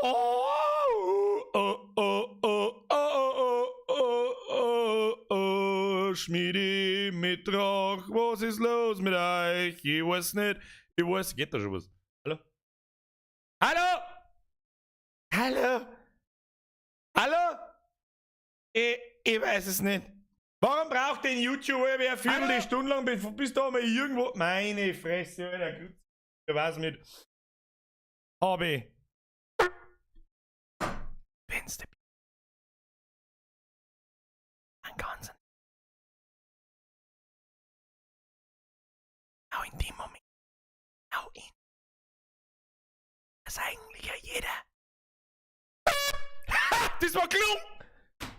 Oh, oh, oh, oh, oh, oh, oh, oh, Schmiedi mit Rauch, was ist los mit euch? Ich weiß nicht, ich weiß, geht da schon was? Hallo? Hallo? Hallo? Hallo? Ich weiß es nicht. Warum braucht den YouTuber wer eine Viertelstunde lang, bis da mal irgendwo. Meine Fresse, Alter. Ich weiß nicht. Habe. Wenn's der Ein ganzen. Auch in dem Moment. Auch in. Das eigentlich ja jeder. Das war gelungen!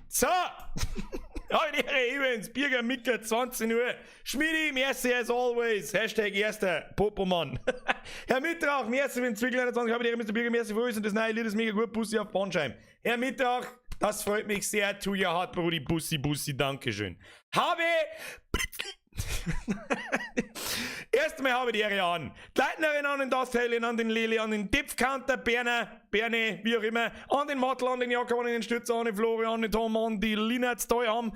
So! Heute Ehre Events, Birger Micker, 20 Uhr. Schmidi, merci as always. Hashtag erster Popomann. Herr Mittrach, merci für den Zwickel 21. Habe die Ehre, Mr. Birger, merci für uns und das neue Lied ist mega gut. Bussi auf Bandscheiben. Herr Mittrach, das freut mich sehr. To your heart, Brudi. Bussi, Bussi, Dankeschön. Habe Erstmal habe die Ehre an. Die Leitnerin, an den Dusthalen, an den Lili, an den Dipfcounter, Berner, Berne, wie auch immer, an den Mattel, an den Jakob, an den Stützer, an den Florian, an den Tom, an die Linnertz, Daheim.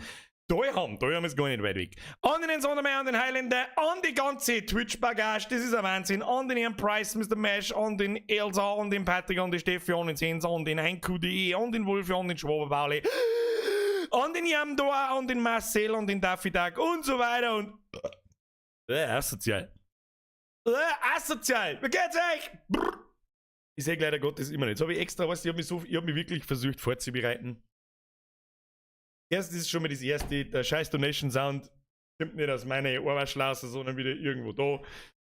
Daheim, daheim ist gar nicht weit weg. An den Sondermeier, an den Highlander, an die ganze Twitch-Bagage, das ist ein Wahnsinn. An den Ian Price, Mr. Mesh, an den Elsa, an den Patrick, an die Steffi, an den Sens, an den Heiko.de, an den Wolfi, an den Schwaberbauli, an den Jamdor, an den Marcel, an den Daffy Duck und so weiter und. Asozial. Asozial. Wie geht's euch? Brr. Ich sehe leider Gottes immer nicht. So habe ich extra, weißt du, ich habe mich, so, ich hab mich wirklich versucht vorzubereiten. Erstens ist schon mal das erste, der scheiß Donation Sound kommt nicht aus meiner Ohrwaschlause, sondern wieder irgendwo da.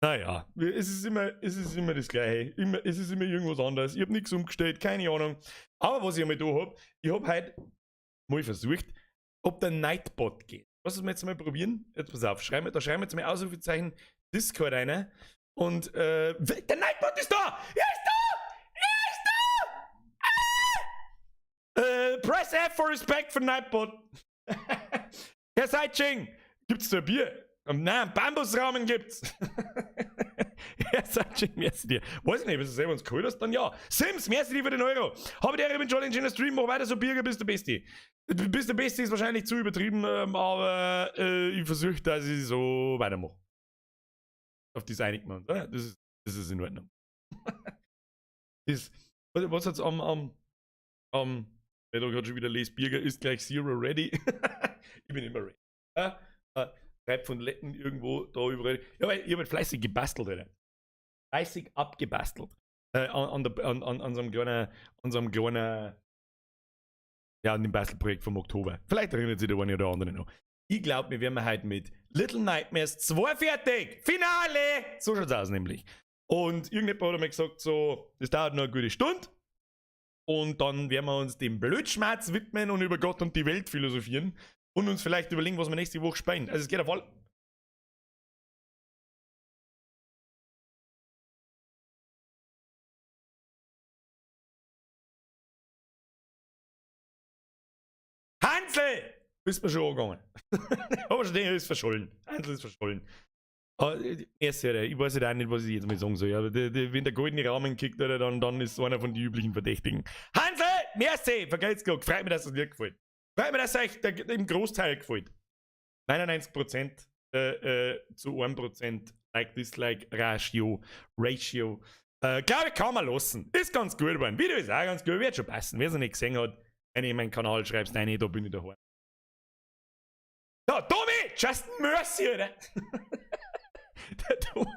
Naja, es ist immer das Gleiche. Immer, es ist immer irgendwas anderes. Ich habe nichts umgestellt, keine Ahnung. Aber was ich einmal da habe, ich habe heute mal versucht, ob der Nightbot geht. Was wir jetzt mal probieren? Jetzt pass auf, schreiben, da schreiben wir jetzt mal Ausrufezeichen Discord rein. Und der Nightbot ist da! Er ist da! Er ist da! Ah! Press F for respect for Nightbot. Herr Seitsching, gibt's da ein Bier? Nein, Bambusrahmen gibt's. Herr Seitsching, merci dir. Weiß ich nicht, wenn du selber uns geholt hast, dann ja. Sims, merci dir für den Euro. Habe dir bin schon ein schöner Stream, mach weiter so, Birger, bist der Beste. Bist der Beste ist wahrscheinlich zu übertrieben, aber ich versuche, dass ich so weitermache. Auf das einigen wir uns, oder? Das ist in Ordnung. Das, was hat's am, ich da gerade schon wieder lese, Birger ist gleich Zero ready. Ich bin immer ready. Ja, Treib von Letten irgendwo da überall. Ja, weil ich habe halt fleißig gebastelt, Alter. Fleißig abgebastelt. An, an, der, an, an, an, so einem kleinen, an so einem kleinen, ja, an dem Bastelprojekt vom Oktober. Vielleicht erinnert sich der eine oder andere noch. Ich glaube, wir werden heute mit Little Nightmares 2 fertig. Finale! So schaut's aus nämlich. Und irgendjemand hat mir gesagt, so, das dauert noch eine gute Stunde. Und dann werden wir uns dem Blödschmerz widmen und über Gott und die Welt philosophieren und uns vielleicht überlegen, was wir nächste Woche spielen. Also es geht auf alle. Hansel! Bist mir schon angegangen. Aber schon, der ist verschollen. Hansel ist verschollen. Erste, ich weiß ja auch nicht, was ich jetzt mal sagen soll. Aber wenn der goldene Rahmen kickt, oder, dann ist einer von den üblichen Verdächtigen. Hansel! Merci! Vergelt's Gott. Freut mich, dass es dir gefällt. Freut mich, dass es euch im Großteil gefällt. 99% zu 1% Like, Dislike, Ratio. Ratio. Glaube ich, kann man lassen. Ist ganz gut geworden. Video ist auch ganz gut. Wird schon passen. Wer es noch nicht gesehen hat, wenn ich in meinen Kanal schreibst, nein, da bin ich daheim. So, Tommy! Just mercy, oder? Der Tommy.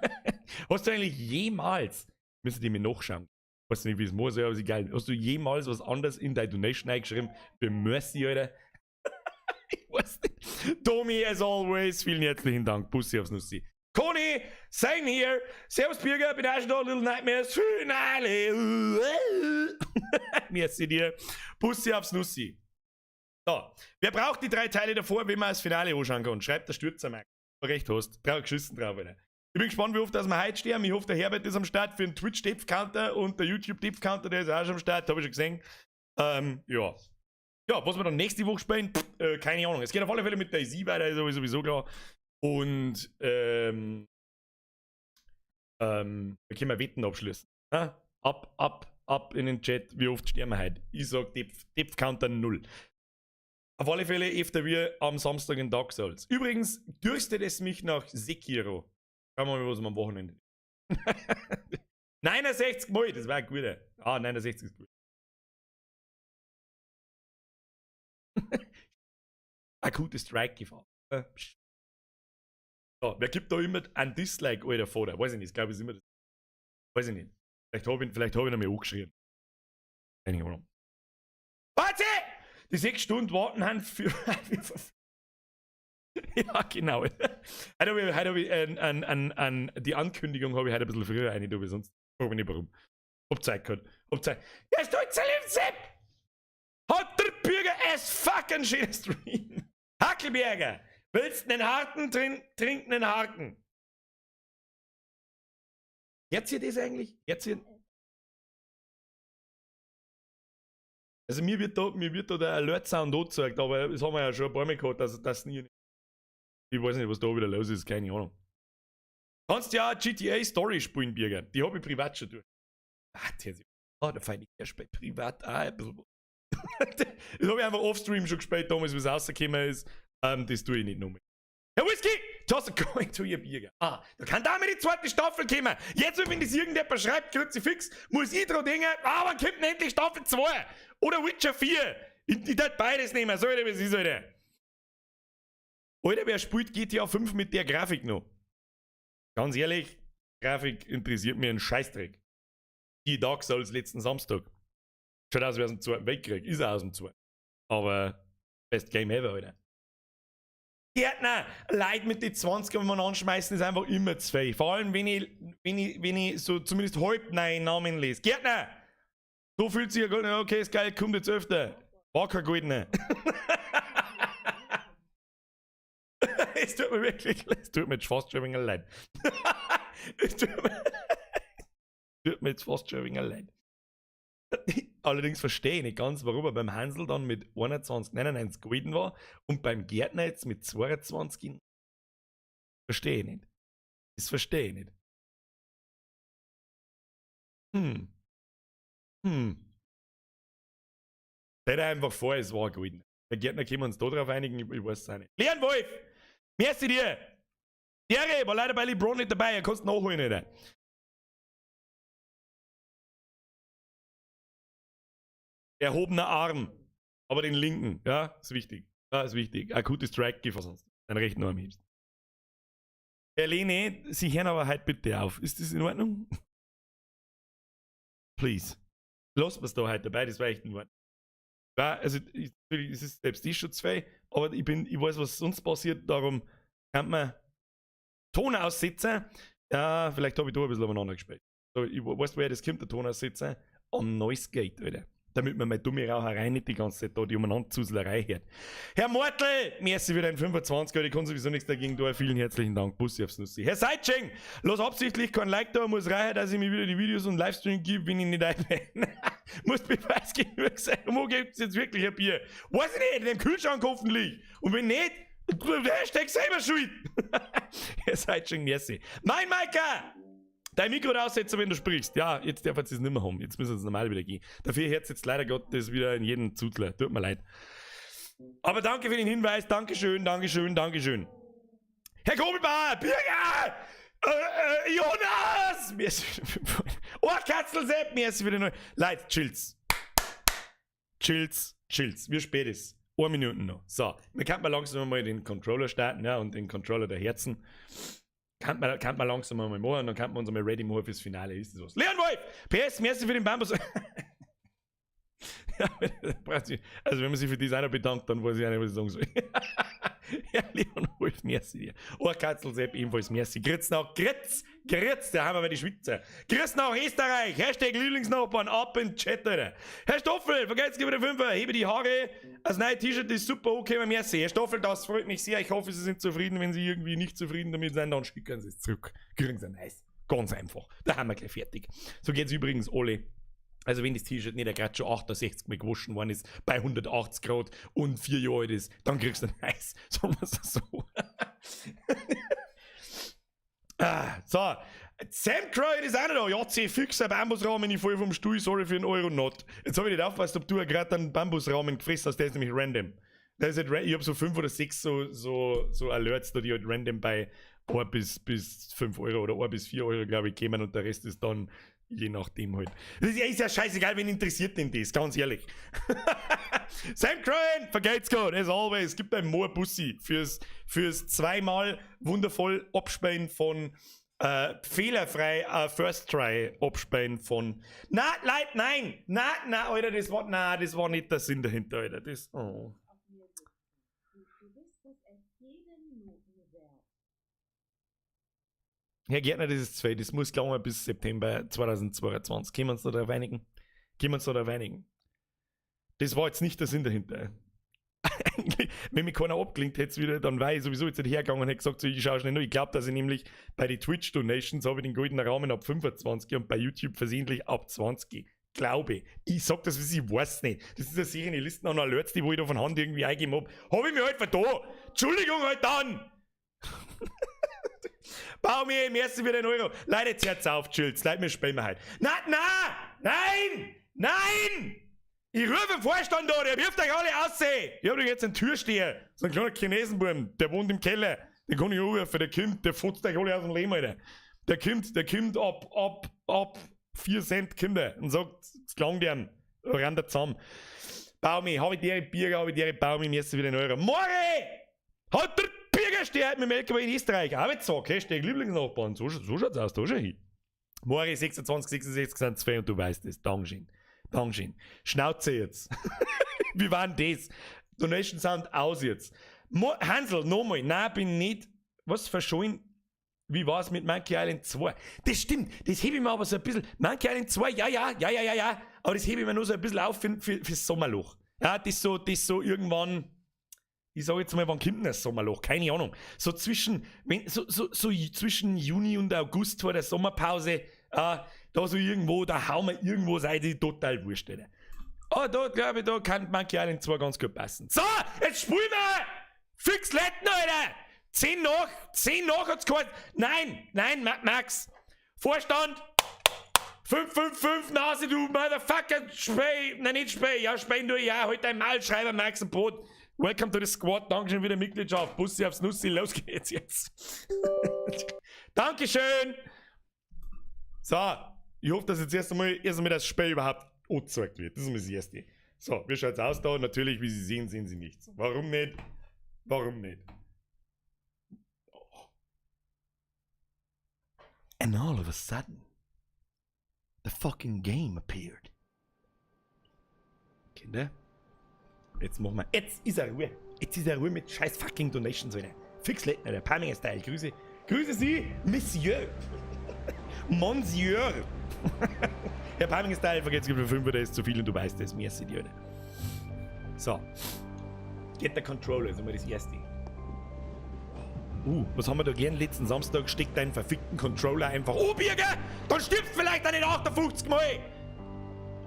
Hast du eigentlich jemals, müssen die mir nachschauen, weiß nicht, wie es muss, aber ist egal. Hast du jemals was anderes in deine Donation eingeschrieben für Mercy, Alter? Ich weiß nicht. Tommy, as always, vielen herzlichen Dank. Bussi aufs Nussi. Conny, same here. Servus Birger, bin auch schon da, Little Nightmares. Finale. Merci dir. Bussi aufs Nussi. So, wer braucht die drei Teile davor, wenn man das Finale anschauen kann? Schreibt der Stürzer mal. Recht hast. Drei geschissen drauf, Alter. Ich bin gespannt, wie oft dass wir heute sterben. Ich hoffe, der Herbert ist am Start für den Twitch-Depth-Counter und der YouTube-Depth-Counter, der ist auch schon am Start, habe ich schon gesehen. Ja. Ja, was wir dann nächste Woche spielen, pff, keine Ahnung. Es geht auf alle Fälle mit DayZ weiter, ist sowieso klar. Und wir können wir Wetten abschließen. Ja? Ab, ab, Ab in den Chat, wie oft sterben wir heute? Ich sag Depth Counter 0. Auf alle Fälle öfter wir am Samstag in Dark Souls. Übrigens dürstet es mich nach Sekiro. Schauen wir mal, was wir am Wochenende. 69 Mal, das war ein guter. Ah, 69 ist gut. Akute Strike-Gefahr. So, wer gibt da immer ein Dislike, alter Vater? Weiß ich nicht, ich glaube, es ist immer das. Weiß ich nicht. Vielleicht hab ich noch mal angeschrien. Keine Ahnung. Warte! Die 6 Stunden warten haben für. Ja, genau. Heute hab ich die Ankündigung habe ich heute ein bisschen früher rein, weil sonst frage mich nicht warum. Hab Zeit gehabt. Hab Zeit. Ja, stolz, Sepp! Hat der Bürger es fucking schöner Stream! Hackelberger! Willst einen harten, trink einen harten. Hört ihr das eigentlich? Hört ihr? Also mir wird da der Alert-Sound angezeigt, aber das haben wir ja schon ein paar Mal gehabt, dass das nie. Ich weiß nicht, was da wieder los ist, keine Ahnung. Kannst ja GTA Story spielen, Birger. Die hab ich privat schon durch. Ah, oh, da feine ich erst bei privat auch ein bisschen was. Das hab ich einfach offstream schon gespielt, damals, wie es rausgekommen ist. Das tue ich nicht nochmal. Herr Whisky, toss a coin to your Birger. Ah, da kann da mir die zweite Staffel kommen. Jetzt, wenn das irgendjemand schreibt, Kruzifix, muss ich dran denken, ah, wann kommt denn endlich Staffel 2? Oder Witcher 4? Ich darf beides nehmen, soll ich, was ist, Alter? Alter, wer spielt GTA 5 mit der Grafik noch? Ganz ehrlich, Grafik interessiert mir einen Scheißdreck. Die Dark Souls letzten Samstag. Schaut aus wie aus dem Zweiten Weltkrieg. Ist auch aus dem Zweiten. Aber best Game ever, Alter. Gärtner, Leute mit den 20er, wenn man anschmeißen, ist einfach immer zu viel. Vor allem, wenn ich so zumindest halb neue Namen lese. Gärtner! So fühlt sich ja gar nicht, okay, ist geil, kommt jetzt öfter. War kein goldener. Es tut mir wirklich, es tut mir jetzt fast schon ein wenig leid. Es tut mir jetzt fast schon ein wenig leid. Allerdings verstehe ich nicht ganz, warum er beim Hansel dann mit 21,99 golden war und beim Gärtner jetzt mit 22. Verstehe ich nicht. Das verstehe ich nicht. Stell dir einfach vor, es war golden. Der Gärtner können wir uns da drauf einigen, ich weiß es auch nicht. Leon Wolf! Merci dir! Dere war leider bei LeBron nicht dabei, er kannst nachholen, Alter. Erhobener Arm, aber den linken, ja, ist wichtig. Ja, ist wichtig. Akute Strike-Gefahr sonst. Den rechten Arm hebst. Herr Lene, Sie hören aber heute bitte auf. Ist das in Ordnung? Please. Lass mir's da heute dabei, das war echt in Ordnung. Ja, also, ich, natürlich, es ist selbst ich schon zwei, aber ich weiß, was sonst passiert, darum kann man Ton aussetzen. Ja, vielleicht habe ich da ein bisschen umeinander gespielt. So, ich weiß, woher das kommt, der Ton aussetzen. Am Noise Gate, Alter. Damit man meine dumme Raucherei nicht die ganze Zeit da die Umeinander-Zuslerei hört. Herr Mortel, merci für deinen 25, Alter, ich kann sowieso nichts dagegen tun. Vielen herzlichen Dank. Bussi aufs Nussi. Herr Seitsching, lass absichtlich kein Like da, muss reichen, dass ich mir wieder die Videos und Livestream gebe, wenn ich nicht ein bin. Muss Beweis genug sein. Und wo gibt's jetzt wirklich ein Bier? Weiß ich nicht, in dem Kühlschrank hoffentlich. Und wenn nicht, Hashtag selber schuld. Herr Seitsching, merci. Mein Maika! Dein Mikro raussetzen, wenn du sprichst. Ja, jetzt darf es nicht mehr haben. Jetzt müssen wir es normal wieder gehen. Dafür hört es jetzt leider Gottes wieder in jedem Zutler. Tut mir leid. Aber danke für den Hinweis. Dankeschön, Dankeschön, Dankeschön. Herr Kobelbauer, Birger! Jonas! Mir ist Oh, Katzel-Sepp, mir ist wieder neu. Leute, chills. Chills, chills. Wie spät ist? 1 Minute noch. So, wir könnten mal langsam mal den Controller starten, ja, und den Controller der Herzen. Kann man langsam mal machen, dann kann man uns einmal ready machen fürs Finale. Ist das was? Leon Wolf! PS, merci für den Bambus. Ja, also wenn man sich für das einer bedankt, dann weiß ich auch nicht, was ich sagen soll. Ja, Leon Wolf, merci dir. Oh, Katzel Sepp, ebenfalls merci. Grüß nach, Grüß, Grüß, da haben wir die Schweizer. Grüß nach Österreich, Hashtag Lieblingsnachbarn, ab in den Chat, Alter. Herr Stoffel, vergesst wieder 5er, hebe die Haare. Das neue T-Shirt ist super, okay, merci. Herr Stoffel, das freut mich sehr. Ich hoffe, Sie sind zufrieden. Wenn Sie irgendwie nicht zufrieden damit sind, dann schicken Sie es zurück. Kriegen Sie ein neues. Ganz einfach. Da haben wir gleich fertig. So geht's übrigens alle. Also wenn das T-Shirt nicht gerade schon 68 Mal gewaschen worden ist, bei 180 Grad und 4 Jahre alt ist, dann kriegst du ein Eis. Sagen wir es so. Ah, so, Sam Crow ist auch noch da. Ja, C fix, ein Bambusrahmen, ich fall vom Stuhl, sorry für den Euro not. Jetzt habe ich nicht aufgepasst, ob du gerade einen Bambusrahmen gefressen hast, der ist nämlich random. Der ist halt, ich habe so fünf oder sechs so Alerts, da die halt random bei 1 bis 5 Euro oder 1 bis 4 Euro, glaube ich, kämen und der Rest ist dann je nachdem halt. Das ist ja scheißegal, wen interessiert denn das, ganz ehrlich. Sam Crane, vergelt's Gott, as always, gibt ein Moor Bussi fürs zweimal wundervoll Abspielen von fehlerfrei First Try abspielen von. Na, Leute, nein! Na, na, Alter, das war nicht der Sinn dahinter, Alter. Das, oh. Auf mir sitzen. Du bist es echt jede Minute wert. Herr Gärtner, das ist zwei, das muss klar bis September 2022. Können wir uns da darauf einigen? Können wir uns da darauf einigen? Das war jetzt nicht der Sinn dahinter. Eigentlich, wenn mich keiner abgelinkt hätte, wieder, dann war ich sowieso jetzt nicht hergegangen und hätte gesagt, so, ich schaue schnell nur. Ich glaube, dass ich nämlich bei den Twitch-Donations habe ich den goldenen Rahmen ab 25 und bei YouTube versehentlich ab 20. Glaube. Ich sag das, wie ich weiß nicht. Das ist eine Serie Listen an Alerts, die wo ich da von Hand irgendwie eingegeben hab. Hab ich mir halt vertan. Entschuldigung halt dann. Bau mir im ersten wieder einen Euro. Leute, jetzt hört's auf, chillt's. Leute, wir spielen wir heute. Na, na, nein, nein! Ich rufe den Vorstand an, der wirft euch alle aus. Ich hab doch jetzt einen Türsteher, so einen kleinen Chinesenbuben, der wohnt im Keller. Den kann ich anrufen, der kommt, der futzt euch alle aus dem Leben, Alter. Der kommt ab 4 Cent Kinder und sagt, es klang dem, rennt er zusammen. Baumi, hab ich dir Bier, hab ich dir Baumi, mir ist wieder einen Euro. More! Hat der Bürgersteher mit dem LKW in Österreich. Arbeitstag, Hashtag Lieblingsnachbarn. So schaut's aus, da schau hin. Mori 26, 66 sind zwei und du weißt es. Dankeschön. Dankeschön. Schnauze jetzt. Wie war denn das? Donation Sound aus jetzt. Mo Hansel, nochmal. Nein, bin nicht. Was verschollen? Wie war's mit Monkey Island 2? Das stimmt, das hebe ich mir aber so ein bisschen. Monkey Island 2, ja. Aber das hebe ich mir nur so ein bisschen auf fürs Sommerloch. Ja, das so irgendwann. Ich sag jetzt mal, wann kommt denn das Sommerloch? Keine Ahnung. So zwischen, wenn, so, so, so zwischen Juni und August vor der Sommerpause, da so irgendwo, da hauen wir irgendwo, sei die total wurscht, Alter. Oh, da glaube ich, da kann Monkey Island 2 ganz gut passen. So, jetzt spielen wir! Fix Letten, Alter! 10 nach, 10 nach hat's geheißen. Nein, nein, Max. Vorstand! 5, 5, 5, Nase, du Motherfucker! Spey, nein, nicht Spey, ja, Spey nur, ja, halt dein Maul, Schreiber, Max und Brot. Welcome to the Squad, Dankeschön für die Mitgliedschaft. Bussi aufs Nussi, los geht's jetzt. Dankeschön! So, ich hoffe, dass jetzt erst einmal das Spiel überhaupt angezeigt wird. Das ist mal das Erste. So, wie schaut's aus da? Natürlich, wie Sie sehen, sehen Sie nichts. Warum nicht? Warum nicht? Oh. And all of a sudden, the fucking game appeared. Kinder, jetzt machen wir. Jetzt ist er Ruhe. Jetzt ist er Ruhe mit scheiß fucking Donations, Alter. Fix Letten, Alter. Paminger Style. Grüße. Grüße Sie, Monsieur. Monsieur. Herr Paminger Style, vergesst gibt 5, der ist zu viel und du weißt es. Merci dir, Alter. So. Get the Controller, ist immer das Erste. Was haben wir da gern letzten Samstag? Steck deinen verfickten Controller einfach. Oh, Birger! Dann stirbst vielleicht deine 58 Mal!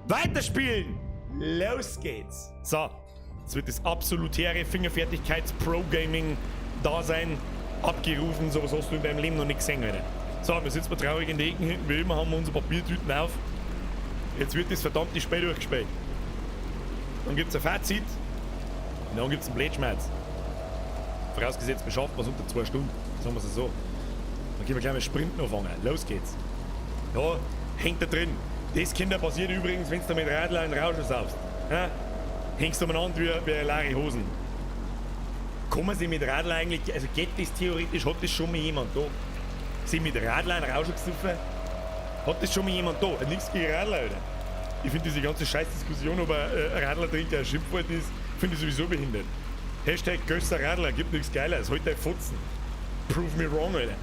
Weiterspielen! Los geht's! So, jetzt wird das absolutäre Fingerfertigkeits-Pro-Gaming-Dasein abgerufen. Sowas hast du in deinem Leben noch nicht gesehen, Alter. So, wir sitzen mal traurig in den Ecken hinten, wie immer haben wir unsere Papiertüten auf. Jetzt wird das verdammte Spiel durchgespielt. Dann gibt's ein Fazit und dann gibt's einen Blödschmerz. Vorausgesetzt, wir schaffen es unter 2 Stunden. Sagen wir es so. Dann können wir gleich mal Sprinten anfangen. Los geht's. Ja, hängt da drin. Das Kinder passiert übrigens, wenn du mit Radler einen Rausch saufst. Ja? Hängst du umeinander wie leere Hosen. Kann man sich mit Radler eigentlich, also geht das theoretisch, hat das schon mal jemand da? Sich mit Radler einen Rausch gesoffen? Hat das schon mal jemand da? Nichts gegen Radler, Alter. Ich finde diese ganze Scheißdiskussion, ob ein Radler trinker ein Schimpfwort ist, finde ich sowieso behindert. #GösserRadler, gibt nichts Geileres. Halt dein Fotzen. Prove me wrong, Alter.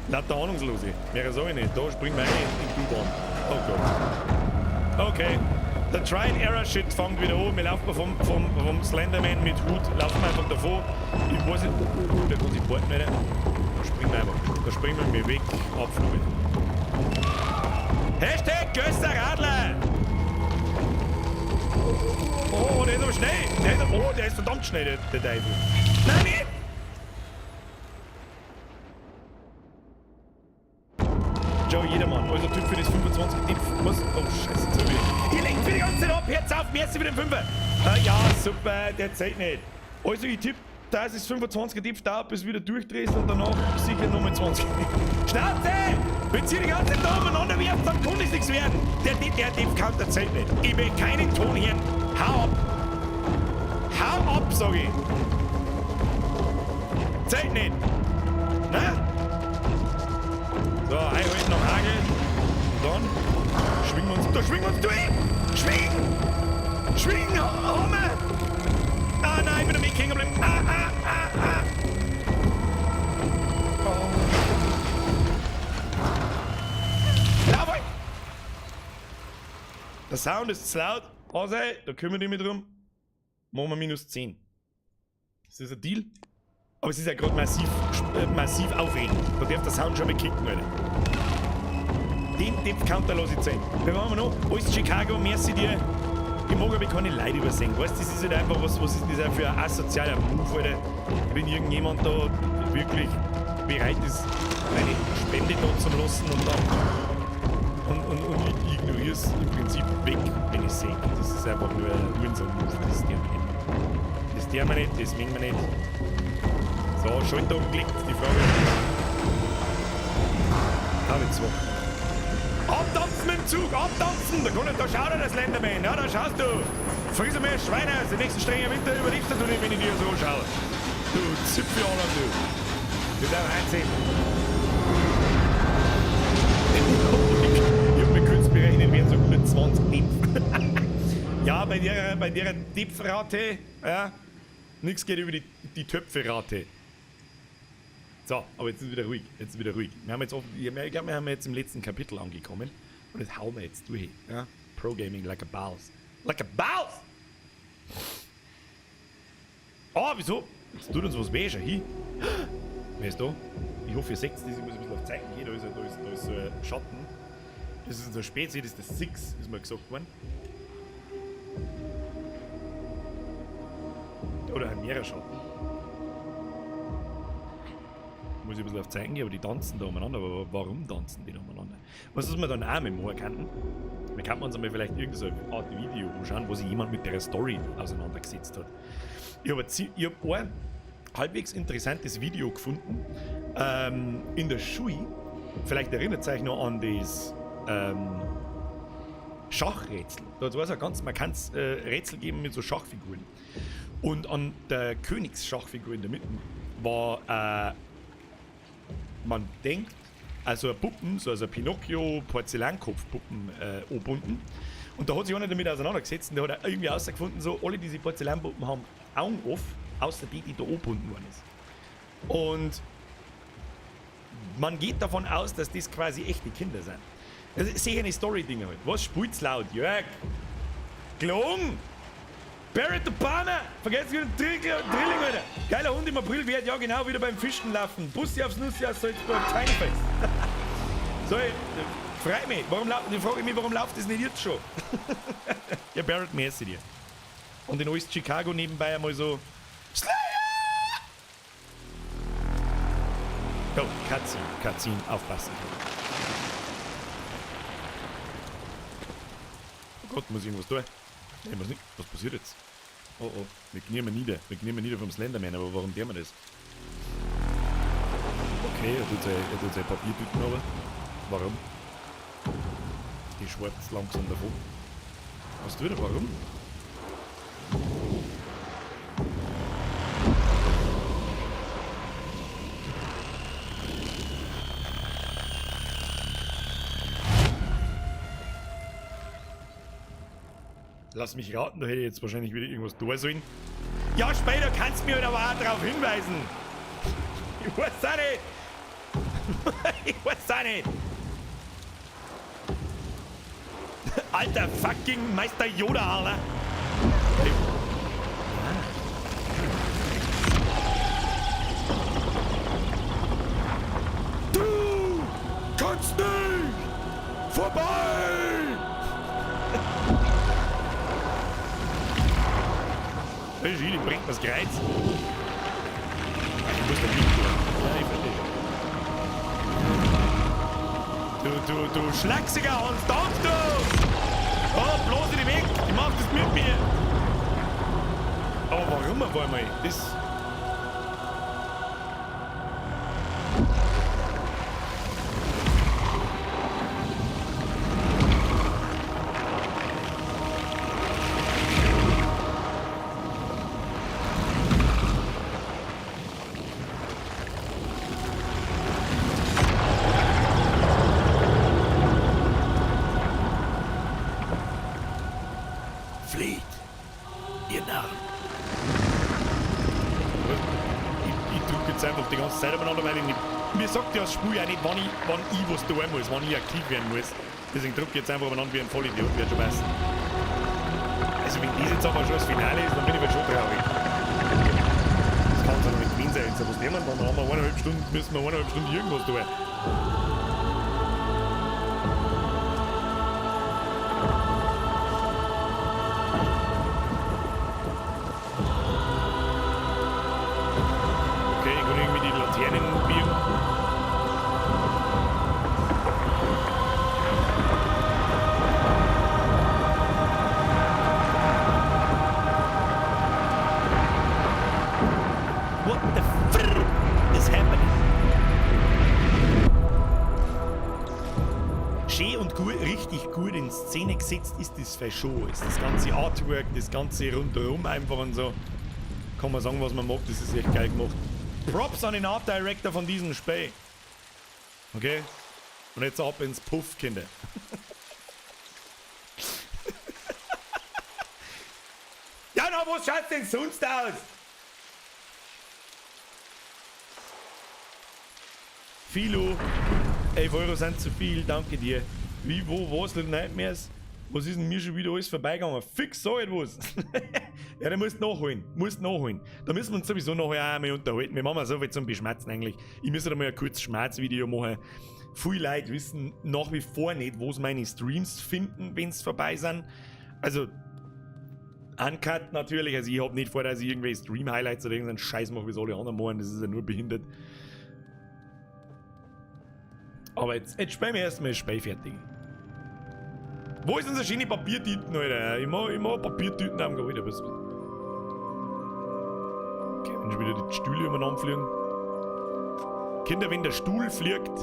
Lauter Ahnungslose. Mehr sag ich nicht. Da springen wir rein in die U-Bahn. Oh Gott. Okay. Der Try and Error Shit fängt wieder an. Wir laufen vom Slenderman mit Hut, laufen einfach davor. Ich weiß nicht, oh, der kann sich porten, Alter. Da springen wir einfach. Da springen wir mir weg. Abflug. #GösserRadler! Oh, der ist aber schnell. Der ist, oh, der ist verdammt schnell, der Teufel. Nein, nicht! Joey Stopp, jetzt auf, merci für den Fünfer. Ja, super, der zählt nicht. Also ich tippe, dass es 25er Tipp dauert, bis du wieder durchdrehst und danach sicher nochmal 20. Schnauze! Wenn sie die ganze Zeit da umeinander werft, dann kann das nichts werden. Der Tipp-Counter zählt nicht. Ich will keinen Ton hören. Hau ab! Hau ab, sag ich! Zählt nicht! Na? So, einhalten am Hagel. Und dann schwingen wir uns. Da schwingen wir uns durch! Schwingen! Schwingen! Hammer! Ah nein, ich bin am Weg hängen geblieben. Ah, ah, ah, ah! Oh. Lauf halt! Der Sound ist zu laut. Also, da kümmere ich mich drum. Machen wir minus 10. Ist das ein Deal? Aber es ist ja gerade massiv, massiv aufregend. Da darf der Sound schon mal kicken, Alter. Den Depth-Counter lasse ich zählen. Wer waren wir noch? Alles Chicago, merci dir. Ich mag aber keine Leute übersehen. Weißt du, das ist halt einfach was, was ist das auch für ein asozialer Move, Alter. Wenn irgendjemand da wirklich bereit ist, eine Spende da zu lassen und dann. Und ich ignoriere es im Prinzip weg, wenn ich sehe. Das ist einfach nur ein Hurensohn-Move. Das darf man nicht. Das darf man nicht, das mögen wir nicht. So, Schalter umgelegt, die Frage. Habe zwei. Abdampfen mit dem Zug, abdampfen! Da kann ich, da schaut er das Slenderman, ja, da schaust du! Friss mir Schweine aus, den nächsten strengen Winter überlebst du nicht, wenn ich dir so schaue. Du Zipfeladern, du! Das ist einfach einsehen. Ich hab mir kurz berechnet, wären so 120 Depf. Ja, bei der Depfrate, ja, nichts geht über die Töpferate. So, aber jetzt ist wieder ruhig. Jetzt ist wieder ruhig. Wir haben jetzt, ich glaube, wir haben jetzt im letzten Kapitel angekommen. Und das hauen wir jetzt durch. Ja? Pro Gaming like a boss. Like a boss! Oh, wieso? Jetzt tut uns was weh, schau hin. Wer ist da? Ich hoffe, ihr seht das. Ich muss ein bisschen auf Zeichen gehen. Da ist so ein Schatten. Das ist unsere Spezies, das ist der Six, ist mir gesagt worden. Oder ein mehrere Schatten. Muss ich ein bisschen auf Zeichen gehen, aber die tanzen da umeinander. Aber warum tanzen die da umeinander? Was ist wir dann auch mit machen könnten? Wir könnten uns einmal vielleicht irgendeine so Art Video anschauen, wo sich jemand mit der Story auseinandergesetzt hat. Ich habe ein halbwegs interessantes Video gefunden in der Schule. Vielleicht erinnert ihr euch noch an das Schachrätsel. Da war es ein ganz markantes Rätsel gegeben mit so Schachfiguren. Und an der Königsschachfigur in der Mitte war man denkt, also eine Puppen, so also Pinocchio-Porzellankopfpuppen angebunden. Und da hat sich einer damit auseinandergesetzt und der hat irgendwie herausgefunden, so alle diese Porzellanpuppen haben Augen off, außer die, die da angebunden worden ist. Und man geht davon aus, dass das quasi echte Kinder sind. Das ist sicher eine Story-Ding halt. Was spielt's laut? Jörg! Gelungen! Barrett Obama! Vergesst nicht den Drilling, Alter! Geiler Hund im April wird ja genau wieder beim Fischen laufen. Bussi aufs Nussi aus Salzburg, Tiny Face. So, ich freu mich. Warum ich frage mich, warum läuft das nicht jetzt schon? Ja, Barrett, merci dir. Und in Ost Chicago nebenbei einmal so. Slayer! Oh, Katzen, Katzen, aufpassen. Oh Gott, muss ich irgendwas tun? Nein, was nicht. Was passiert jetzt? Oh oh, wir knien nieder. Wir knien nieder vom Slenderman, aber warum tun wir das? Okay, er tut seine Papiertüten aber. Warum? Die schwarzt langsam davon. Was tut er? Warum? Lass mich raten, da hätte ich jetzt wahrscheinlich wieder irgendwas tun sollen. Ja, später kannst du mir aber auch darauf hinweisen. Ich weiß auch nicht. Ich weiß auch nicht. Alter fucking Meister Yoda, Alter. Du kannst nicht vorbei! Die bringt das Kreuz. Ich muss da nicht durch. Ja, ich verstehe schon. Du schlachsiger Hans, dank du! Oh, bloß in den Weg! Ich mach das auf einmal. Das. Flieht, ihr Narren. Ich drücke jetzt einfach die ganze Zeit umeinander, weil ich nicht. Mir sagt ja das Spiel auch nicht, wann ich was tun muss, wann ich aktiv werden muss. Deswegen drücke ich jetzt einfach umeinander wie ein Vollidiot, wird schon passen. Also wenn das jetzt aber schon das Finale ist, dann bin ich aber schon traurig. Das kann es ja noch nicht gewesen sein. Jetzt was nehmen, dann haben wir 1,5 Stunden, müssen wir 1,5 Stunden irgendwas tun. Okay, ich kann irgendwie die Laternen biegen. What the frrr is happening? Schön und gut, richtig gut in Szene gesetzt ist das schon. Ist das ganze Artwork, das ganze rundherum einfach und so. Kann man sagen, was man mag, das ist echt geil gemacht. Props an den Art Director von diesem Spiel. Okay? Und jetzt ab ins Puff, Kinder. Ja, na, was schaut's denn sonst aus? Philo, 11 Euro sind zu viel, danke dir. Wie, wo, was, Little Nightmares? Was ist denn mir schon wieder alles vorbeigegangen? Fix, sag halt was. Ja, den musst du nachholen. Musst nachholen. Da müssen wir uns sowieso nachher auch einmal unterhalten. Wir machen so viel zum Beschmerzen eigentlich. Ich müsste da mal ein kurzes Schmerzvideo machen. Viele Leute wissen nach wie vor nicht, wo sie meine Streams finden, wenn's vorbei sind. Also, uncut natürlich. Also, ich hab nicht vor, dass ich irgendwelche Stream-Highlights oder irgendeinen Scheiß mache, wie es alle anderen machen. Das ist ja nur behindert. Aber jetzt spielen wir erstmal das Spiel fertig. Wo ist unsere schöne Papiertüten, Alter? Ich mach Papiertüten am Alter. Was? Okay, wenn schon wieder die Stühle umeinander fliegen. Kinder, wenn der Stuhl fliegt.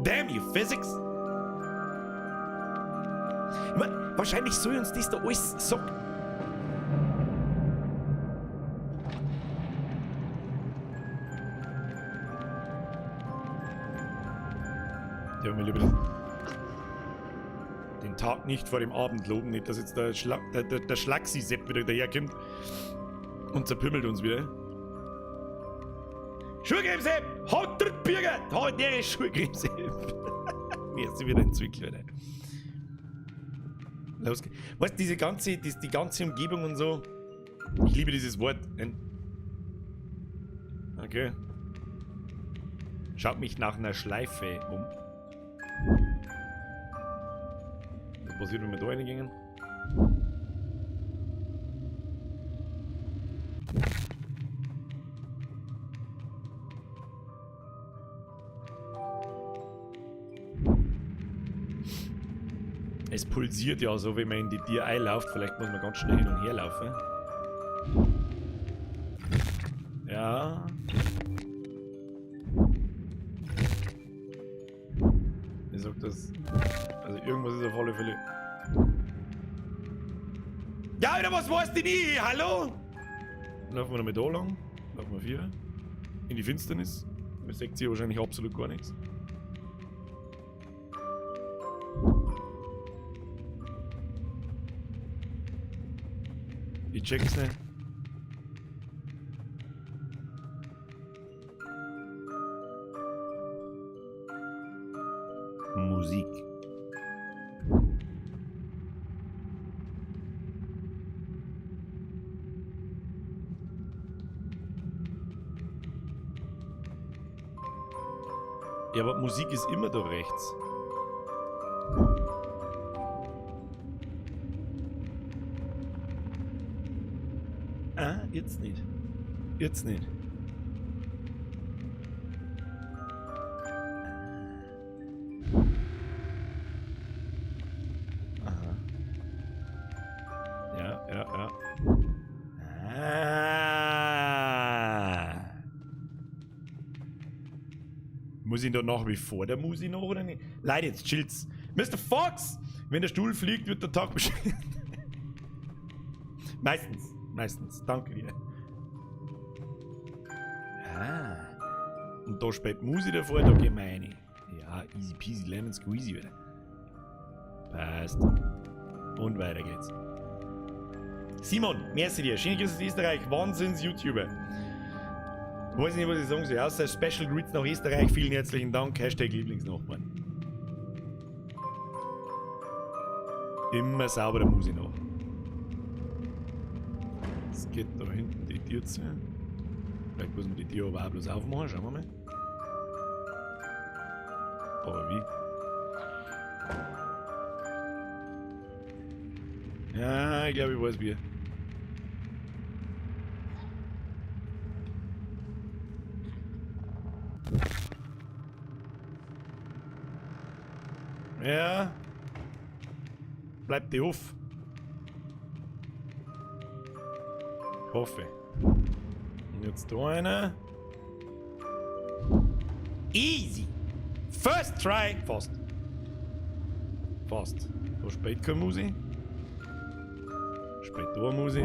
Damn you, Physics! Ich mein, wahrscheinlich soll uns das da alles sagen. Ja, mein Lieber, den Tag nicht vor dem Abend loben, nicht, dass jetzt der Schlaxi-Sepp wieder daherkommt und zerpümmelt uns wieder. Schulgrim-Sepp! Haut drück, Bürger! Haut der Schulgrim-Sepp! Mir ist wieder ein Zwickl, Alter. Los geht's. Weißt du, die ganze Umgebung und so. Ich liebe dieses Wort. Okay. Schaut mich nach einer Schleife um. Was passiert, wenn wir da reingehen? Es pulsiert ja so, wenn man in die Tür einläuft. Vielleicht muss man ganz schnell hin und her laufen. Ja. Ich sag das. Also irgendwas ist auf alle Fälle. Ja, Alter, was weißt du nie? Hallo? Laufen wir noch mit da lang. Laufen wir 4. In die Finsternis. Da seht ihr wahrscheinlich absolut gar nichts. Ich check's nicht. Musik. Ja, aber Musik ist immer da rechts. Ah, jetzt nicht. Jetzt nicht. Aha. Ja, ja, ja. Muss ich da nach wie vor der Musi nach oder nicht? Leute, jetzt chillt's. Mr. Fox! Wenn der Stuhl fliegt, wird der Tag beschissen. Meistens, meistens. Danke dir. Ah. Und da spielt Musi davor, da gehen wir rein. Ja, easy peasy lemon squeezy wieder. Passt. Und weiter geht's. Simon, merci dir. Schöne Grüße aus Österreich. Wahnsinns-YouTuber. Weiß nicht, was ich sagen soll. Außer Special Greets nach Österreich. Vielen herzlichen Dank. Hashtag Lieblingsnachbarn. Immer sauber der Musi nach. Es geht da hinten die Tür zu. Vielleicht muss man die Tür aber auch bloß aufmachen. Schauen wir mal. Aber wie? Ja, ich glaube, ich weiß wie. Ja. Bleibt die auf. Ich hoffe. Und jetzt da einer. Easy! First try! Fast. Fast. Da spät keine Musik. Spät da Musik.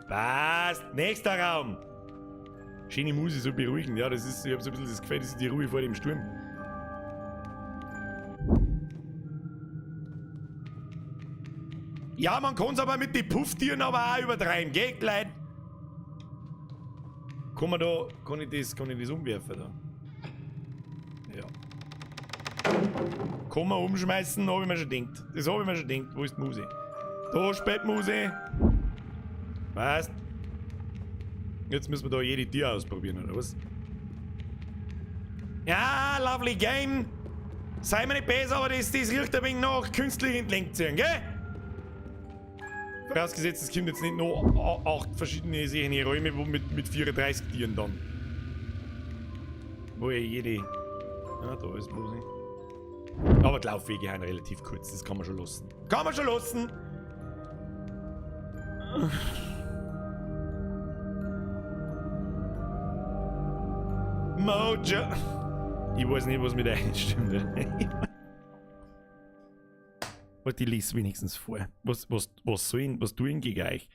Passt! Nächster Raum! Schöne Musik, so beruhigend. Ja, das ist, ich hab so ein bisschen das Gefühl, das ist die Ruhe vor dem Sturm. Ja, man kann's aber mit den Pufftieren aber auch übertreiben, gell, Leute? Kann man da, kann ich das, kann ich das umwerfen da? Ja. Kann man umschmeißen, hab ich mir schon gedacht. Das hab ich mir schon gedacht. Wo ist die Musik? Da spielt die Musik. Passt. Jetzt müssen wir da jede Tür ausprobieren, oder was? Ja, lovely game. Sei mir nicht besser, aber das riecht ein wenig nach künstlich entlenkt sein, gell? Vorausgesetzt, es kommt jetzt nicht noch 8 verschiedene solche Räume, wo mit 34 Tieren dann. Wo eh jede. Ja, da ist Musik. Aber die Laufwege sind relativ kurz, das kann man schon lassen. Kann man schon lassen! Mojo! Ich weiß nicht, was mit euch stimmt. Warte, ich lese wenigstens vor. Was tue ich gegen euch?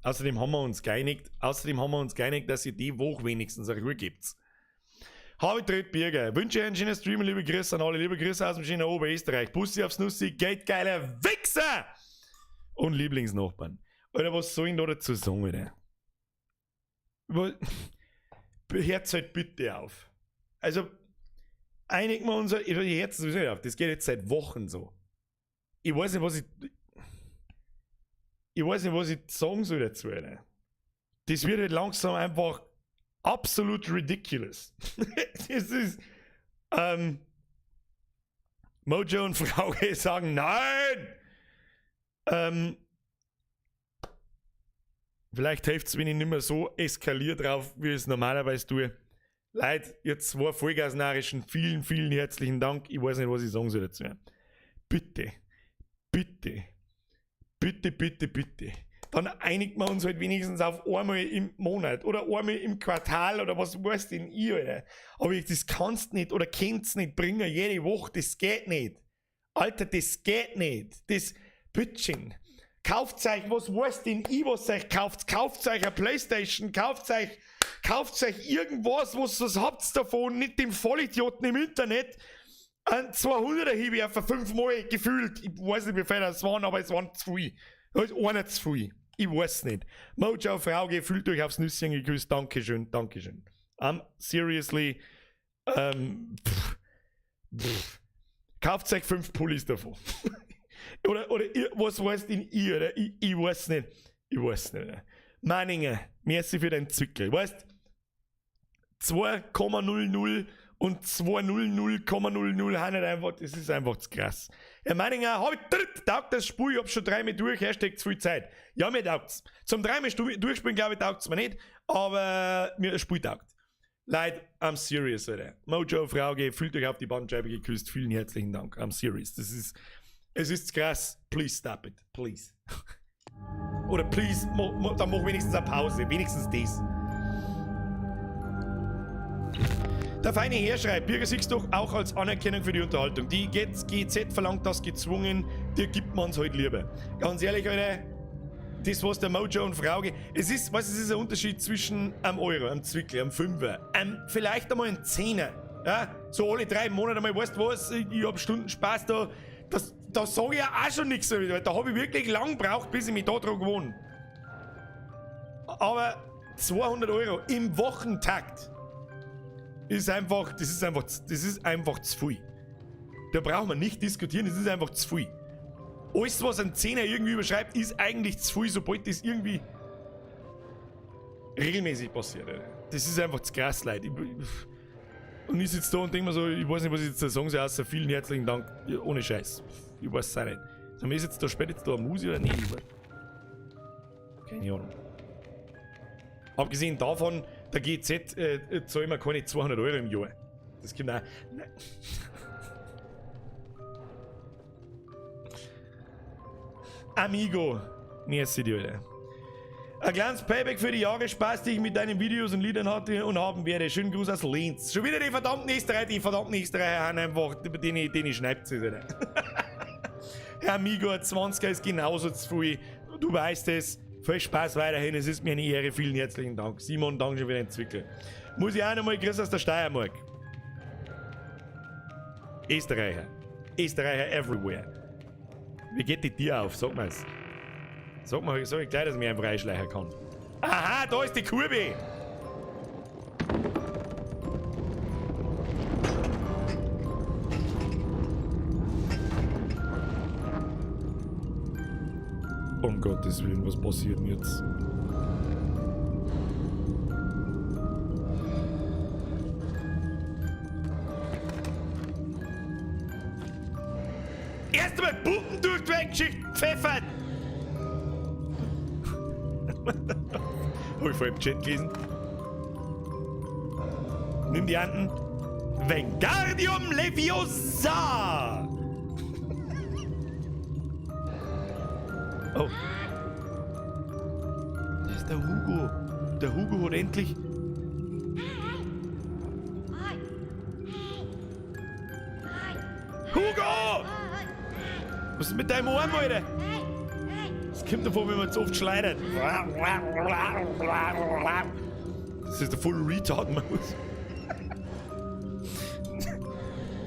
Außerdem haben wir uns geeinigt, außerdem haben wir uns geeinigt, dass ihr die Woche wenigstens eine Ruhe gebt. Habe Tritt Birger. Wünsche euch einen schönen Stream, liebe Grüße an alle, liebe Grüße aus dem schönen Oberösterreich. Bussi aufs Nussi, geht geiler Wichser! Und Lieblingsnachbarn. Alter, was soll ich denn da dazu sagen, Alter? Hört's halt bitte auf. Also, einigen wir uns, ich hört's sowieso nicht auf, das geht jetzt seit Wochen so. Ich weiß nicht, was ich. Ich weiß nicht, was ich sagen soll dazu, Alter. Das wird halt langsam einfach absolut ridiculous. Das ist. Mojo und Frauke sagen nein! Vielleicht hilft's, wenn ich nicht mehr so eskaliere drauf, wie ich es normalerweise tue. Leute, ihr zwei Vollgasnarischen, vielen, vielen herzlichen Dank. Ich weiß nicht, was ich sagen soll dazu. Bitte, bitte, bitte, bitte, bitte. Dann einigt man uns halt wenigstens auf einmal im Monat oder einmal im Quartal oder was weiß denn ich, Alter. Aber ich, das kannst nicht oder könnt's nicht bringen, jede Woche, das geht nicht. Alter, das geht nicht. Das, bitteschön. Kauft euch, was weiß denn ich, was euch kauft? Kauft euch eine Playstation, kauft euch irgendwas, was habt's davon, nicht dem Vollidioten im Internet ein 200er hinwerfen, 5-mal gefühlt. Ich weiß nicht, wie viel das waren, aber es waren zu viel. Das ist einer zu viel. Ich weiß nicht. Mojo, Frauke, fühlt euch aufs Nüsschen geküsst. Dankeschön, Dankeschön. Seriously, pff, pff. Kauft euch 5 Pullis davon. Oder ihr, was weiß denn ihr? Oder? Ich weiß nicht. Ich weiß nicht. Manninger, merci für deinen Zwickel. Weißt, 2,00 und 200,00 haben nicht einfach, das ist einfach zu krass. Herr Meininger, hab ich dritt, taugt das Spiel, ich hab schon dreimal durch, Hashtag zu viel Zeit. Ja, mir taugt's. Zum dreimal durchspielen, glaube ich, taugt's mir nicht, aber mir das Spiel taugt. Leute, I'm serious, Alter. Mojo, Frauke, fühlt euch auf die Bandscheibe geküsst. Vielen herzlichen Dank. I'm serious. Es ist krass. Please stop it. Please. Oder please, dann mach wenigstens eine Pause. Wenigstens das. Der Der feine Herr schreibt, Birger siehst doch auch als Anerkennung für die Unterhaltung. Die GZ verlangt das gezwungen, dir gibt man's halt lieber. Ganz ehrlich, Alter, das, was der Mojo und Frauke. Es ist, weißt du, es ist ein Unterschied zwischen einem Euro, einem Zwickel, einem Fünfer, einem, vielleicht einmal einem Zehner. Ja, so alle 3 Monate einmal, weißt du was, ich hab Stunden Spaß da. Das sag ich ja auch schon nichts, weil da hab ich wirklich lang gebraucht, bis ich mich da dran gewohnt. Aber 200 Euro im Wochentakt ist einfach, das ist einfach, das ist einfach zu viel. Da braucht man nicht diskutieren, das ist einfach zu viel. Alles, was ein Zehner irgendwie überschreibt, ist eigentlich zu viel, sobald das irgendwie regelmäßig passiert. Alter. Das ist einfach zu krass, Leute. Und ich sitze da und denke mir so, ich weiß nicht, was ich jetzt da sagen soll, außer vielen herzlichen Dank. Ja, ohne Scheiß. Ich weiß es auch nicht. Sag mal, ist jetzt da spät jetzt da eine Musik oder nicht? Keine Ahnung. Abgesehen davon, der GZ zahlt mir keine 200 Euro im Jahr. Das kommt auch. Nein. Amigo, merci dir, Alter. Ein kleines Payback für die Jahre Spaß, die ich mit deinen Videos und Liedern hatte und haben werde. Schönen Gruß aus Linz. Schon wieder die verdammten Österreicher, die verdammten Österreicher haben einfach, denen schneibt es, Alter. Herr Amigo, ein 20er ist genauso zu viel. Du weißt es. Viel Spaß weiterhin, es ist mir eine Ehre. Vielen herzlichen Dank. Simon, danke schon für den Zwickel. Muss ich auch nochmal Grüß aus der Steiermark. Österreicher. Österreicher everywhere. Wie geht die Tür auf? Sag mal's. Sag mal, sag ich gleich, dass ich mich einfach einschleichen kann. Aha, da ist die Kurve! Um Gottes Willen, was passiert denn jetzt? Erst einmal Pumpen durch die Weggeschichte pfeffert! Hab ich vorhin im Chat gelesen. Nimm die Handen. Wingardium Leviosa! Oh. Das ist der Hugo. Der Hugo hat endlich... Hugo! Was ist mit deinem Arm, Alter? Das kommt davon, wenn man zu oft schleudert. Das ist der Full Retard Mode.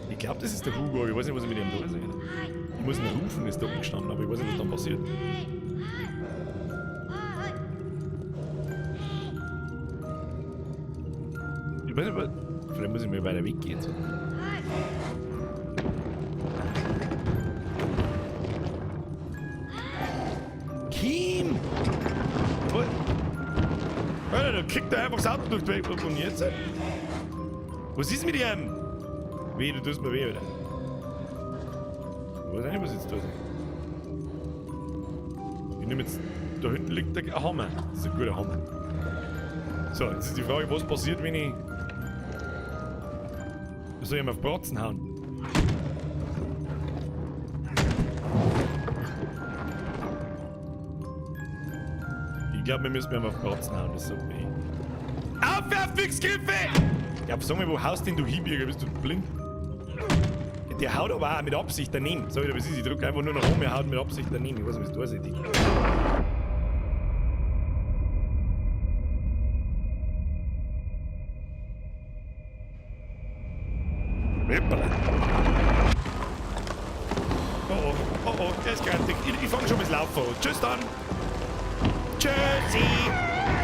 Ich glaub, das ist der Hugo, aber ich weiß nicht, was ich mit ihm da ist. Ich muss ihn rufen, ist da umgestanden, aber ich weiß nicht, was dann passiert. Ich weiß nicht, was, vielleicht muss ich mal weiter weggehen. So. Kim! Alter, da kriegt er einfach das Auto durch die Welt. Und jetzt? Was ist mit ihm? Weh, du tust mir weh, Alter. Ich weiß nicht, was jetzt da ist. Ich nehme jetzt. Da hinten liegt der Hammer. Das ist ein guter Hammer. So, jetzt ist die Frage, was passiert, wenn ich. Soll ich ihm auf Bratzen hauen? Ich glaub, wir müssen ihm auf Bratzen hauen, das ist okay. Auf, Fixgriffe! Ja, aber sag mal, wo haust denn du hin, Birger? Bist du blind? Der haut aber auch mit Absicht daneben. Sag ich dir, was ist? Ich drück einfach nur nach oben, er haut mit Absicht daneben. Ich weiß nicht, was da ist. Hoppala. Oh oh, oh oh, der ist grantig. Ich fang schon mit Laufen an. Tschüss dann. Tschüssi.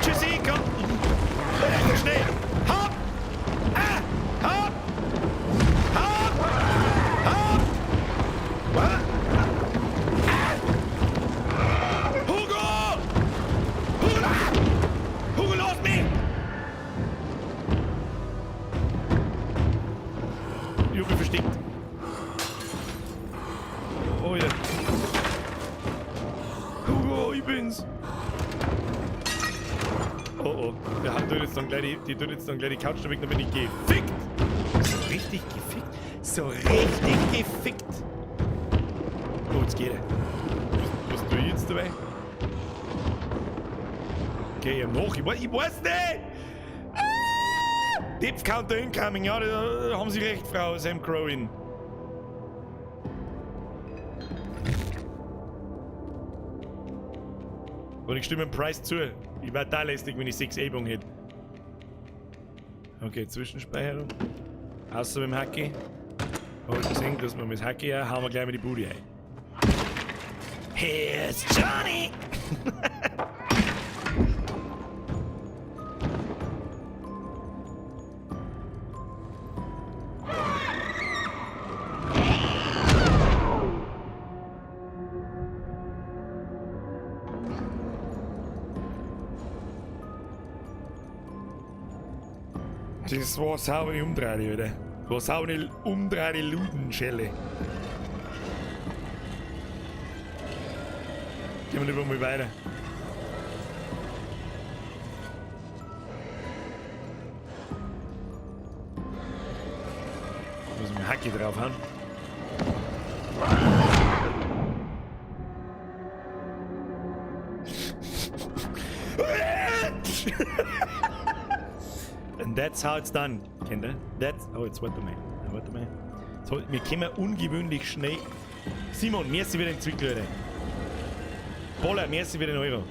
Tschüssi, komm. Alter, schnell. Hopp. Ah, hopp. Hopp. Hopp. Was? Ah. Hugo! Hugo! Hugo, lass mich! Ich hab mich versteckt. Oh ja. Hugo, ich bin's. Oh oh. Der tut jetzt dann gleich die, die tut jetzt dann gleich die Couch da weg, dann bin ich gefickt. So richtig gefickt. So richtig gefickt. Oh, jetzt geht er. Was tue ich jetzt dabei? Geh ihm nach. Ich weiß nicht! Ah! Depth Counter incoming. Ja, da haben Sie recht, Frau Sam Crowin. Und ich stimme dem Price zu. Ich wär da lästig, wenn ich 6 E-Bogen hätte. Okay, Zwischenspeicherung. Außer mit dem Hacki. Hab ich gesehen, dass wir mit Hacki auch, hauen wir gleich mit die Bude ein. Here's Johnny! Das war saubere Umdrehte, oder? Das war saubere Umdrehte Ludenschelle. Gehen wir lieber mal weiter. Muss ich mir Hacke draufhauen. And that's how it's done, Kinder. That's. Oh, jetzt warte mal. Warte mal. So, wir kommen ungewöhnlich schnell. Simon, merci wieder den Zwickel, Alter. Boller, merci wieder den Euro.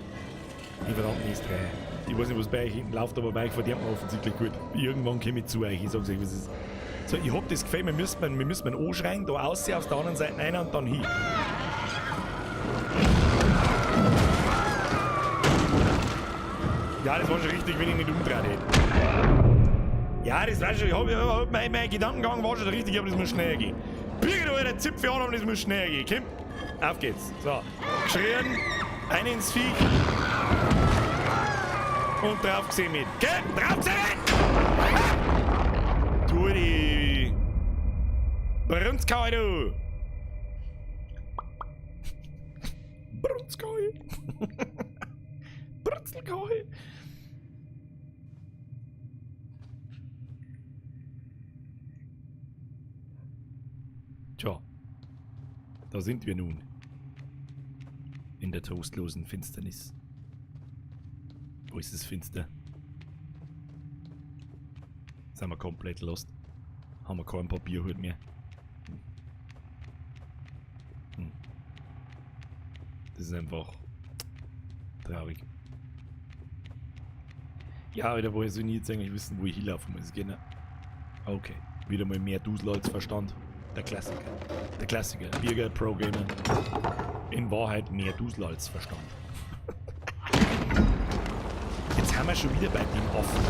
Ich verdammt nicht drei. Ich weiß nicht, was bei euch hinten läuft, aber bei euch verdient man offensichtlich gut. Irgendwann komme ich zu euch, ich sag's euch, was es ist. So, ich hab das Gefühl, wir müssen anschreien, da aussehen, auf der anderen Seite rein und dann hin. Ja, das war schon richtig, wenn ich nicht umdreht hätte. Ja, das war schon, mein Gedankengang war schon richtig, aber das muss schneller gehen. Birgit, Alter, Zipfel an, aber das muss schneller gehen. Komm, auf geht's. So, geschrien, ein ins Viech. Und drauf gesehen mit. Komm, drauf gesehen mit! Tu die Brunskau, du! Brunskau! Brunzelkau! Tja, da sind wir nun. In der trostlosen Finsternis. Wo ist es finster? Sind wir komplett lost? Haben wir kein Papierhut mehr? Hm. Das ist einfach traurig. Ja, wieder woher soll ich jetzt eigentlich wissen, wo ich hinlaufen muss? Genau. Okay. Wieder mal mehr Dusel als Verstand. Der Klassiker. Der Klassiker. Birger, Pro Gamer. In Wahrheit mehr Dusel als Verstand. Jetzt haben wir schon wieder bei dem Affen.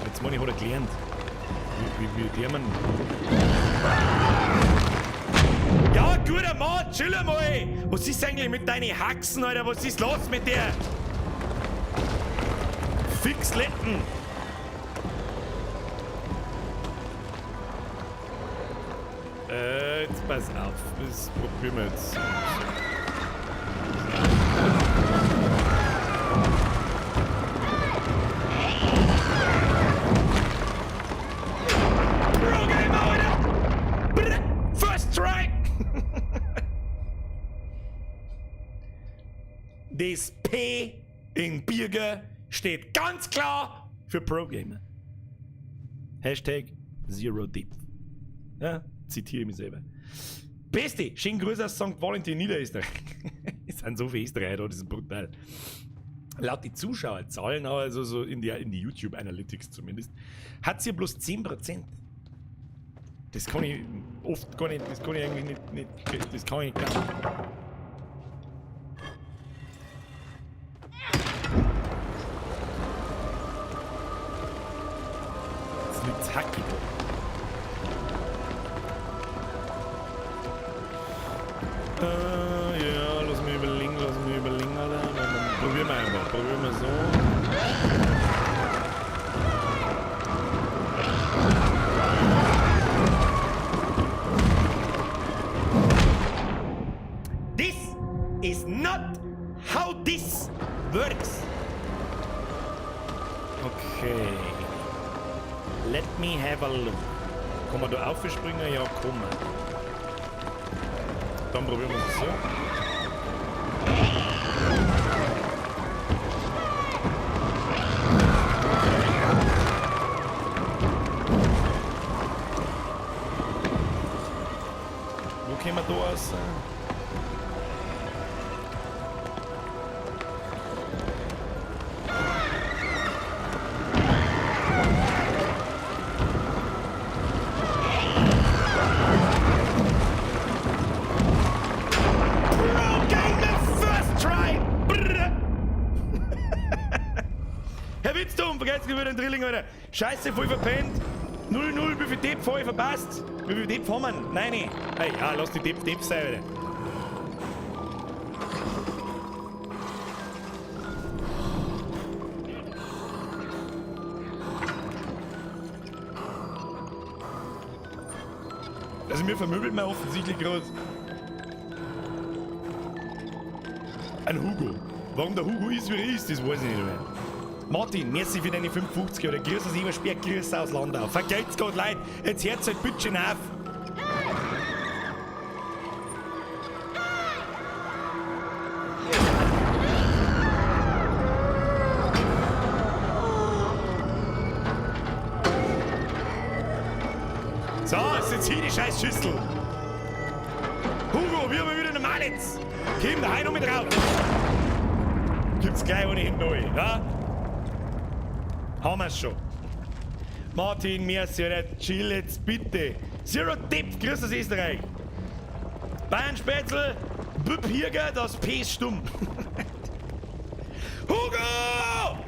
Jetzt meine ich, hat er gelernt. Wie erklärt man? Ja, guter Mann, chill mal! Was ist eigentlich mit deinen Haxen, Alter? Was ist los mit dir? Fixletten! Jetzt pass auf. Das probieren wir jetzt. Pro Gamer, Alter! Brr, First try! Das P in Birger steht ganz klar für Pro Gamer. Hashtag Zero Depth. Ja, zitiere mich selber. Beste, schönen Gruß aus St. Valentin Niederösterreich. Es sind so viele Österreicher da, das ist brutal. Laut die Zuschauerzahlen, also so in die YouTube Analytics zumindest, hat sie bloß 10%. Das kann ich oft gar nicht, das kann ich eigentlich nicht, das kann ich nicht glauben. Jetzt liegt's Hacki da. Ja, lass mich überlegen, Alter. Probieren wir einfach, probieren wir so. This is not how this works. Okay. Let me have a look. Kann man da aufspringen? Ja, komm. Dann probieren wir es so. wir da aus. Pro Gamer First Try! Brrr. Herr Witztum, vergesst nicht über den Drilling, Alter. Scheiße, voll verpennt. 0-0, wie viel Depp voll verpasst? Wie viel Depp haben wir? Nein, nein. Hey, ja, lass die Depp Depp sein, Alter. Also mir vermöbelt man offensichtlich gerade ein Hugo. Warum der Hugo ist, wie er ist, das weiß ich nicht mehr. Martin, merci für deine 5,50 oder Grüß aus Ebersberg, Grüß aus Landau. Vergelt's Gott, Leid, jetzt hört's halt bitte schön auf. So, jetzt hier die scheiß Schüssel. Hugo, wir haben wieder normal jetzt. Komm, da noch mit rauf. Gibt's gleich ohne hinten neu, ja? Haben wir's schon. Martin, merci, Alter. Chill jetzt bitte. Zero Tipp, grüß aus Österreich. Bayern Spätzl, Büb Hirger, das P ist stumm. Hugo!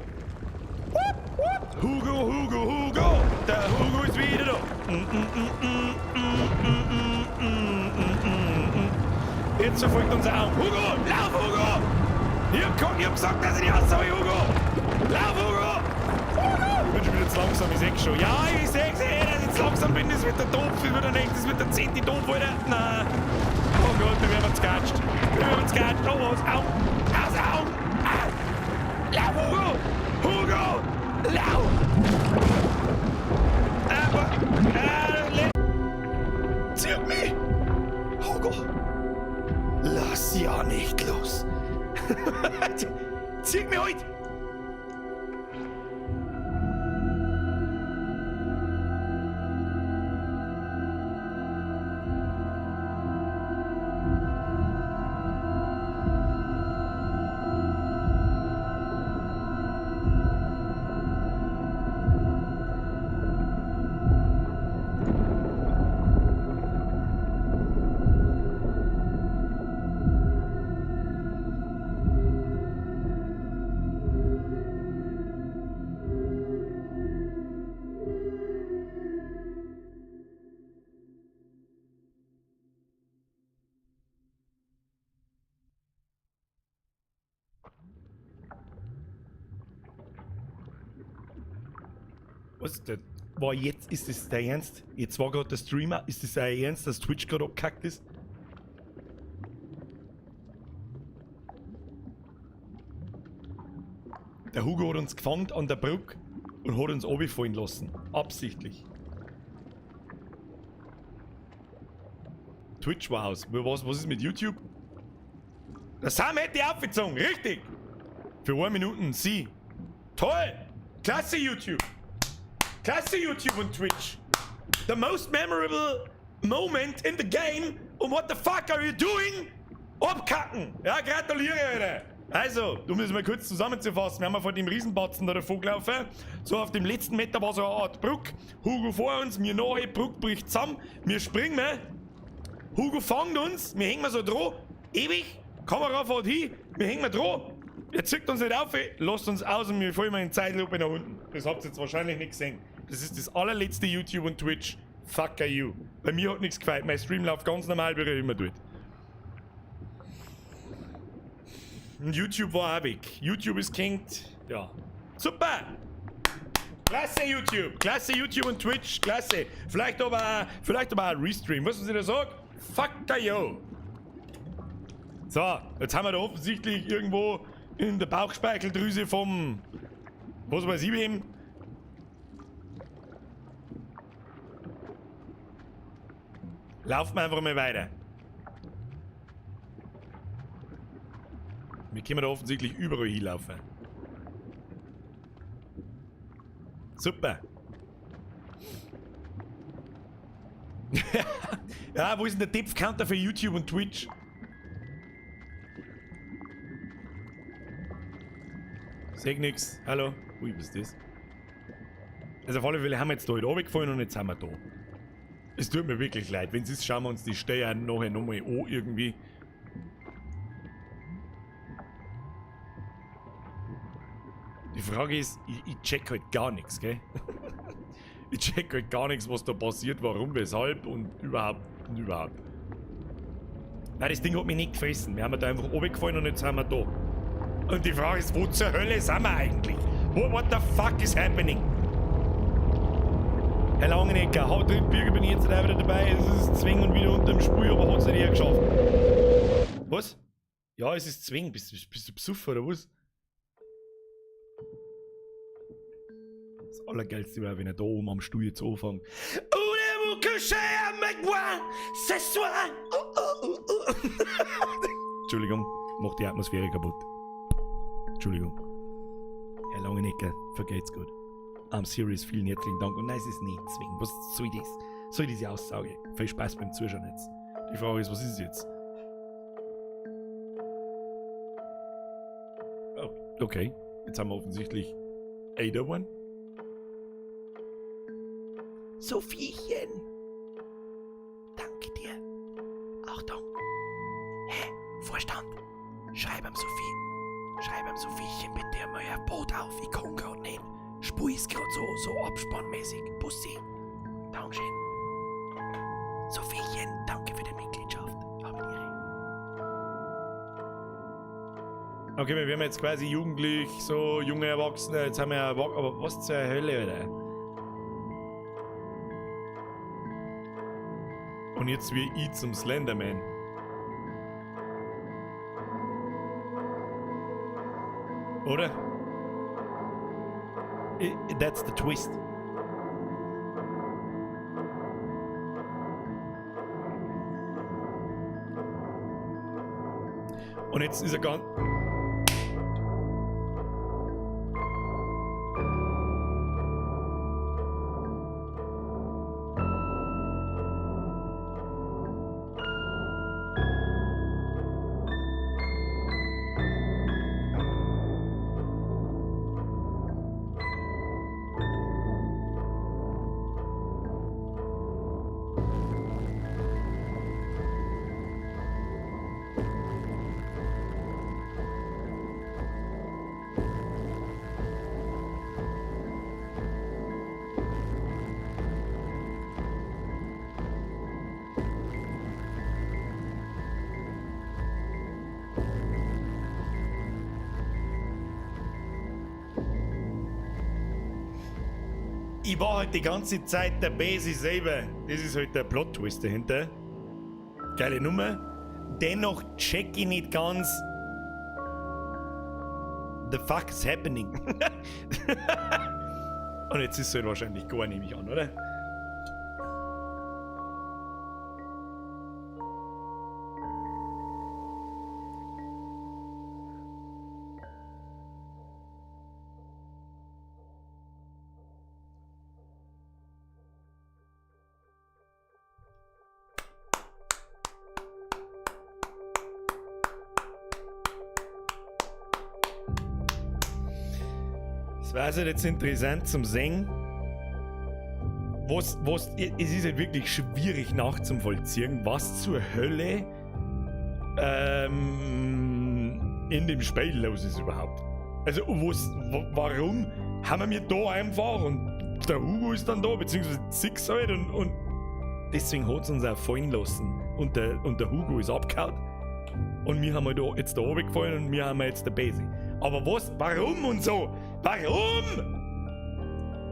Wupp, wupp. Hugo, Hugo, Hugo, der Hugo ist wieder da. Jetzt verfolgt unser Auge. Hugo, lauf, Hugo! Ich hab gesagt, dass ich nicht aussage, Hugo! Lauf, Hugo! Hugo! Ich bin schon wieder zu langsam, ich seh's schon. Ja, ich seh's, ey, dass ich zu langsam bin, das wird der Topf, das wird der nächste, das wird der 10. Topf, Alter. Nein. Oh Gott, da werden wir z'gatscht. Da werden wir z'gatscht. Oh, was? Au! Aus, au! Ah! Lauf, Hugo! Hugo! Lauf! Aber... Zirk mich! Hugo! Lass ja nicht los! Zieh mich halt! Was denn? Boah, jetzt ist das dein Ernst? Jetzt war gerade der Streamer. Ist das dein Ernst, dass Twitch gerade abgekackt ist? Der Hugo hat uns gefangen an der Brücke und hat uns runterfallen lassen. Absichtlich. Twitch war aus. Was ist mit YouTube? Der Sam hätte die aufgezogen, richtig! Für 1 Minute, sie. Toll! Klasse YouTube! Klasse YouTube und Twitch! The most memorable moment in the game und what the fuck are you doing? Abkacken! Ja, gratuliere, Alter! Also, um das mal kurz zusammenzufassen, wir haben ja vor dem Riesenbatzen da davor gelaufen. So, auf dem letzten Meter war so eine Art Brücke. Hugo vor uns, mir nahe, Brücke bricht zusammen. Wir springen, Hugo fängt uns, wir hängen so dran, ewig, Kamera fährt hin, wir hängen dran. Er zieht uns nicht auf, lasst uns aus und wir fallen mal in Zeitlupe nach unten. Das habt ihr jetzt wahrscheinlich nicht gesehen. Das ist das allerletzte YouTube und Twitch. Fuck you. Bei mir hat nichts gefällt. Mein Stream läuft ganz normal, wie er immer tut. Und YouTube war auch weg. YouTube ist gehängt. Ja. Super! Klasse YouTube! Klasse YouTube und Twitch. Klasse. Vielleicht aber auch ein Restream. Weißt du, was ich da sag? Fuck you! So, jetzt haben wir da offensichtlich irgendwo in der Bauchspeicheldrüse vom... Was weiß ich wem. Laufen wir einfach mal weiter. Wir können da offensichtlich überall hinlaufen. Super. Ja, wo ist denn der Depth-Counter für YouTube und Twitch? Seh nix. Hallo. Ui, was ist das? Also auf alle Fälle haben wir jetzt da halt runtergefallen und jetzt sind wir da. Es tut mir wirklich leid. Wenn es ist, schauen wir uns die Steuer nachher nochmal an irgendwie. Die Frage ist, ich check halt gar nichts, gell? Ich check halt gar nichts, was da passiert, warum, weshalb und überhaupt und überhaupt. Nein, das Ding hat mich nicht gefressen. Wir haben da einfach runtergefallen und jetzt sind wir da. Und die Frage ist, wo zur Hölle sind wir eigentlich? What the fuck is happening? Herr Langenecker, haut drin, Birger, bin ich jetzt auch wieder dabei. Es ist Zwing und wieder unter dem Spiel, aber hat's nicht eher geschafft. Was? Ja, es ist Zwing. Bist du besoffen oder was? Das Allergeilste wäre, wenn er da oben am Stuhl jetzt anfängt. Entschuldigung, macht die Atmosphäre kaputt. Entschuldigung. Herr Langenecker, vergeht's gut. I'm serious, vielen herzlichen Dank. Und nein, es ist nicht zwingend. Was soll das? Soll diese Aussage? Viel Spaß beim Zuschauen jetzt. Die Frage ist, was ist es jetzt? Oh, okay. Jetzt haben wir offensichtlich Ada One. Sophiechen! Danke dir. Achtung! Hä? Vorstand! Schreib am Sophie. Schreib am Sophiechen bitte einmal ein Boot auf. Ich kann grad nicht. Spul ist grad so abspannmäßig. Bussi. Dankeschön. Sophiechen, danke für die Mitgliedschaft. Hab die Ehre. Okay, wir werden jetzt quasi jugendlich, so junge Erwachsene. Jetzt haben wir ja aber was zur Hölle, Alter? Und jetzt wie ich zum Slenderman. Oder? That's the twist. Und jetzt ist er ganz... Ich war halt die ganze Zeit der Basi selber. Das ist halt der Plot-Twist dahinter. Geile Nummer. Dennoch check ich nicht ganz. The fuck is happening? Und jetzt ist es halt wahrscheinlich gar, nehme ich an, oder? Das war halt jetzt interessant zum Sehen. Es ist halt wirklich schwierig nachzuvollziehen, was zur Hölle in dem Spiel los ist überhaupt. Also, warum haben wir da einfach und der Hugo ist dann da, beziehungsweise Six halt und deswegen hat's uns auch fallen lassen und der Hugo ist abgehauen und wir haben halt da jetzt da runtergefallen und wir haben jetzt der Basi. Aber was? Warum und so? Warum?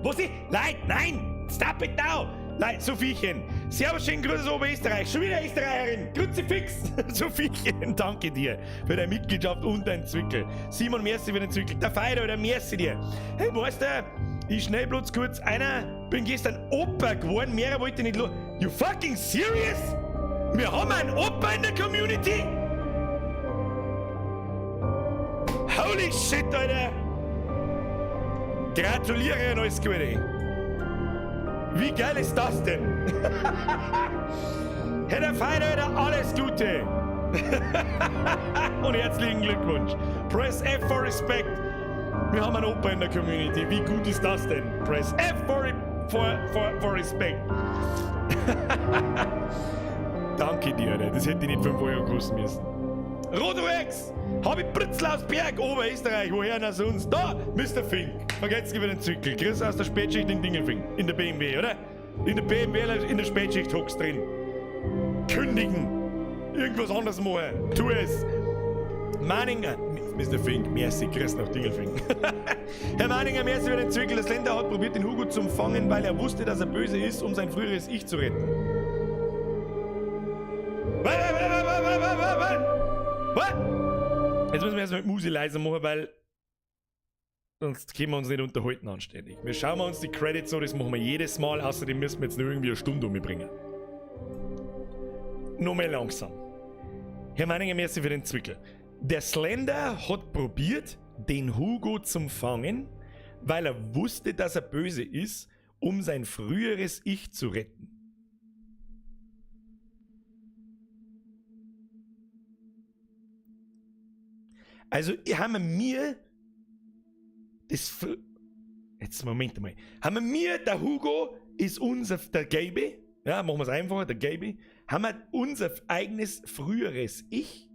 Was ist? Leute, nein! Stop it now! Leute, Sophiechen! Servus, schönen Grüße aus Oberösterreich! Schon wieder Österreicherin! Kruzifix! Sophiechen, danke dir für deine Mitgliedschaft und dein Zwickel. Simon, merci für den Zwickel. Der Feider, oder merci dir. Hey, weißt du, ich schnell bloß kurz einer, bin gestern Opa geworden, mehr wollte ich nicht lo-. You fucking serious? Wir haben einen Opa in der Community? Holy shit, Alter! Gratuliere und alles Gute! Wie geil ist das denn? Herr der Feiner, alles Gute! Und herzlichen Glückwunsch! Press F for Respect! Wir haben einen Opa in der Community. Wie gut ist das denn? Press F for Respect! Danke dir, Alter. Das hätte ich nicht 5 Euro kosten müssen. Rodorex! Hab ich Britzel aus Berg, Oberösterreich, woher denn sonst? Da, Mr. Fink. Vergesst über den Zückel. Chris aus der Spätschicht in Dingelfing. In der BMW, oder? In der BMW, in der Spätschicht hockst drin. Kündigen. Irgendwas anderes machen. Tu es. Manninger. Mr. Fink, merci, Chris nach Dingelfing. Herr Manninger, merci für den Zwickel. Das Länder hat probiert, den Hugo zu fangen, weil er wusste, dass er böse ist, um sein früheres Ich zu retten. Was? Jetzt müssen wir erstmal mit Musi leiser machen, weil sonst können wir uns nicht unterhalten anständig. Wir schauen uns die Credits an, das machen wir jedes Mal. Außerdem müssen wir jetzt nur irgendwie eine Stunde umbringen. Nur mal langsam. Herr Meininger, merci für den Zwickel. Der Slender hat probiert, den Hugo zum Fangen, weil er wusste, dass er böse ist, um sein früheres Ich zu retten. Also haben wir das. Jetzt Moment mal. Haben wir, der Hugo ist unser, der Gaby, ja, machen wir es einfacher, der Gaby, haben wir unser eigenes früheres Ich?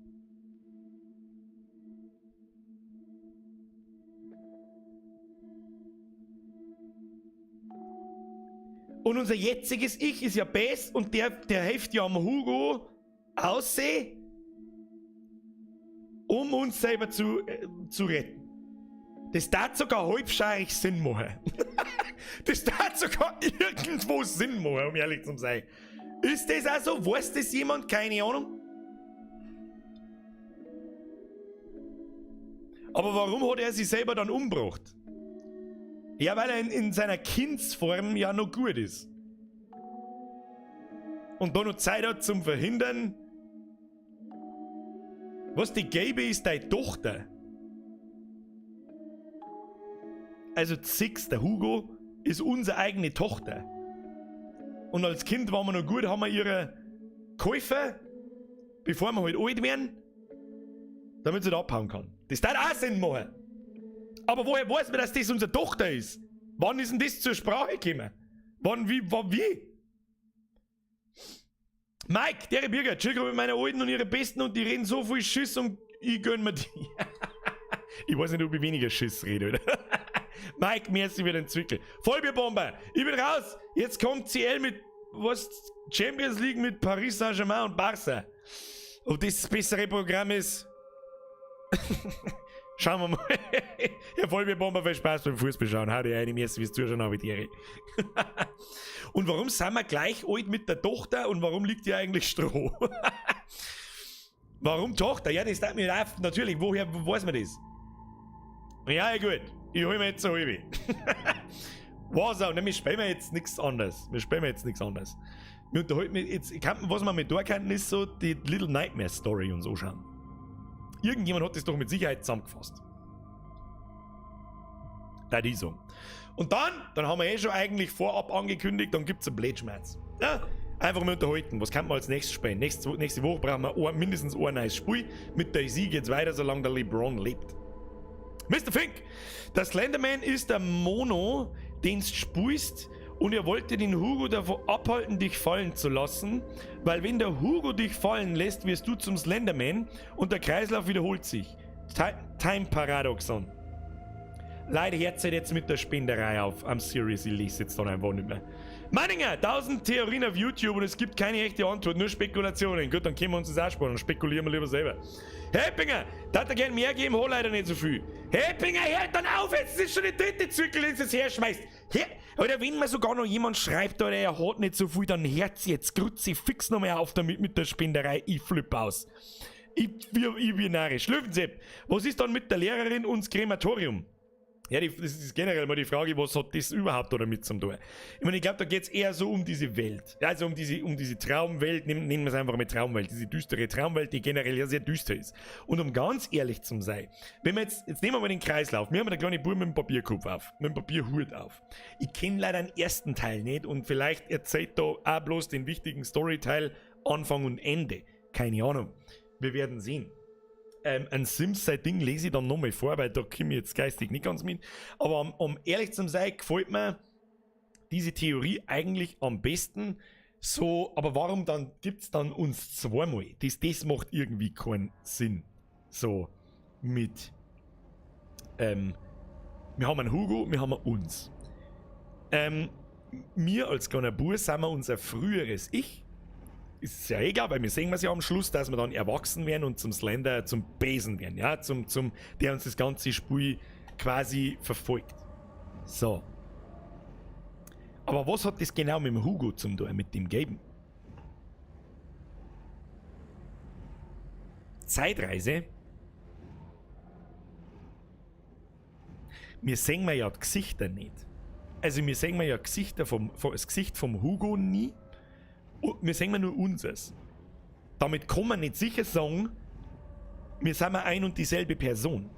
Und unser jetziges Ich ist ja best und der hilft ja am Hugo aussehen, um uns selber zu retten. Das darf sogar halbscharig Sinn machen. Das darf sogar irgendwo Sinn machen, um ehrlich zu sein. Ist das auch so? Weiß das jemand? Keine Ahnung. Aber warum hat er sich selber dann umgebracht? Ja, weil er in seiner Kindsform ja noch gut ist. Und da noch Zeit hat zum Verhindern. Was, die Gaby ist deine Tochter? Also Six, der Hugo, ist unsere eigene Tochter. Und als Kind waren wir noch gut, haben wir ihre Käufer, bevor wir halt alt werden, damit sie da abhauen kann. Das darf auch Sinn machen. Aber woher weiß man, dass das unsere Tochter ist? Wann ist denn das zur Sprache gekommen? Wann, wie, wann, wie? Mike, der Bürger, chill mit meiner Alten und ihre Besten und die reden so viel Schiss und ich gönn mir die. Ich weiß nicht, ob ich weniger Schiss rede, oder? Mike, merci für den Zwickel. Vollbierbomber, ich bin raus. Jetzt kommt CL mit, was, Champions League mit Paris Saint-Germain und Barca. Ob das das bessere Programm ist? Schauen wir mal. Ja, Vollbierbomber, viel Spaß beim Fußball schauen. Hau dir eine, merci fürs Zuschauen, habe ich dir. Und warum sind wir gleich alt mit der Tochter und warum liegt hier eigentlich Stroh? Warum Tochter? Ja, das darf mir auf. Natürlich, woher weiß man das? Ja, ja, gut. Ich hol mir jetzt eine halbe. Warzone, ne, wir spielen jetzt nichts anderes. Wir spielen jetzt nichts anderes. Wir unterhalten jetzt, ich kann, was wir mit da könnten, ist so die Little Nightmare Story und so schauen. Irgendjemand hat das doch mit Sicherheit zusammengefasst. Da die so. Und dann haben wir eh schon eigentlich vorab angekündigt, dann gibt's einen Blödschmerz. Ja, einfach mal unterhalten. Was kann man als nächstes spielen? Nächste Woche brauchen wir mindestens ein neues Spiel. Mit DayZ geht's weiter, solange der LeBron lebt. Mr. Fink, der Slenderman ist der Mono, den du spielst, und er wollte den Hugo davon abhalten, dich fallen zu lassen, weil wenn der Hugo dich fallen lässt, wirst du zum Slenderman und der Kreislauf wiederholt sich. Time Paradoxon. Leider hört es jetzt mit der Spenderei auf. I'm serious, ich lese jetzt dann einfach nicht mehr. Manninger, 1000 Theorien auf YouTube und es gibt keine echte Antwort, nur Spekulationen. Gut, dann können wir uns das auch sparen und spekulieren wir lieber selber. Heppinger, da hat er gern mehr geben, hol leider nicht so viel. Heppinger, hört dann auf, jetzt ist schon die dritte Zirkel, den du jetzt herschmeißt. Oder wenn mir sogar noch jemand schreibt, oder er hat nicht so viel, dann hört's jetzt kruzifix noch mehr auf damit mit der Spenderei. Ich flipp aus. Ich bin narrisch. Löwensepp, was ist dann mit der Lehrerin und das Krematorium? Ja, das ist generell mal die Frage, was hat das überhaupt da damit zum tun? Ich meine, ich glaub, da geht's eher so um diese Welt. Ja, also um diese Traumwelt, nehmen wir es einfach mit Traumwelt, diese düstere Traumwelt, die generell ja sehr düster ist. Und um ganz ehrlich zu sein, wenn wir jetzt nehmen wir mal den Kreislauf, wir haben einen kleinen Bub mit dem Papierkopf auf, mit dem Papierhut auf. Ich kenn leider den ersten Teil nicht und vielleicht erzählt da auch bloß den wichtigen Storyteil Anfang und Ende. Keine Ahnung. Wir werden sehen. Ein Sims sein Ding lese ich dann nochmal vor, weil da komme ich jetzt geistig nicht ganz mit. Aber um ehrlich zu sein, gefällt mir diese Theorie eigentlich am besten. So, aber warum dann gibt's dann uns zweimal? Das macht irgendwie keinen Sinn. So, mit, wir haben einen Hugo, wir haben uns. Wir als kleiner Bub sind wir unser früheres Ich. Ist ja egal, weil wir sehen es ja am Schluss, dass wir dann erwachsen werden und zum Slender, zum Besen werden, ja, zum, der uns das ganze Spiel quasi verfolgt. So. Aber was hat das genau mit dem Hugo zum tun, mit dem Gelben? Zeitreise? Wir sehen ja die Gesichter nicht. Also wir sehen ja Gesichter das Gesicht vom Hugo nie. Und wir sehen nur unseres. Damit kann man nicht sicher sagen, wir sind ein und dieselbe Person.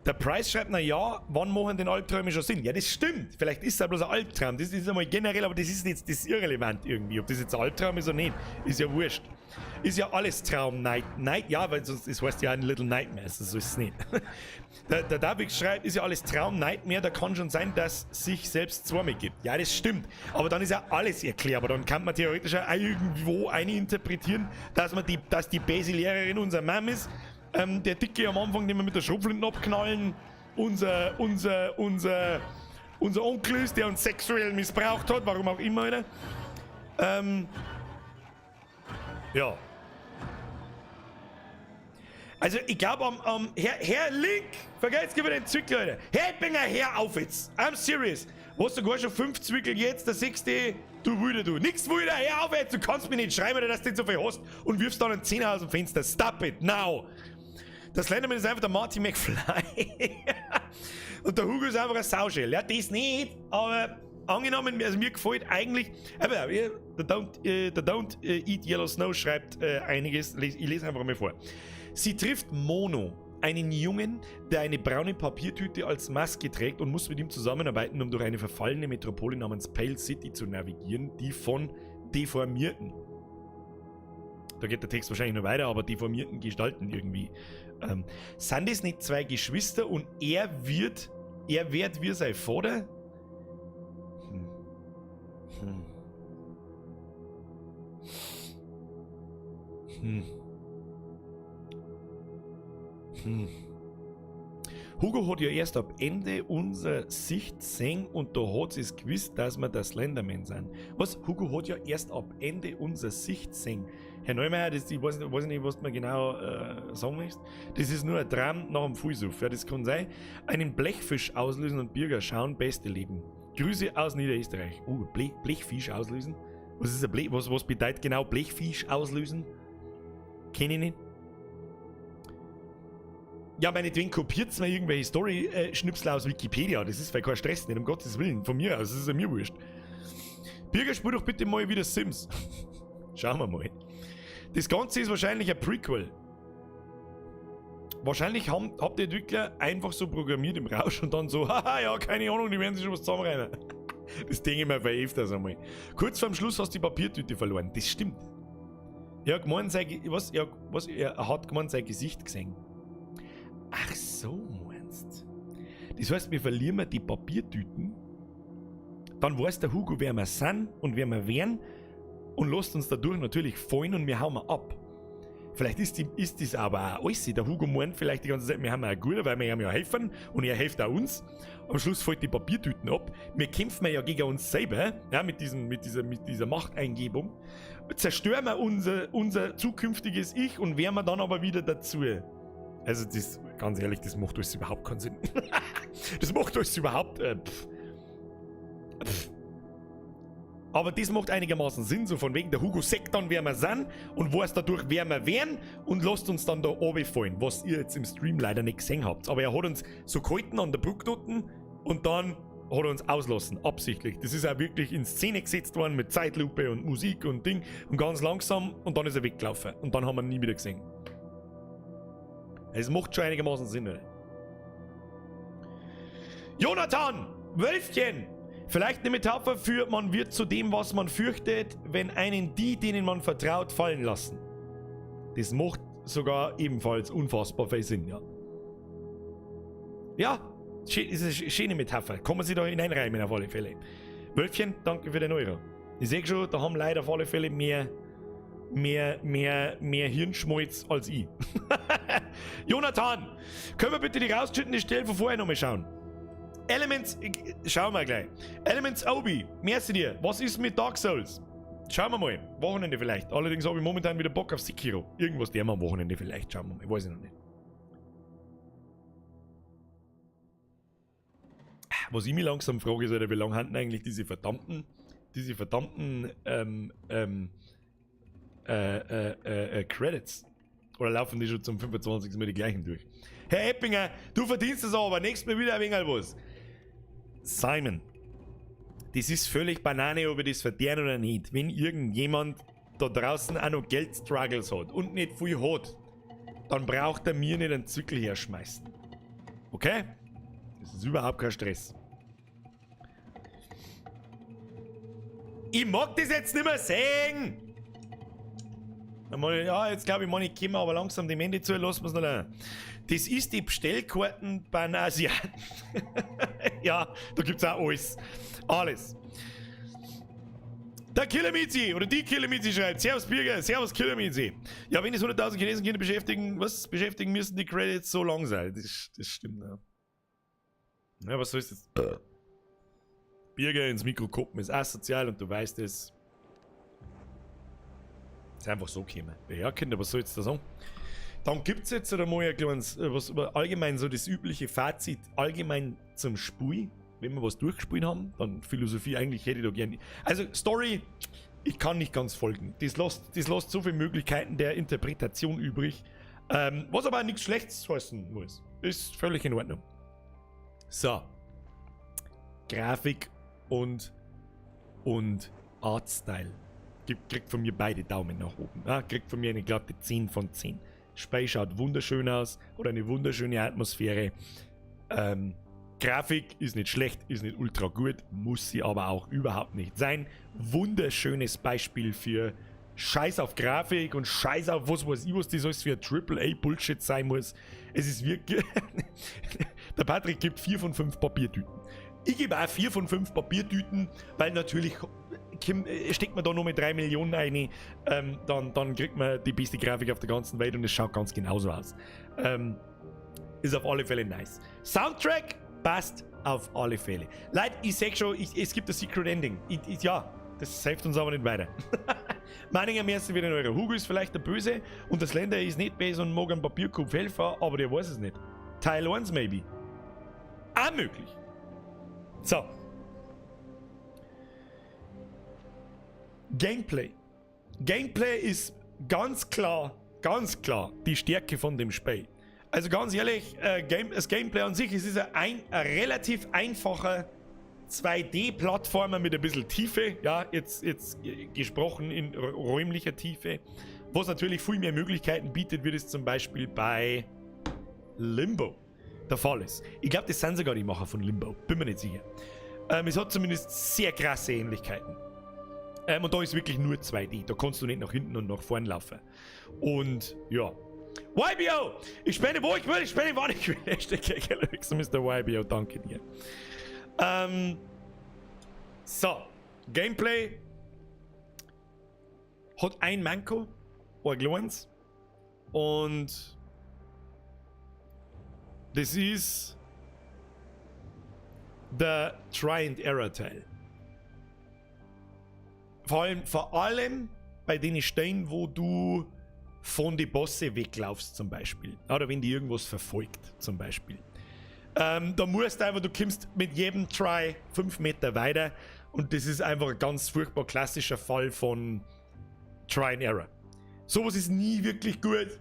Der Price schreibt, na ja, wann machen denn Albträume schon Sinn? Ja, das stimmt. Vielleicht ist es ja bloß ein Albtraum. Das ist einmal generell, aber das ist jetzt, das ist irrelevant irgendwie. Ob das jetzt ein Albtraum ist oder nicht, ist ja wurscht. Ist ja alles Traum, Night, Night, ja, weil sonst, das heißt ja ein Little Nightmares, so ist es nicht. Der David schreibt, ist ja alles Traum, Nightmare, da kann schon sein, dass sich selbst zweimal gibt. Ja, das stimmt. Aber dann ist ja alles erklärbar. Dann kann man theoretisch auch irgendwo eine interpretieren, dass die Basi-Lehrerin unser Mom ist. Der Dicke am Anfang, den wir mit der Schrotflinte abknallen, unser Onkel ist, der uns sexuell missbraucht hat, warum auch immer, oder? Ja. Also ich glaub, Herr Link, vergesst über den Zwickel, Alter. Herr Eppinger, hör auf jetzt. I'm serious. Was, sogar schon 5 Zwickel jetzt, der 6., du Wilder, du. Nix Wilder, hör auf jetzt, du kannst mir nicht schreiben, dass du nicht so viel hast und wirfst dann einen Zehner aus dem Fenster. Stop it, now. Der Slenderman ist einfach der Marty McFly. Und der Hugo ist einfach ein Sauschell. Ja, das nicht, aber angenommen, also mir gefällt eigentlich, aber, ja, der Don't Eat Yellow Snow schreibt einiges, ich lese einfach mal vor. Sie trifft Mono, einen Jungen, der eine braune Papiertüte als Maske trägt und muss mit ihm zusammenarbeiten, um durch eine verfallene Metropole namens Pale City zu navigieren, die von deformierten, da geht der Text wahrscheinlich noch weiter, aber deformierten Gestalten irgendwie. Sind das nicht zwei Geschwister und er wird wie sein Vater? Hugo hat ja erst ab Ende unserer Sicht gesehen und da hat es gewusst, dass wir der Slenderman sind. Was? Hugo hat ja erst ab Ende unserer Sicht gesehen. Herr Neumeier, das, ich weiß nicht, was du mir genau sagen möchtest. Das ist nur ein Traum nach dem Fußsuff. Ja, das kann sein. Einen Blechfisch auslösen und Bürger schauen, beste Leben. Grüße aus Niederösterreich. Oh, Blechfisch auslösen? Was ist ein Blech, was bedeutet genau Blechfisch auslösen? Kenn ich nicht. Ja, meinetwegen kopiert's mir irgendwelche Story-Schnipsel aus Wikipedia. Das ist vielleicht kein Stress, nicht um Gottes Willen. Von mir aus, das ist ja mir wurscht. Birger, spiel doch bitte mal wieder Sims. Schauen wir mal. Das Ganze ist wahrscheinlich ein Prequel. Wahrscheinlich habt die Entwickler einfach so programmiert im Rausch und dann so, haha, ja, keine Ahnung, die werden sich schon was zusammenreimen. Das denke ich mir bei öfters einmal. Kurz vorm Schluss hast du die Papiertüte verloren. Das stimmt. Er hat gemeint, sein Ge-, was? Er, was? Er hat gemeint, sein Gesicht gesehen. Ach so, meinst. Das heißt, wir verlieren die Papiertüten, dann weiß der Hugo, wer wir sind und wer wir wären und lässt uns dadurch natürlich fallen und wir hauen ab. Vielleicht ist das aber auch alles. Der Hugo meint vielleicht die ganze Zeit, wir haben auch gut, weil wir ihm ja helfen und er hilft auch uns. Am Schluss fällt die Papiertüten ab. Wir kämpfen ja gegen uns selber, ja, mit dieser Machteingebung. Zerstören wir unser zukünftiges Ich und wehren wir dann aber wieder dazu. Also das, ganz ehrlich, das macht alles überhaupt keinen Sinn. Das macht alles überhaupt... pff. Pff. Aber das macht einigermaßen Sinn, so von wegen der Hugo sagt dann, wer wir sind und weiß dadurch, wer wir wären und lasst uns dann da runterfallen, was ihr jetzt im Stream leider nicht gesehen habt. Aber er hat uns so gehalten an der Brücke dort und dann hat er uns auslassen, absichtlich. Das ist auch wirklich in Szene gesetzt worden mit Zeitlupe und Musik und Ding und ganz langsam und dann ist er weggelaufen und dann haben wir ihn nie wieder gesehen. Es macht schon einigermaßen Sinn, oder? Jonathan! Wölfchen! Vielleicht eine Metapher für, man wird zu dem, was man fürchtet, wenn einen die, denen man vertraut, fallen lassen. Das macht sogar ebenfalls unfassbar viel Sinn, ja. Ja, ist eine schöne Metapher. Kann man sich da hineinreimen auf alle Fälle. Wölfchen, danke für den Euro. Ich sehe schon, da haben leider auf alle Fälle mehr Hirnschmalz als ich. Jonathan, können wir bitte die rausgeschnittene Stelle von vorher nochmal schauen? Elements, schauen wir gleich. Elements Obi, merci dir. Was ist mit Dark Souls? Schauen wir mal. Wochenende vielleicht. Allerdings habe ich momentan wieder Bock auf Sekiro. Irgendwas der wir am Wochenende vielleicht. Schauen wir mal. Weiß ich noch nicht. Was ich mich langsam frage, ist, Alter, wie lange haben eigentlich diese verdammten Credits? Oder laufen die schon zum 25. Mal die gleichen durch? Herr Eppinger, du verdienst es aber. Nächstes Mal wieder ein wenig was. Simon, das ist völlig Banane, ob ich das verdiene oder nicht. Wenn irgendjemand da draußen auch noch Geldstruggles hat und nicht viel hat, dann braucht er mir nicht einen Zückel herschmeißen. Okay? Das ist überhaupt kein Stress. Ich mag das jetzt nicht mehr sehen! Ja, jetzt glaube ich, meine ich, kommen aber langsam dem Ende zu, lassen wir's noch lernen. Das ist die Bestellkarten beim Asiaten. Ja, da gibt's auch alles. Alles. Der Killermizi oder die Killermizi schreibt: Servus Birger, Servus Killermizi. Ja, wenn es 100.000 Chinesen Kinder beschäftigen, was beschäftigen müssen die Credits so lang sein? Das stimmt, ja. Ja, was soll ich jetzt? Birger ins Mikro gucken ist asozial und du weißt es. Ist einfach so gekommen. Ja, Kinder, was soll ich jetzt da sagen? Dann gibt's jetzt einmal ein kleines, was allgemein so das übliche Fazit, allgemein zum Spiel. Wenn wir was durchgespielt haben, dann Philosophie eigentlich hätte ich da gerne. Also Story, ich kann nicht ganz folgen. Das lässt so viele Möglichkeiten der Interpretation übrig. Was aber auch nichts Schlechtes heißen muss. Ist völlig in Ordnung. So. Grafik und Artstyle. Kriegt von mir beide Daumen nach oben. Ja, kriegt von mir eine glatte 10 von 10. Spiel schaut wunderschön aus, hat eine wunderschöne Atmosphäre. Grafik ist nicht schlecht, ist nicht ultra gut, muss sie aber auch überhaupt nicht sein. Wunderschönes Beispiel für Scheiß auf Grafik und Scheiß auf was weiß ich, was das alles für Triple A Bullshit sein muss. Es ist wirklich... Der Patrick gibt 4 von 5 Papiertüten. Ich gebe auch 4 von 5 Papiertüten, weil natürlich steckt man da nur mit 3 Millionen rein, dann kriegt man die beste Grafik auf der ganzen Welt und es schaut ganz genauso aus. Ist auf alle Fälle nice. Soundtrack passt auf alle Fälle. Leute, ich sag schon, es gibt ein Secret Ending. Ja, das hilft uns aber nicht weiter. Meininger Merci wieder in eurer. Hugo ist vielleicht der Böse und der Slender ist nicht böse und mag einen Papierkopf helfen, aber der weiß es nicht. Teil 1 maybe. Auch möglich. So. Gameplay. Gameplay ist ganz klar die Stärke von dem Spiel. Also ganz ehrlich, das Gameplay an sich, es ist ein relativ einfacher 2D-Plattformer mit ein bisschen Tiefe, ja, jetzt gesprochen in räumlicher Tiefe, was natürlich viel mehr Möglichkeiten bietet, wie das zum Beispiel bei Limbo der Fall ist. Ich glaube, das sind sogar die Macher von Limbo, bin mir nicht sicher. Es hat zumindest sehr krasse Ähnlichkeiten. Und da ist wirklich nur 2D, da kannst du nicht nach hinten und nach vorn laufen. Und ja. YBO! Ich spende wo ich will, ich spende wann ich will. Hashtag Mr. YBO, danke dir. So, Gameplay hat ein Manko, ein kleines. Und das ist der Try and Error Teil. Vor allem bei den Stellen, wo du von den Bosse weglaufst zum Beispiel. Oder wenn die irgendwas verfolgt zum Beispiel. Da musst du einfach, du kommst mit jedem Try 5 Meter weiter und das ist einfach ein ganz furchtbar klassischer Fall von Try and Error. Sowas ist nie wirklich gut,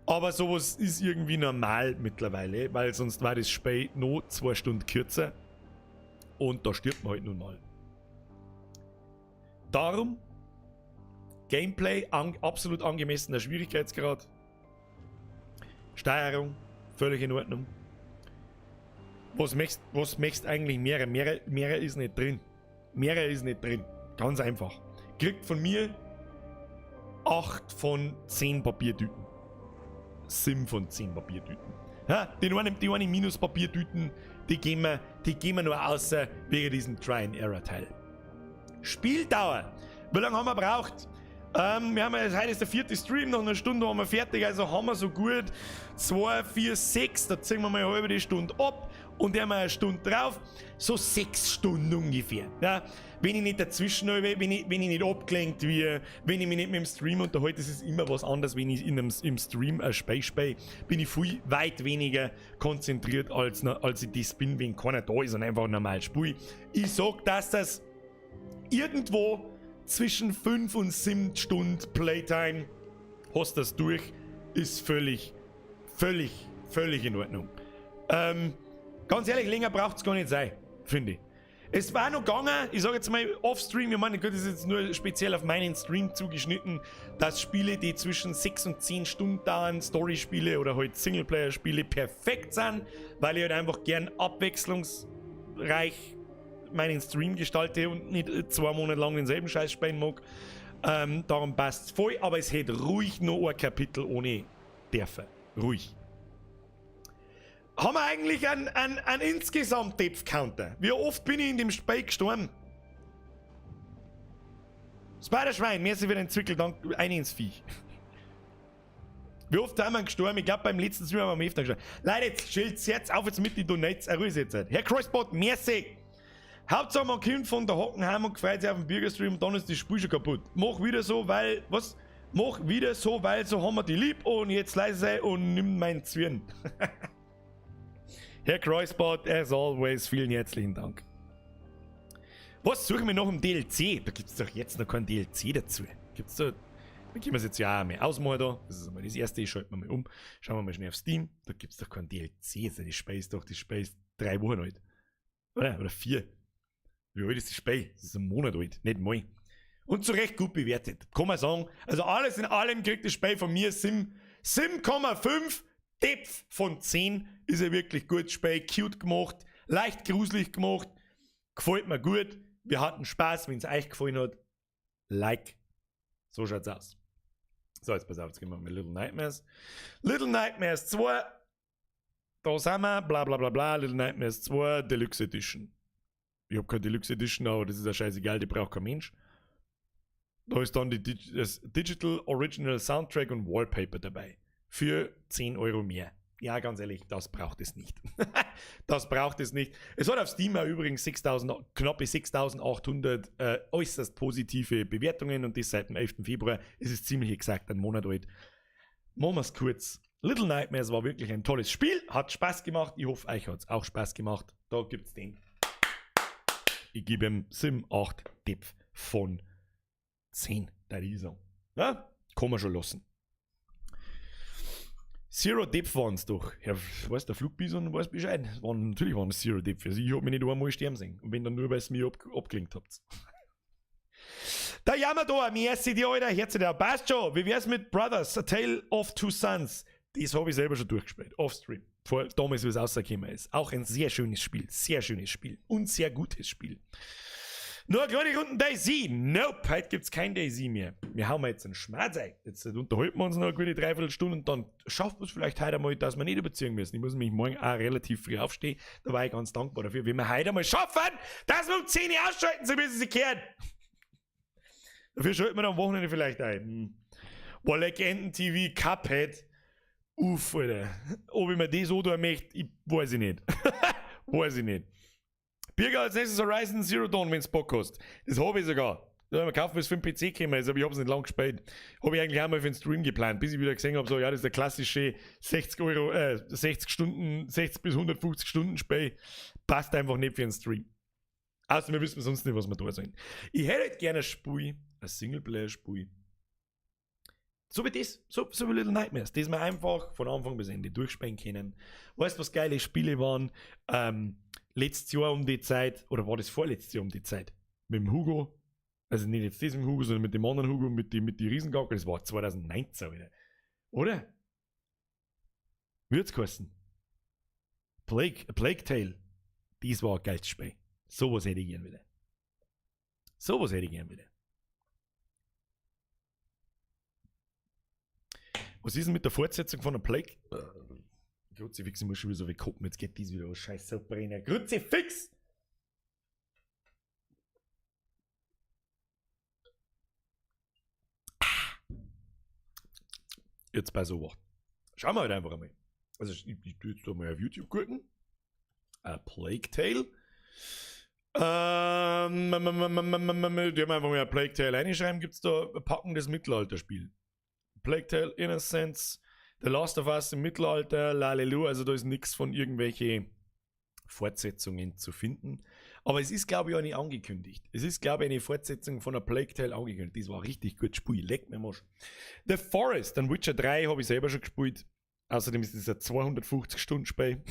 aber sowas ist irgendwie normal mittlerweile, weil sonst war das Spiel noch 2 Stunden kürzer und da stirbt man halt nun mal. Darum, Gameplay, absolut angemessener Schwierigkeitsgrad, Steuerung, völlig in Ordnung. Was möchtest eigentlich mehr? Mehr ist nicht drin. Mehr ist nicht drin. Ganz einfach. Kriegt von mir 8 von 10 Papiertüten. 7 von 10 Papiertüten. Ja, die eine Minus-Papiertüten, die gehen wir nur außer wegen diesem Try-and-Error-Teil. Spieldauer. Wie lange haben wir braucht? Wir haben jetzt, heute ist der vierte Stream, nach einer Stunde haben wir fertig, also haben wir so gut 2, 4, 6, da ziehen wir mal eine halbe Stunde ab und dann haben wir eine Stunde drauf, so 6 Stunden ungefähr. Ja, wenn ich nicht dazwischen, wenn ich nicht abgelenkt werde, wenn ich mich nicht mit dem Stream unterhalte, das ist immer was anderes, wenn ich im Stream ein Spiel spiele, bin ich viel weit weniger konzentriert, als ich das bin, wenn keiner da ist und einfach normal spiele. Ich sag, dass das irgendwo zwischen 5 und 7 Stunden Playtime hast das durch, ist völlig, völlig, völlig in Ordnung. Ganz ehrlich, länger braucht es gar nicht sein, finde ich. Es war noch gegangen, ich sage jetzt mal off-stream, ich meine, gut, das ist jetzt nur speziell auf meinen Stream zugeschnitten, dass Spiele, die zwischen 6 und 10 Stunden dauern, Story-Spiele oder halt Singleplayer-Spiele perfekt sind, weil ich halt einfach gern abwechslungsreich meinen Stream gestalte und nicht 2 Monate lang denselben Scheiß spielen mag. Darum passt es voll, aber es hätte ruhig noch ein Kapitel ohne dürfen. Ruhig. Haben wir eigentlich einen insgesamt Death Counter? Wie oft bin ich in dem Spiel gestorben? Spider-Schwein, merci für den Zwickel, dank, ein ins Viech. Wie oft haben wir gestorben? Ich glaube, beim letzten Stream haben wir am öfter gestorben. Leute, jetzt chillt's jetzt auf jetzt mit die Donates. Ruhig jetzt. Herr Crossbot, merci. Hauptsache, man kommt von der Hocken heim und freut sich auf den Bürgerstream und dann ist das Spiel schon kaputt. Mach wieder so, weil, was? Mach wieder so, weil so haben wir di lieb und jetzt leise sei und nimm mein Zwirn. Herr Kreuzbot, as always, vielen herzlichen Dank. Was suchen wir noch im DLC? Da gibt es doch jetzt noch kein DLC dazu. Gibt's da. Dann können wir es jetzt ja auch mal ausmachen da. Das ist einmal das erste, ich schalte mal um. Schauen wir mal schnell auf Steam. Da gibt es doch kein DLC. Das Spiel ist doch das Spiel ist 3 Wochen alt. Oder? Oder 4. Wie alt ist das Spiel? Das ist ein Monat alt, nicht mal. Und zu Recht gut bewertet. Kann man sagen. Also alles in allem kriegt das Spiel von mir 7,5 Depth von 10. Ist ein wirklich gutes Spiel. Cute gemacht, leicht gruselig gemacht. Gefällt mir gut. Wir hatten Spaß. Wenn es euch gefallen hat, like. So schaut's aus. So, jetzt pass auf, jetzt gehen wir mit Little Nightmares. Little Nightmares 2. Da sind wir, bla bla bla bla. Little Nightmares 2 Deluxe Edition. Ich habe keine Deluxe Edition, aber das ist ja scheißegal, die braucht kein Mensch. Da ist dann das Digital Original Soundtrack und Wallpaper dabei. Für 10 € mehr. Ja, ganz ehrlich, das braucht es nicht. Das braucht es nicht. Es hat auf Steam auch übrigens 6000, knappe 6800 äußerst positive Bewertungen und das seit dem 11. Februar. Es ist ziemlich exakt ein Monat alt. Machen wir es kurz. Little Nightmares war wirklich ein tolles Spiel, hat Spaß gemacht. Ich hoffe, euch hat es auch Spaß gemacht. Da gibt es den. Ich gebe ihm 7, 8 Depth von 10, da ich sagen. Ja, kann man schon lassen. Zero Death waren es doch. Ja, weiß der Flugbison weiß Bescheid. Es waren, natürlich waren es Zero Death. Also ich hab mich nicht einmal sterben sehen. Und wenn dann nur, weil es mich abgelenkt habt. Da jammer da, merci dir, Alter. Herzlich, der passt schon. Wie wär's mit Brothers, A Tale of Two Sons? Das habe ich selber schon durchgespielt. Offstream. Vor, damals, wie es rausgekommen ist. Auch ein sehr schönes Spiel. Sehr schönes Spiel. Und sehr gutes Spiel. Nur eine kleine Runde DayZ. Nope, heute gibt's kein DayZ mehr. Wir hauen jetzt einen Schmerz ein. Jetzt unterhalten wir uns noch eine gute Dreiviertelstunde und dann schaffen wir es vielleicht heute einmal, dass wir nicht überziehen müssen. Ich muss mich morgen auch relativ früh aufstehen. Da war ich ganz dankbar dafür. Wenn wir heute einmal schaffen, dass wir um 10 Uhr ausschalten, so wie sie sich kehren. Dafür schalten wir am Wochenende vielleicht ein. Boah, Legenden TV, Cuphead. Uff, Alter. Ob ich mir das so tun möchte, ich weiß ich nicht. Weiß ich nicht. Birger, als nächstes Horizon Zero Dawn, wenn du Bock hast. Das habe ich sogar. Da habe ich mir gekauft, weil es für den PC gekommen ist, aber ich habe es nicht lang gespielt. Habe ich eigentlich auch mal für den Stream geplant, bis ich wieder gesehen habe, so, ja, das ist der klassische 60 Euro, 60 Stunden, 60 bis 150 Stunden Spiel. Passt einfach nicht für einen Stream. Außer wir wissen sonst nicht, was wir da sollen. Ich hätte halt gerne ein Spiel, ein Singleplayer-Spiel. So wie das, so wie Little Nightmares, das wir einfach von Anfang bis Ende durchspielen können. Weißt du, was geile Spiele waren? Letztes Jahr um die Zeit, oder war das vorletztes Jahr um die Zeit? Mit dem Hugo, also nicht jetzt diesem Hugo, sondern mit dem anderen Hugo, mit die Riesengackel, das war 2019, Alter. Oder? Wie hat's geheißen? A Plague Tale. Das war ein geiles Spiel. Sowas hätte ich gern wieder. Sowas hätte ich gern wieder. Was ist denn mit der Fortsetzung von der Plague? Kruzifix, ich muss schon wieder so wie gucken, jetzt geht dies wieder was scheiß Brenner. Kruzifix! Jetzt bei so was. Schauen wir halt einfach einmal. Also ich tue jetzt da mal auf YouTube gucken. A Plague Tale. Die haben einfach mal A Plague Tale reinschreiben, gibt's da ein packendes Mittelalterspiel. Plague Tale, Innocence, The Last of Us im Mittelalter, Lalelu, also da ist nix von irgendwelche Fortsetzungen zu finden. Aber es ist, glaube ich, auch nicht angekündigt. Es ist, glaube ich, eine Fortsetzung von A Plague Tale angekündigt. Das war richtig gut Spiel. Leck mir Arsch. The Forest, dann Witcher 3 habe ich selber schon gespielt. Außerdem ist es ein 250-Stunden-Spiel.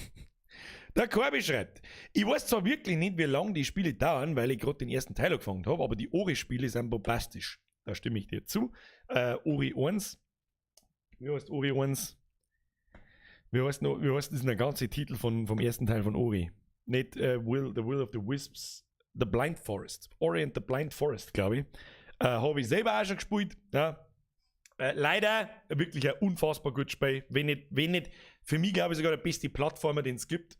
Der Corby schreibt, ich weiß zwar wirklich nicht, wie lange die Spiele dauern, weil ich gerade den ersten Teil angefangen habe, aber die Ori-Spiele sind bombastisch. Da stimme ich dir zu. Ori 1. Wie heißt Ori 1? Wie heißt noch, wie heißt das denn der ganze Titel vom ersten Teil von Ori? Nicht Will, The Will of the Wisps, The Blind Forest. Ori and the Blind Forest, glaube ich. Habe ich selber auch schon gespielt. Ja. Leider wirklich ein unfassbar gutes Spiel. Wenn nicht, für mich glaube ich sogar der beste Plattformer, den es gibt.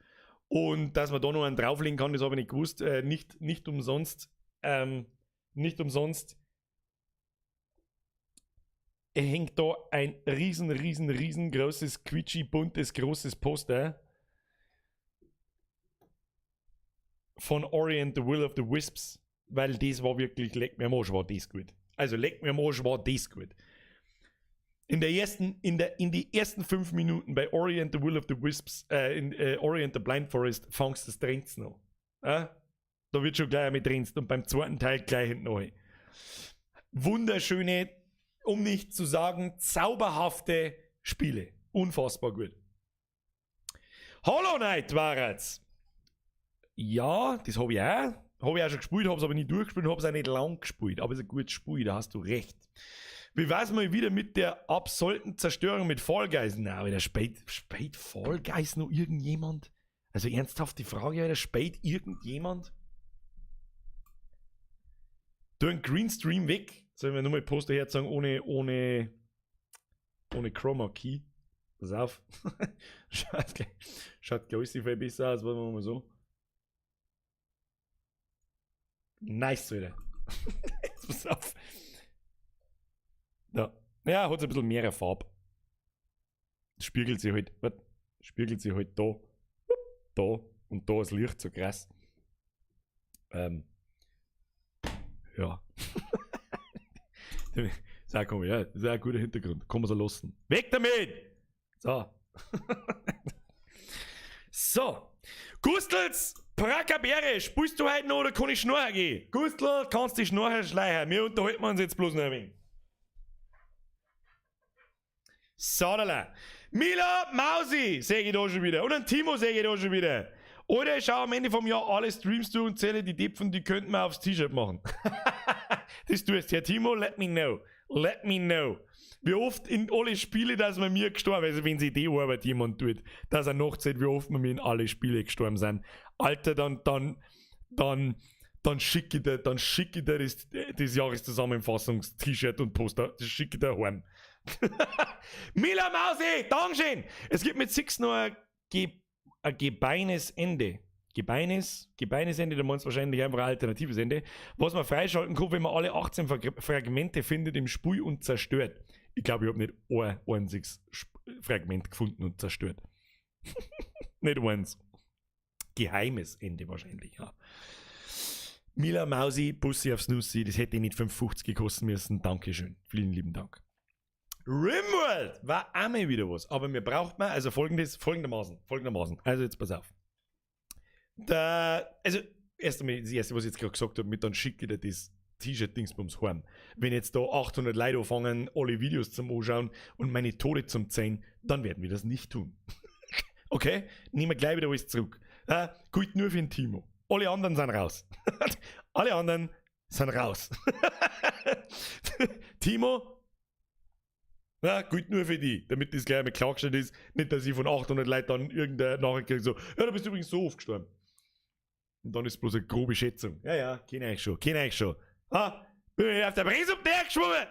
Und dass man da noch einen drauflegen kann, das habe ich nicht gewusst. Nicht umsonst hängt da ein riesen, riesen, riesengroßes, quietschi, buntes, großes Poster von Ori and the Will of the Wisps, weil das war wirklich, leck mir am Arsch, war das gut. Also leck mir am Arsch, war das gut. In der ersten, in der, in die ersten 5 Minuten bei Ori and the Will of the Wisps, in Ori and the Blind Forest, fangst du das Trends noch. Ja? Da wird schon gleich mit Trends und beim zweiten Teil gleich hinten neu. Wunderschöne, um nicht zu sagen, zauberhafte Spiele. Unfassbar gut. Hollow Knight war jetzt. Ja, das hab ich auch. Hab ich auch schon gespielt, hab's aber nicht durchgespielt, hab's auch nicht lang gespielt. Aber es ist ein gutes Spiel, da hast du recht. Wie wär's mal wieder mit der absoluten Zerstörung mit Fall Guys? Na, wieder spät Fall Guys noch irgendjemand? Also ernsthaft die Frage, Alter, spät irgendjemand? Tu einen Green Stream weg. Sollen wir nur mal Poster herzagen ohne Chroma Key? Pass auf. Schaut gleich viel besser aus, wollen wir mal so. Nice, Alter. Jetzt pass auf. Da. Ja, hat ein bisschen mehr Farbe. Spiegelt sich halt, warte, spiegelt sich halt da, da und da ist Licht so krass. Ja. Das ist auch komisch, ja. Das ist auch ein guter Hintergrund. Kann man so lassen. Weg damit! So. So. Gustls Brackerbeere, spielst du heute noch oder kann ich schnorren gehen? Gustl, kannst dich schnorren schleichen. Wir unterhalten uns jetzt bloß noch ein wenig. Sadala. Mila Mausi, seh ich da schon wieder. Und einen Timo seh ich da schon wieder. Oder ich schau am Ende vom Jahr alle Streams durch und zähle die Depfen, die könnten wir aufs T-Shirt machen. Das tust du. Herr Timo, let me know. Let me know. Wie oft in alle Spiele, dass man mir gestorben ist, also wenn sich die Arbeit jemand tut, dass er nachzählt, wie oft wir mir in alle Spiele gestorben sind. Alter, dann schicke ich dir, dann schick ich dir das Jahreszusammenfassungs-T-Shirt und Poster. Das schicke ich dir heim. Mila Mausi, Dankeschön! Es gibt mit Six noch ein gebeines Ende. Gebeines Ende, da meinst du wahrscheinlich einfach ein alternatives Ende, was man freischalten kann, wenn man alle 18 Fragmente findet im Spiel und zerstört. Ich glaube, ich hab nicht ein einziges Fragment gefunden und zerstört. Nicht eins. Geheimes Ende wahrscheinlich, ja. Mila Mausi, Bussi aufs Nussi, das hätte ich nicht 5,50 gekostet müssen. Dankeschön. Vielen lieben Dank. Rimworld war auch mal wieder was. Aber mir braucht man, also folgendes, folgendermaßen, folgendermaßen. Also jetzt pass auf. Da, also, erst einmal, das erste, was ich jetzt gerade gesagt habe, mit dann schicke ich dir das T-Shirt-Dingsbums heim. Wenn jetzt da 800 Leute anfangen, alle Videos zum Anschauen und meine Tode zum Zählen, dann werden wir das nicht tun. Okay? Nehmen wir gleich wieder alles zurück. Gut, nur für den Timo. Alle anderen sind raus. Alle anderen sind raus. Timo, na, gut nur für die, damit das gleich mal klargestellt ist. Nicht, dass ich von 800 Leuten dann irgendeine Nachricht kriege, so, ja, du bist übrigens so oft gestorben. Und dann ist es bloß eine grobe Schätzung. Ja, ja, kenn ich schon, kenn ich schon. Ha? Bin ich auf der Bremse um der geschwommen?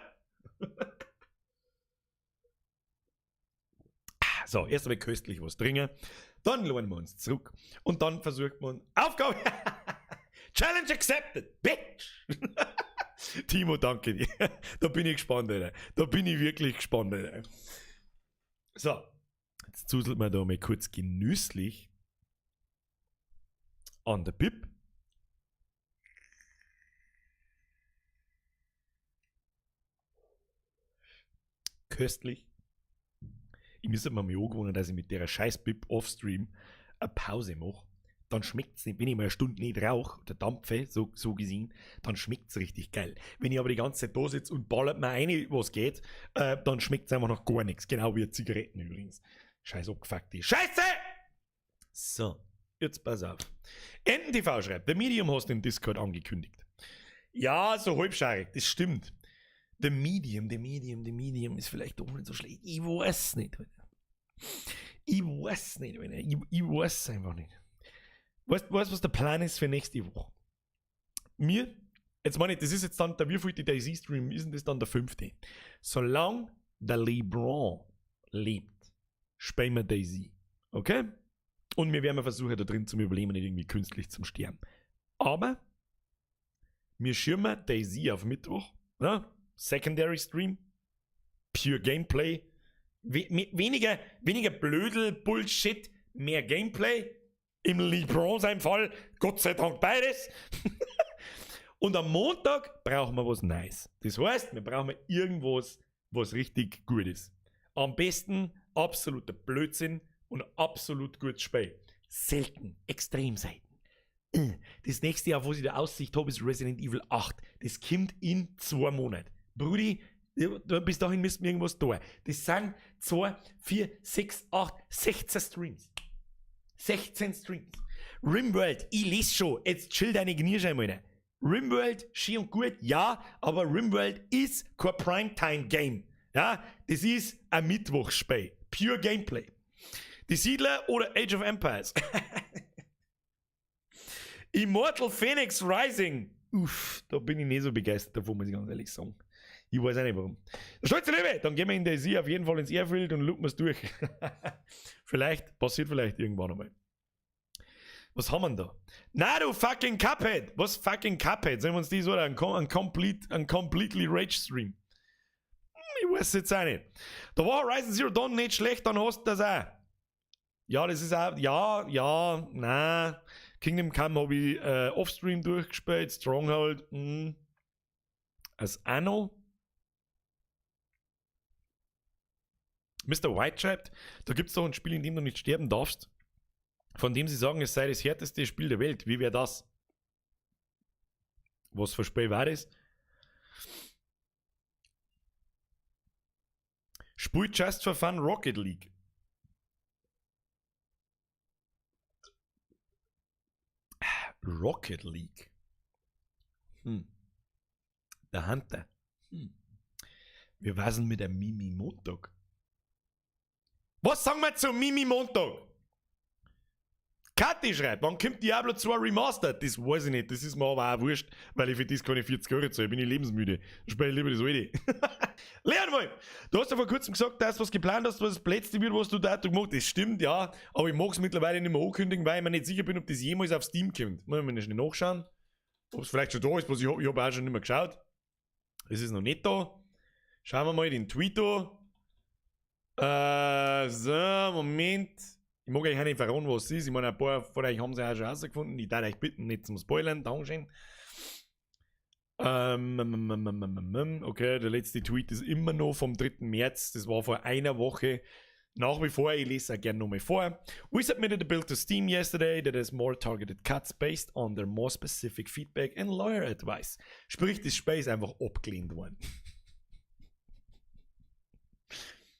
So, erst einmal köstlich was trinken, dann lohnen wir uns zurück und dann versucht man Aufgabe. Challenge accepted, bitch! Timo, danke dir. Da bin ich gespannt, Alter. Da bin ich wirklich gespannt, Alter. So, jetzt zuselt man da mal kurz genüsslich an der Bib. Köstlich. Ich müsste mir mal angewöhnen, dass ich mit der scheiß Bib offstream eine Pause mache. Dann schmeckt's nicht, wenn ich mal eine Stunde nicht rauche oder dampfe, so gesehen, dann schmeckt's richtig geil. Wenn ich aber die ganze Zeit da sitze und ballert mir eine, was geht, dann schmeckt's einfach noch gar nichts. Genau wie Zigaretten übrigens. Scheiß abgefuckte Scheiße! So, jetzt pass auf. NTV schreibt, The Medium hast den Discord angekündigt. Ja, so halbscharig, das stimmt. The Medium, The Medium, The Medium ist vielleicht doch nicht so schlecht. Ich weiß nicht. Ich weiß nicht, Alter. Ich weiß einfach nicht. Weißt du, was der Plan ist für nächste Woche? Mir, jetzt meine ich, das ist jetzt dann, der wievielte DayZ-Stream ist denn das dann der 5.? Solange der LeBron lebt, spielen wir DayZ. Okay? Und wir werden versuchen, da drin zum Überleben, nicht irgendwie künstlich zum Sterben. Aber wir schirmen DayZ auf Mittwoch, ne? Secondary Stream, Pure Gameplay, weniger Blödel, Bullshit, mehr Gameplay. Im LeBron seinem Fall, Gott sei Dank beides. Und am Montag brauchen wir was Neues. Das heißt, wir brauchen irgendwas, was richtig gut ist. Am besten absoluter Blödsinn und absolut gutes Spiel. Selten, extrem selten. Das nächste Jahr, wo ich die Aussicht habe, ist Resident Evil 8. Das kommt in 2 Monaten. Brudi, bis dahin müssten wir irgendwas tun. Das sind 2, 4, 6, 8, 16 Streams. 16 Streams. Rimworld, ich lese schon. Jetzt chill deine Kniescheibe, Alter. Rimworld, schön und gut, ja, aber Rimworld ist kein Primetime-Game. Ja, das ist ein Mittwochsspiel. Pure Gameplay. Die Siedler oder Age of Empires. Immortal Fenyx Rising. Uff, da bin ich nicht so begeistert davon, muss ich ganz ehrlich sagen. Ich weiß auch nicht warum. Der stolze Löwe, dann gehen wir in DayZ auf jeden Fall ins Airfield und looten wir's durch. Vielleicht, passiert vielleicht irgendwann einmal. Was haben wir denn da? Na du fucking Cuphead! Was fucking Cuphead? Sollen wir uns die so ein completely Rage Stream? Ich weiß jetzt auch nicht. Da war Horizon Zero Dawn nicht schlecht, dann hast du das auch. Ja, das ist auch, ja, ja, na. Kingdom Come hab ich Offstream durchgespielt, Stronghold, Als Anno. Mister White schreibt, da gibt's doch ein Spiel, in dem du nicht sterben darfst, von dem sie sagen, es sei das härteste Spiel der Welt. Wie wär das? Was für Spiel war das? Spielt Just for Fun Rocket League. Rocket League. Der Hunter. Wir waren mit der Mimi Montag. Was sagen wir zu Mimi Montag? Kathi schreibt, wann kommt Diablo 2 Remastered? Das weiß ich nicht, das ist mir aber auch wurscht, weil ich für das keine 40 Euro zahle, bin ich lebensmüde. Dann spiele ich lieber das alte. Leon Wolf, du hast ja vor kurzem gesagt, dass du was geplant hast, was das Letzte wird, was du da gemacht hast. Das stimmt, ja, aber ich mag's mittlerweile nicht mehr ankündigen, weil ich mir nicht sicher bin, ob das jemals auf Steam kommt. Muss ich mir schnell nachschauen, ob's vielleicht schon da ist, was ich hab. Ich hab auch schon nicht mehr geschaut. Es ist noch nicht da. Schauen wir mal den Tweet an. So, Moment. Ich mag euch auch nicht verraten, was es ist. Ich meine, ein paar von euch haben sie auch schon rausgefunden. Ich darf euch bitten, nicht zum Spoilern. Dankeschön. Okay, der letzte Tweet ist immer noch vom 3. März. Das war vor einer Woche. Nach wie vor, ich lese auch gerne nochmal vor. We submitted a bill to Steam yesterday that has more targeted cuts based on their more specific feedback and lawyer advice. Sprich, das Spiel ist einfach abgelehnt worden.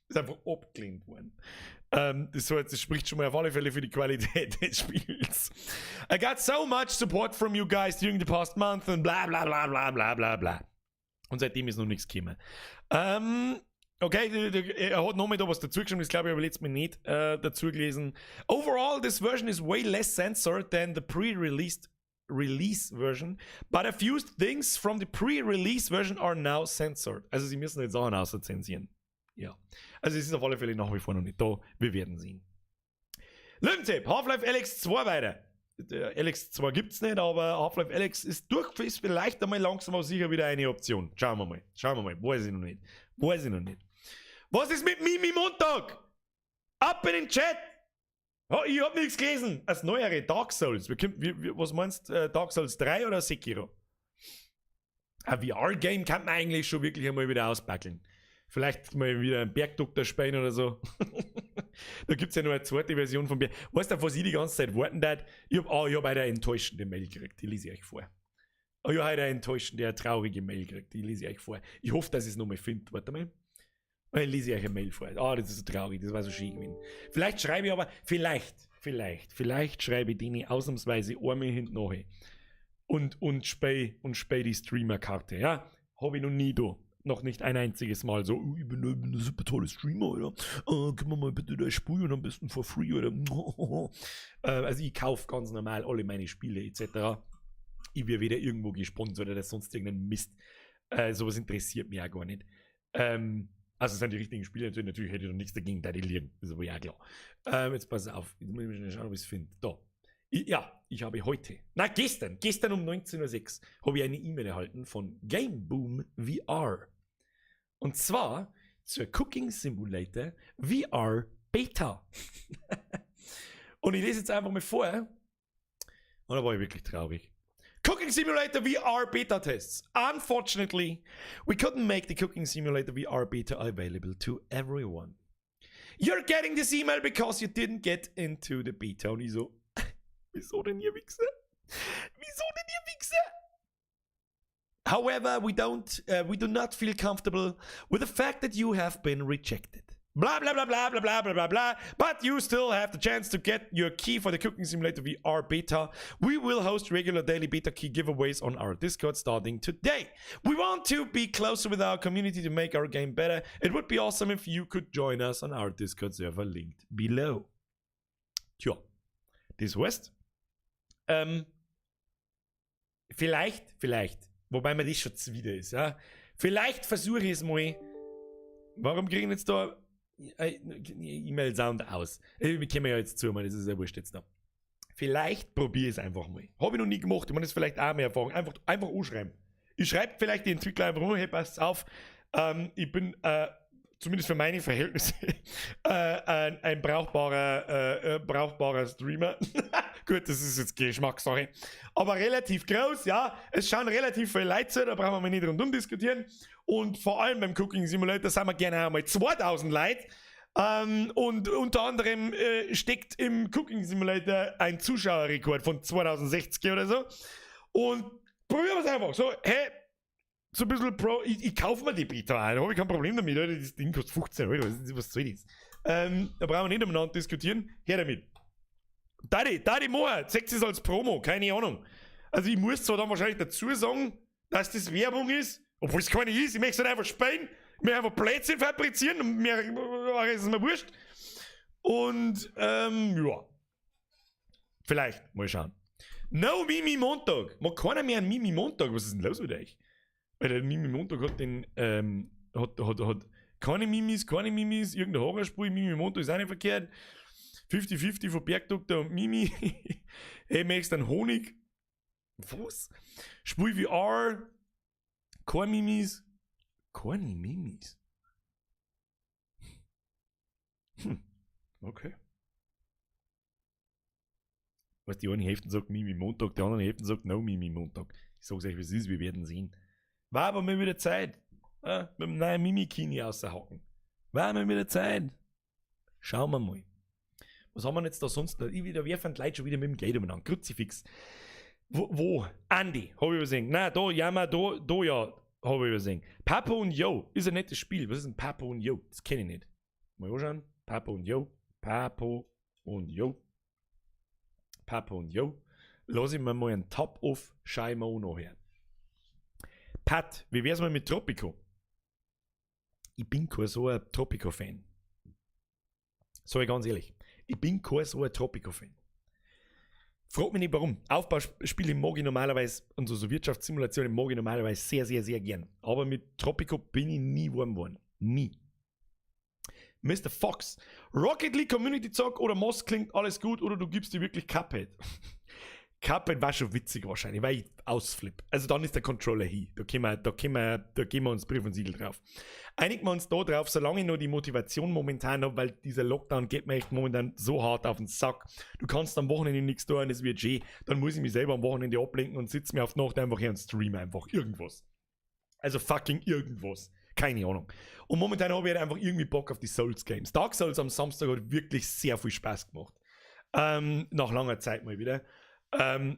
Ist einfach abgelehnt worden. Das spricht schon mal auf alle Fälle für die Qualität des Spiels. I got so much support from you guys during the past month and bla bla bla bla bla bla bla. Und seitdem ist noch nichts gekommen. Okay, er hat nochmal da was dazu geschrieben, das glaube ich habe ich letztes Mal nicht dazu gelesen. Overall, this version is way less censored than the pre-released Release version, but a few things from the pre-release version are now censored. Also sie müssen jetzt Sachen außerzensieren. Ja. Also es ist auf alle Fälle nach wie vor noch nicht da. Wir werden sehen. Löwenzip, Half-Life Alyx 2 weiter. Der Alyx 2 gibt es nicht, aber Half-Life Alyx ist durch, ist vielleicht einmal langsam aber sicher wieder eine Option. Schauen wir mal. Schauen wir mal. Weiß ich noch nicht. Weiß ich noch nicht. Was ist mit Mimi Montag? Ab in den Chat! Oh, ich hab nichts gelesen. Als neuere Dark Souls. Was meinst du? Dark Souls 3 oder Sekiro? Ein VR-Game kann man eigentlich schon wirklich einmal wieder auspackeln. Vielleicht mal wieder einen Bergdoktor spielen oder so. Da gibt es ja noch eine zweite Version von Berg. Weißt du, auf was ich die ganze Zeit warten darf? Ich hab eine enttäuschende Mail gekriegt, die lese ich euch vor. Oh, ich habe eine enttäuschende, eine traurige Mail gekriegt, die lese ich euch vor. Ich hoffe, dass ich es nochmal finde. Warte mal. Dann lese ich euch eine Mail vor. Ah, das ist so traurig, das war so schön gewesen. Vielleicht schreibe ich aber, vielleicht, vielleicht, vielleicht schreibe ich denen ausnahmsweise einmal hinten nach. Und spiel die Streamer-Karte, ja? Habe ich noch nie da. Noch nicht ein einziges Mal so: "Oh, ich bin ein super toller Streamer, oder? Können wir mal bitte da spielen, am besten for free, oder?" Also ich kaufe ganz normal alle meine Spiele etc. Ich werde weder irgendwo gesponsert oder sonst irgendeinen Mist. Sowas interessiert mich auch gar nicht. Also es sind die richtigen Spiele natürlich, natürlich hätte ich da nichts dagegen, da die liegen. Das ist aber ja klar. Jetzt pass auf, jetzt muss ich mal schauen, ob ich es finde. Da. Ja, ich habe heute, na gestern, gestern um 19.06 Uhr habe ich eine E-Mail erhalten von Game Boom VR. Und zwar zur Cooking Simulator VR Beta. Und ich lese jetzt einfach mal vor. Und da war ich wirklich traurig. Cooking Simulator VR Beta Tests. Unfortunately, we couldn't make the Cooking Simulator VR Beta available to everyone. You're getting this email because you didn't get into the beta. Und ich so: "Wieso denn, ihr Wichser? Wieso denn, ihr Wichser?" However, we do not feel comfortable with the fact that you have been rejected. Blah blah blah blah blah blah blah blah blah. But you still have the chance to get your key for the Cooking Simulator VR beta. We will host regular daily beta key giveaways on our Discord starting today. We want to be closer with our community to make our game better. It would be awesome if you could join us on our Discord server linked below. Tja, das heißt, vielleicht, vielleicht, wobei mir das schon zuwider ist, ja, vielleicht versuche ich es mal. Warum kriegen jetzt da E-Mail-Sound aus? Wir kommen ja jetzt zu, das ist ja wurscht jetzt da. Vielleicht probiere ich es einfach mal. Habe ich noch nie gemacht. Ich meine, das ist vielleicht auch mehr Erfahrung. Einfach anschreiben. Ich schreibe vielleicht die Entwickler einfach nur: "Hey, passt auf. Ich bin zumindest für meine Verhältnisse ein brauchbarer Streamer." Gut, das ist jetzt Geschmackssache. Aber relativ groß, ja. Es schauen relativ viele Leute zu, da brauchen wir nicht rundum diskutieren. Und vor allem beim Cooking Simulator sind wir gerne einmal 2000 Leute. Und unter anderem steckt im Cooking Simulator ein Zuschauerrekord von 2060 oder so. Und probieren wir es einfach. So, hey, so ein bisschen Pro, ich kaufe mir die Beta ein, da habe ich kein Problem damit, oder? Das Ding kostet 15 Euro, was soll das? Da brauchen wir nicht umeinander diskutieren. Her damit. Daddy, Daddy Moore, zeigt es als Promo, keine Ahnung. Also ich muss zwar dann wahrscheinlich dazu sagen, dass das Werbung ist, obwohl es keine ist, ich möchte es halt einfach spielen, ich möchte einfach Blödsinn fabrizieren und mir ist es mir wurscht. Und ja. Vielleicht, mal schauen. No Mimi Montag. Mag keiner mehr einen Mimi Montag. Was ist denn los mit euch? Weil der Mimi Montag hat keine Mimis, irgendein Horrorspiel, Mimi Montag ist auch nicht verkehrt. 50-50 von Bergdoktor und Mimi. Hey, möchtest du einen Honig? Was? Spiel VR. Keine Mimis. Keine Mimis. Okay. Was die eine Hälfte sagt Mimi Montag, die andere Hälfte sagt No Mimi Montag. Ich sag's euch, wie es ist, wir werden sehen. War aber mal wieder Zeit. Ja, mit dem neuen Mimi-Kini auszuhacken. War mal wieder Zeit. Schauen wir mal. Was haben wir jetzt da sonst noch? Ich wieder werfen die Leute schon wieder mit dem Geld umeinander. Kruzifix. Wo? Wo? Andi, hab ich übersehen. Nein, da, ja, da, da ja, hab ich übersehen. Papo und Yo ist ein nettes Spiel. Was ist ein Papo und Yo? Das kenne ich nicht. Mal anschauen. Papo und Yo. Papo und Yo. Papo und Yo. Lass ich mir mal einen Top auf, schau ich mir auch noch her. Pat, wie wär's mal mit Tropico? Ich bin kein so ein Tropico-Fan. Sag ich ganz ehrlich. Ich bin kein so ein Tropico-Fan. Frag mich nicht warum. Aufbauspiele mag ich normalerweise und so, so Wirtschaftssimulationen mag ich normalerweise sehr, sehr, sehr gern. Aber mit Tropico bin ich nie warm geworden. Nie. Mr. Fox. Rocket League Community Zock oder Moss klingt alles gut oder du gibst dir wirklich Cuphead. Cuphead war schon witzig wahrscheinlich, weil ich ausflipp. Also dann ist der Controller hin. Da können wir, da können wir, da geben wir uns Brief und Siegel drauf. Einigen wir uns da drauf, solange ich noch die Motivation momentan habe, weil dieser Lockdown geht mir echt momentan so hart auf den Sack. Du kannst am Wochenende nichts tun, es wird schön. Dann muss ich mich selber am Wochenende ablenken und sitze mir auf die Nacht einfach hier und stream einfach irgendwas. Also fucking irgendwas. Keine Ahnung. Und momentan habe ich halt einfach irgendwie Bock auf die Souls Games. Dark Souls am Samstag hat wirklich sehr viel Spaß gemacht. Nach langer Zeit mal wieder.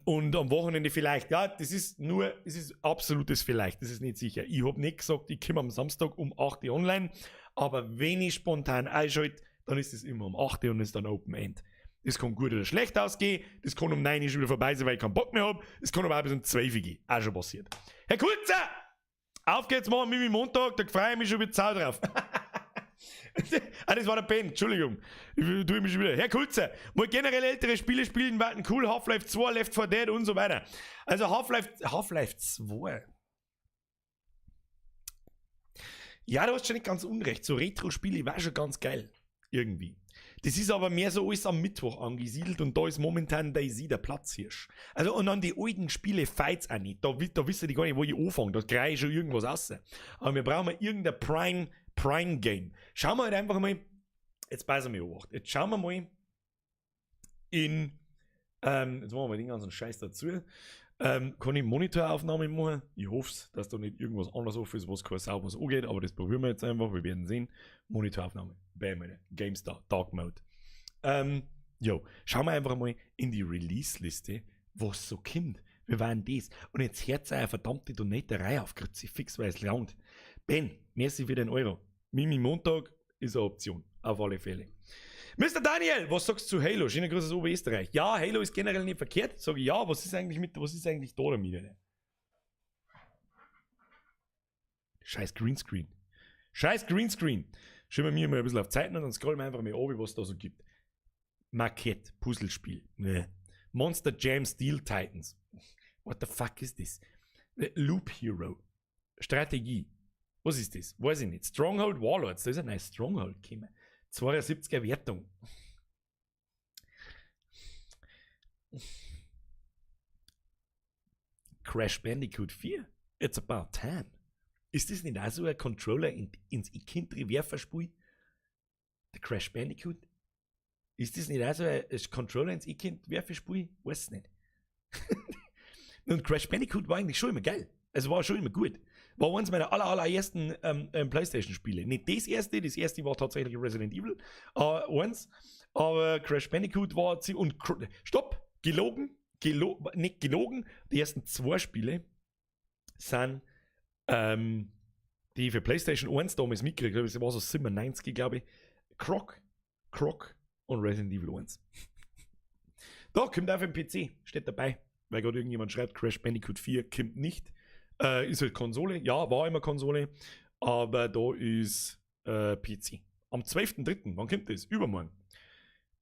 Und am Wochenende vielleicht, ja, das ist nur, das ist absolutes Vielleicht, das ist nicht sicher. Ich habe nicht gesagt, ich komme am Samstag um 8 Uhr online, aber wenn ich spontan einschalte, dann ist es immer um 8 Uhr und ist dann Open End. Das kann gut oder schlecht ausgehen, das kann um 9 Uhr schon wieder vorbei sein, weil ich keinen Bock mehr habe, es kann aber auch bis um 12 Uhr gehen, auch schon passiert. Herr Kulzer! Auf geht's morgen, Mimi Montag, da freue ich mich schon wieder Sau drauf. Ah, das war der Ben, Entschuldigung. Ich tue mich schon wieder. Herr Kulzer, mal generell ältere Spiele spielen, warten cool, Half-Life 2, Left 4 Dead und so weiter. Also Half-Life 2. Ja, du hast schon nicht ganz unrecht. So Retro-Spiele war schon ganz geil. Irgendwie. Das ist aber mehr so alles am Mittwoch angesiedelt und da ist momentan DayZ der Platzhirsch. Also und an die alten Spiele feit's auch nicht. Da wisst ihr die gar nicht, wo ich anfange. Da kriege ich schon irgendwas raus. Aber wir brauchen irgendein Prime Game. Schauen wir halt einfach mal, jetzt passen wir auf. Jetzt schauen wir mal in, jetzt machen wir mal den ganzen Scheiß dazu. Kann ich Monitoraufnahme machen? Ich hoffe, dass da nicht irgendwas anderes offen ist, was keine Sau was angeht, aber das probieren wir jetzt einfach. Wir werden sehen. Monitoraufnahme. Bam, Alter. GameStar, Dark Mode. Jo, schauen wir einfach mal in die Release-Liste, was so kommt. Wir waren das. Und jetzt hört eine verdammte Donaterei auf, Kruzifix, weil es lernt. Ben, merci für den Euro. Mimi Montag ist eine Option. Auf alle Fälle. Mister Daniel, was sagst du zu Halo? Schöner Gruß aus Oberösterreich. Ja, Halo ist generell nicht verkehrt. Sag ich ja, was ist eigentlich mit, was ist eigentlich da damit? Alter? Scheiß Greenscreen. Scheiß Greenscreen. Schauen wir mir mal ein bisschen auf Zeiten und dann scrollen wir einfach mal runter, was es da so gibt. Maquette, Puzzlespiel. Nee. Monster Jam Steel Titans. What the fuck is this? Loop Hero. Strategie. Was ist das? Weiß ich nicht. Stronghold Warlords. Da ist ein neues Stronghold gekommen. 72er Wertung. Crash Bandicoot 4. It's about time. Ist das nicht auch so ein Controller ins Kind-Werferspiel? Der Crash Bandicoot? Ist das nicht auch so ein Controller ins Kind-Werferspiel? Weiß nicht. Und Crash Bandicoot war eigentlich schon immer geil. Also war schon immer gut. War eins meiner allerersten Playstation-Spiele. Nicht das erste, das erste war tatsächlich Resident Evil 1. Aber Crash Bandicoot war und stopp! Gelogen! Nicht gelogen. Die ersten zwei Spiele sind, die ich für PlayStation 1 damals mitgekriegt habe. Das war so 97, glaube ich. Croc und Resident Evil 1. Da kommt auf den PC, steht dabei, weil gerade irgendjemand schreibt, Crash Bandicoot 4 kommt nicht. Ist halt Konsole, ja, war immer Konsole, aber da ist PC. Am 12.03, wann kommt das? Übermorgen.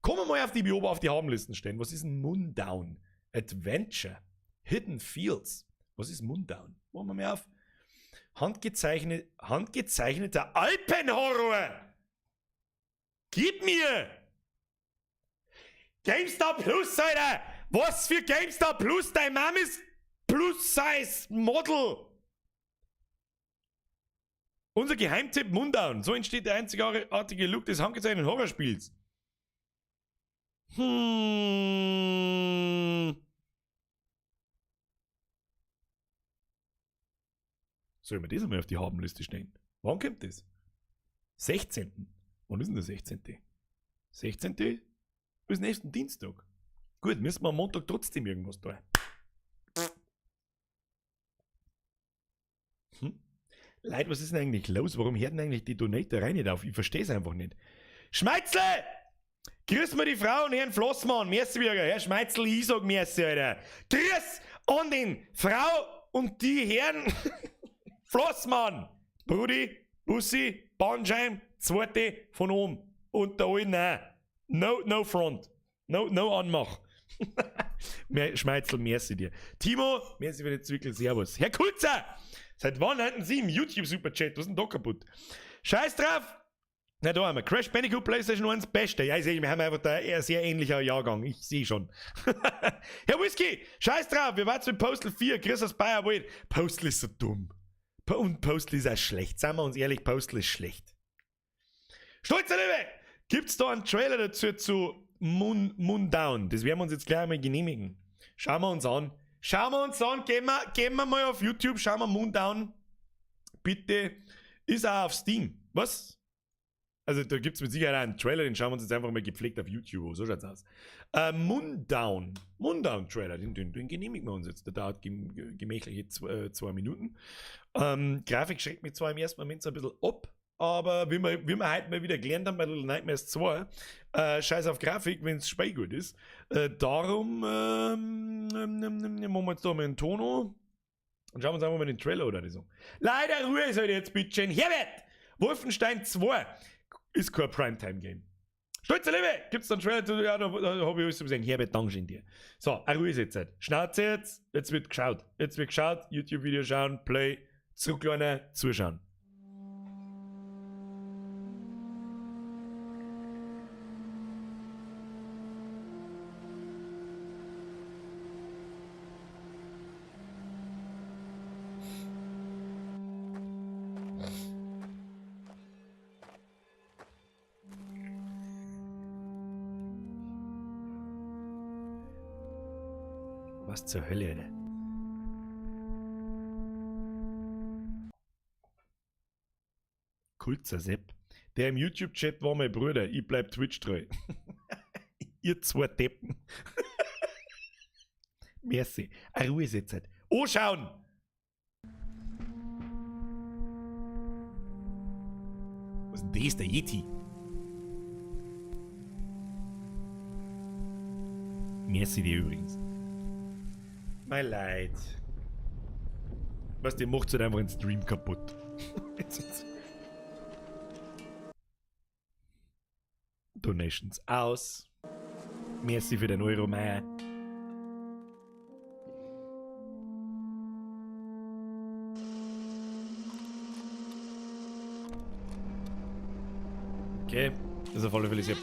Kommen wir mal auf die Bioba auf die Habenlisten stellen. Was ist ein Mundown? Adventure. Hidden Fields. Was ist Mundown? Machen wir mal auf. Handgezeichneter Alpenhorror. Gib mir! GameStar Plus, Alter! Was für GameStar Plus? Dein Mom ist Plus Size Model! Unser Geheimtipp Mundown. So entsteht der einzigartige Look des handgezeichneten Horrorspiels. Sollen wir das einmal auf die Habenliste stellen? Wann kommt das? 16. Wann ist denn der 16.? 16. Bis nächsten Dienstag. Gut, müssen wir am Montag trotzdem irgendwas tun. Leute, was ist denn eigentlich los? Warum hört denn eigentlich die Donaterei nicht auf? Ich versteh's einfach nicht. Schmeizle! Grüß mir die Frau und Herrn Flossmann. Merci, Bürger. Herr Schmeizl, ich sag merci, Alter. Grüß an den Frau und die Herren Flossmann. Brudi, Bussi, Bandscheim, zweite von oben. Und da allen auch. No, no front. No, no Anmach. Schmeizel, merci dir. Timo, merci für den Zwickel, servus. Herr Kulzer, seit wann halten Sie im YouTube-Superchat? Was ist denn da kaputt? Scheiß drauf! Na, da haben wir Crash Bandicoot PlayStation 1, Beste. Ja, ich sehe, wir haben einfach da eher sehr ähnlicher Jahrgang. Ich sehe schon. Herr Whisky, scheiß drauf, wir warten mit Postal 4. Chris aus Bayer, wait. Postal ist so dumm. Und Postal ist auch schlecht. Seien wir uns ehrlich, Postal ist schlecht. Stolzer Liebe! Gibt's da einen Trailer dazu zu Moon Down? Das werden wir uns jetzt gleich einmal genehmigen. Schauen wir uns an. Schauen wir uns an. Gehen wir mal auf YouTube, schauen wir Moondown. Bitte. Ist auch auf Steam. Was? Also da gibt es mit Sicherheit einen Trailer, den schauen wir uns jetzt einfach mal gepflegt auf YouTube. So schaut's aus. Moondown. Moondown Trailer, den genehmigen wir uns jetzt. Der dauert gemächliche 2 Minuten. Grafik schreckt mich zwar im ersten Moment so ein bisschen ab, aber wie wir heute mal wieder gelernt haben bei Little Nightmares 2, scheiß auf Grafik, wenn das Spiel gut ist. Darum machen wir jetzt da mal einen Tono und schauen wir uns einfach mal den Trailer oder so. Leider Ruhe ist halt jetzt, bitteschön. Herbert! Wolfenstein 2 ist kein Primetime-Game. Stolze Liebe! Gibt's da einen Trailer? Ja, da habe ich alles gesehen. Herbert, Dankeschön dir. So, eine Ruhe ist jetzt. Halt. Schnauze jetzt, jetzt wird geschaut. Jetzt wird geschaut, YouTube-Video schauen, Play, zurücklehnen, zuschauen. Was zur Hölle, Alter? Kulzer Sepp. Der im YouTube-Chat war mein Bruder. Ich bleib Twitch treu. Ihr zwei Deppen. Merci. A Ruhe ist jetzt halt. Anschauen! Was ist denn das? Der Yeti? Merci dir übrigens. My Leid. Was, die macht halt einfach den Stream kaputt. Donations aus. Merci für den Euro, Meier. Okay, das ist auf alle Fälle sehr.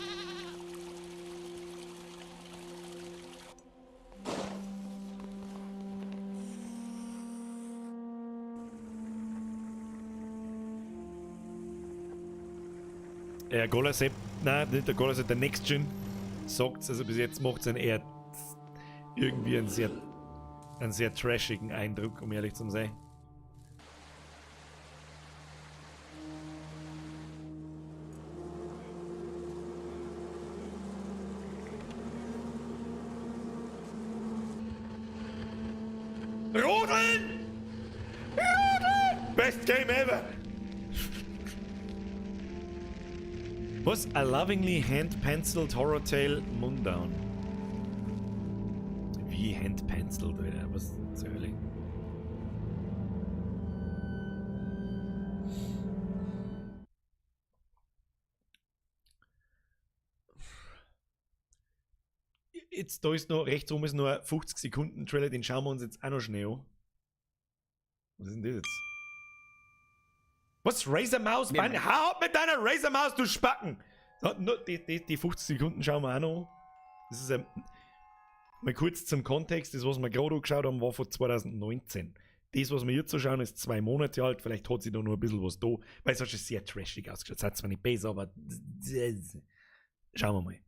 Golasep, nein, nicht der Golasep, der Next Gen sagt, also bis jetzt macht es einen eher irgendwie einen sehr trashigen Eindruck, um ehrlich zu sein. Rodeln! Rodeln! Best game ever! Was? A lovingly hand-penciled horror tale, Mundown. Wie hand-penciled, Alter? Was zur Hölle? Jetzt, da ist noch, rechts oben ist noch ein 50 Sekunden Trailer, den schauen wir uns jetzt auch noch schnell an. Was ist denn das jetzt? Was? Razer Maus? Mir- Hau ab mit deiner Razer Maus, du Spacken! So, nur die 50 Sekunden schauen wir auch noch an. Das ist ein, mal kurz zum Kontext, das, was wir gerade angeschaut haben, war von 2019. Das, was wir jetzt so schauen, ist 2 Monate alt. Vielleicht hat sich da noch ein bisschen was da, weil es hat schon sehr trashig ausgeschaut. Es hat zwar nicht besser, aber schauen wir mal.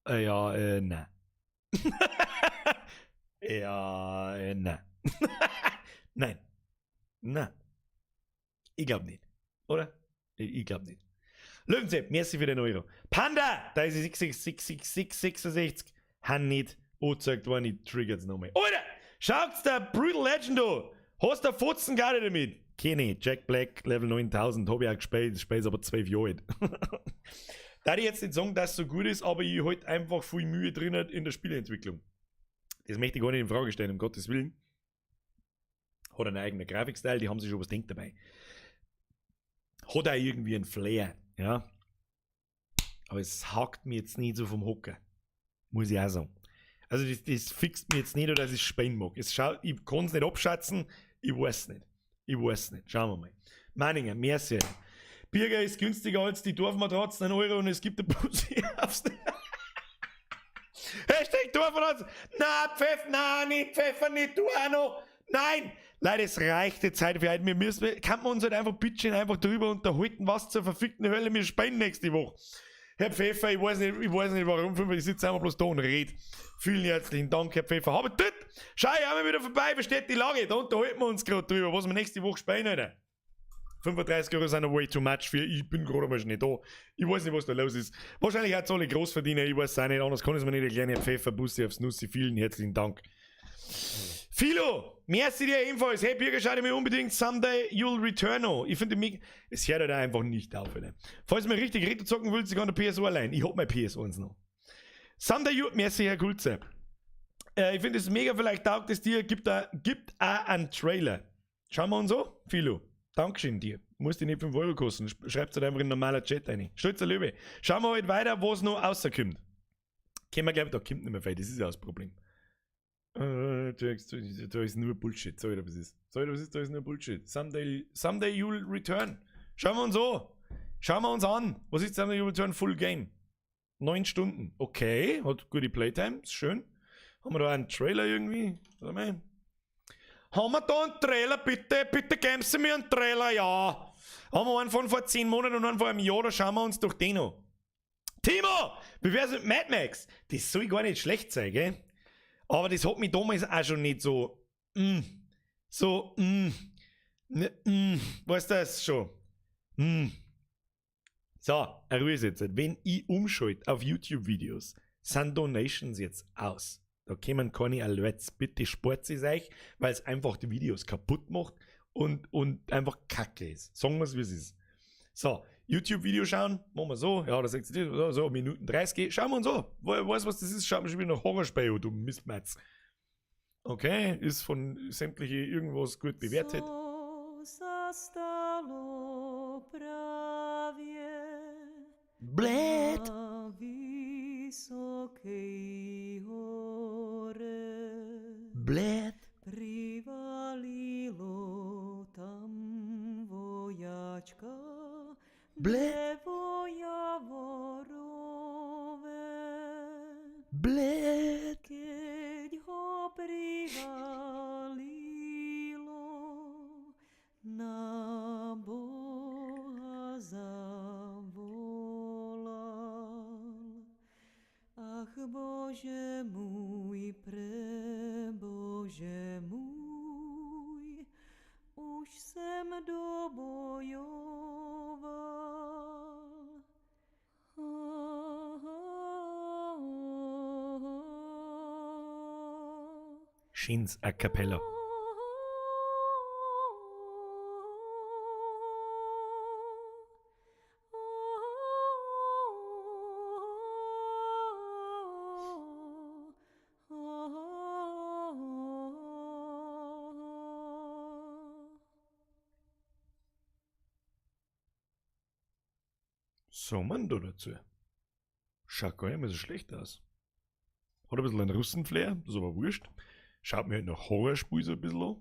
Ja, na. Ja, na. Nein. Na. Ich glaub nicht. Oder? Ich glaub nicht. Löwensepp, merci für den Euro. Panda! Da ist 6666666. Han nicht angezeigt worden, ich triggert's nochmal. Alter! Schaut's der Brutal Legend an! Hast du Fotzen gar nicht damit? Kenny, Jack Black, Level 9000, hab ich auch gespielt, spiel's aber 12 Jahre alt. Da ich jetzt nicht sagen, dass es so gut ist, aber ich halt einfach viel Mühe drin hat in der Spieleentwicklung. Das möchte ich gar nicht in Frage stellen, um Gottes Willen. Hat einen eigenen Grafikstil, die haben sich schon was denkt dabei. Hat auch irgendwie einen Flair, ja. Aber es hakt mir jetzt nicht so vom Hocker. Muss ich auch sagen. Also das fixt mir jetzt nicht, dass ich es spielen mag. Ich kann's nicht abschätzen, ich weiß nicht. Ich weiß nicht. Schauen wir mal. Meininger, merci. Birger ist günstiger als die Dorfmatratzen, 1 Euro und es gibt ein Bussi aufs Hashtag Dorfmatratzen. Na, Pfeff, na, nicht Pfeffer, nicht du auch noch. Nein! Leute, es reicht die Zeit für heute. Wir müssen, kann man uns halt einfach bitchen, einfach drüber unterhalten, was zur verfickten Hölle wir spielen nächste Woche. Herr Pfeffer, ich weiß nicht warum, ich sitze einfach bloß da und red. Vielen herzlichen Dank, Herr Pfeffer. Aber tut, schau, ich auch mal wieder vorbei, versteht die Lage. Da unterhalten wir uns gerade drüber, was wir nächste Woche spielen, Alter. 35 Euro sind noch way too much für, ich bin gerade mal schon nicht da. Ich weiß nicht, was da los ist. Wahrscheinlich hat's alle Großverdiener, ich weiß es auch nicht, anders kann ich es mir nicht erklären. Herr Pfeffer, Bussi aufs Nussi, vielen herzlichen Dank. Philo, merci dir ebenfalls. Hey Birger, schau dir mir unbedingt Someday You'll Return an. Ich finde, es hört halt auch einfach nicht auf. Alter. Falls du mir richtig Retro zocken willst, ich kann der PS1 allein. Ich hab mein PS1 noch. Someday You, merci Herr Kulze. Ich finde es mega, vielleicht taugt es dir, gibt auch einen Trailer. Schauen wir uns an, Philo. Dankeschön dir. Muss dir nicht 5 Euro kosten. Schreibt's halt einfach in den normalen Chat rein. Stolzer Löwe. Schauen wir halt weiter, was noch rauskommt. Können wir, glaub ich, da kommt nicht mehr viel. Das ist ja das Problem. Da ist nur Bullshit. Sag ich dir, was ist. Sag ich dir, was ist, da ist nur Bullshit. Someday, someday you'll return. Schauen wir uns an. Schauen wir uns an. Was ist Someday You'll Return Full Game? 9 Stunden. Okay, hat gute Playtime. Ist schön. Haben wir da einen Trailer irgendwie? Warte mal. Haben wir da einen Trailer, bitte? Bitte geben Sie mir einen Trailer, ja. Haben wir einen von vor 10 Monaten und einen vor einem Jahr, da schauen wir uns doch den an. Timo, wie wär's mit Mad Max? Das soll gar nicht schlecht sein, gell? Aber das hat mich damals auch schon nicht so, so, ne, weißt du das schon? So, eine Ruhe ist jetzt. Wenn ich umschalte auf YouTube-Videos, sind Donations jetzt aus. Da kommen keine Alerts. Bitte spart es euch, weil es einfach die Videos kaputt macht und einfach kacke ist. Sagen wir's, wie es ist. So, YouTube-Video schauen, machen wir so. Ja, da sagt sie, so, so, Minuten 30, schauen wir uns an. Wer weiß, was das ist, schaut man schon wieder nach Horrorspiel an, du Mistmatz. Okay, ist von sämtliche irgendwas gut bewertet. Co sa stalo pravě Blöd. na vysokej hore. Blöd. Privalilo tam vojačka, Blöd. Drevo javorové. Blöd. Keď ho privalilo, na Boha zavolal. Ach, Bože můj, prebože můj, už jsem dobojoval. Schöns A Cappella. So, man da dazu. Schaut gar nicht mehr so schlecht aus. Hat ein bisschen einen Russen-Flair, das ist aber wurscht. Schaut mir halt nach Horrorspiel so ein bisschen an.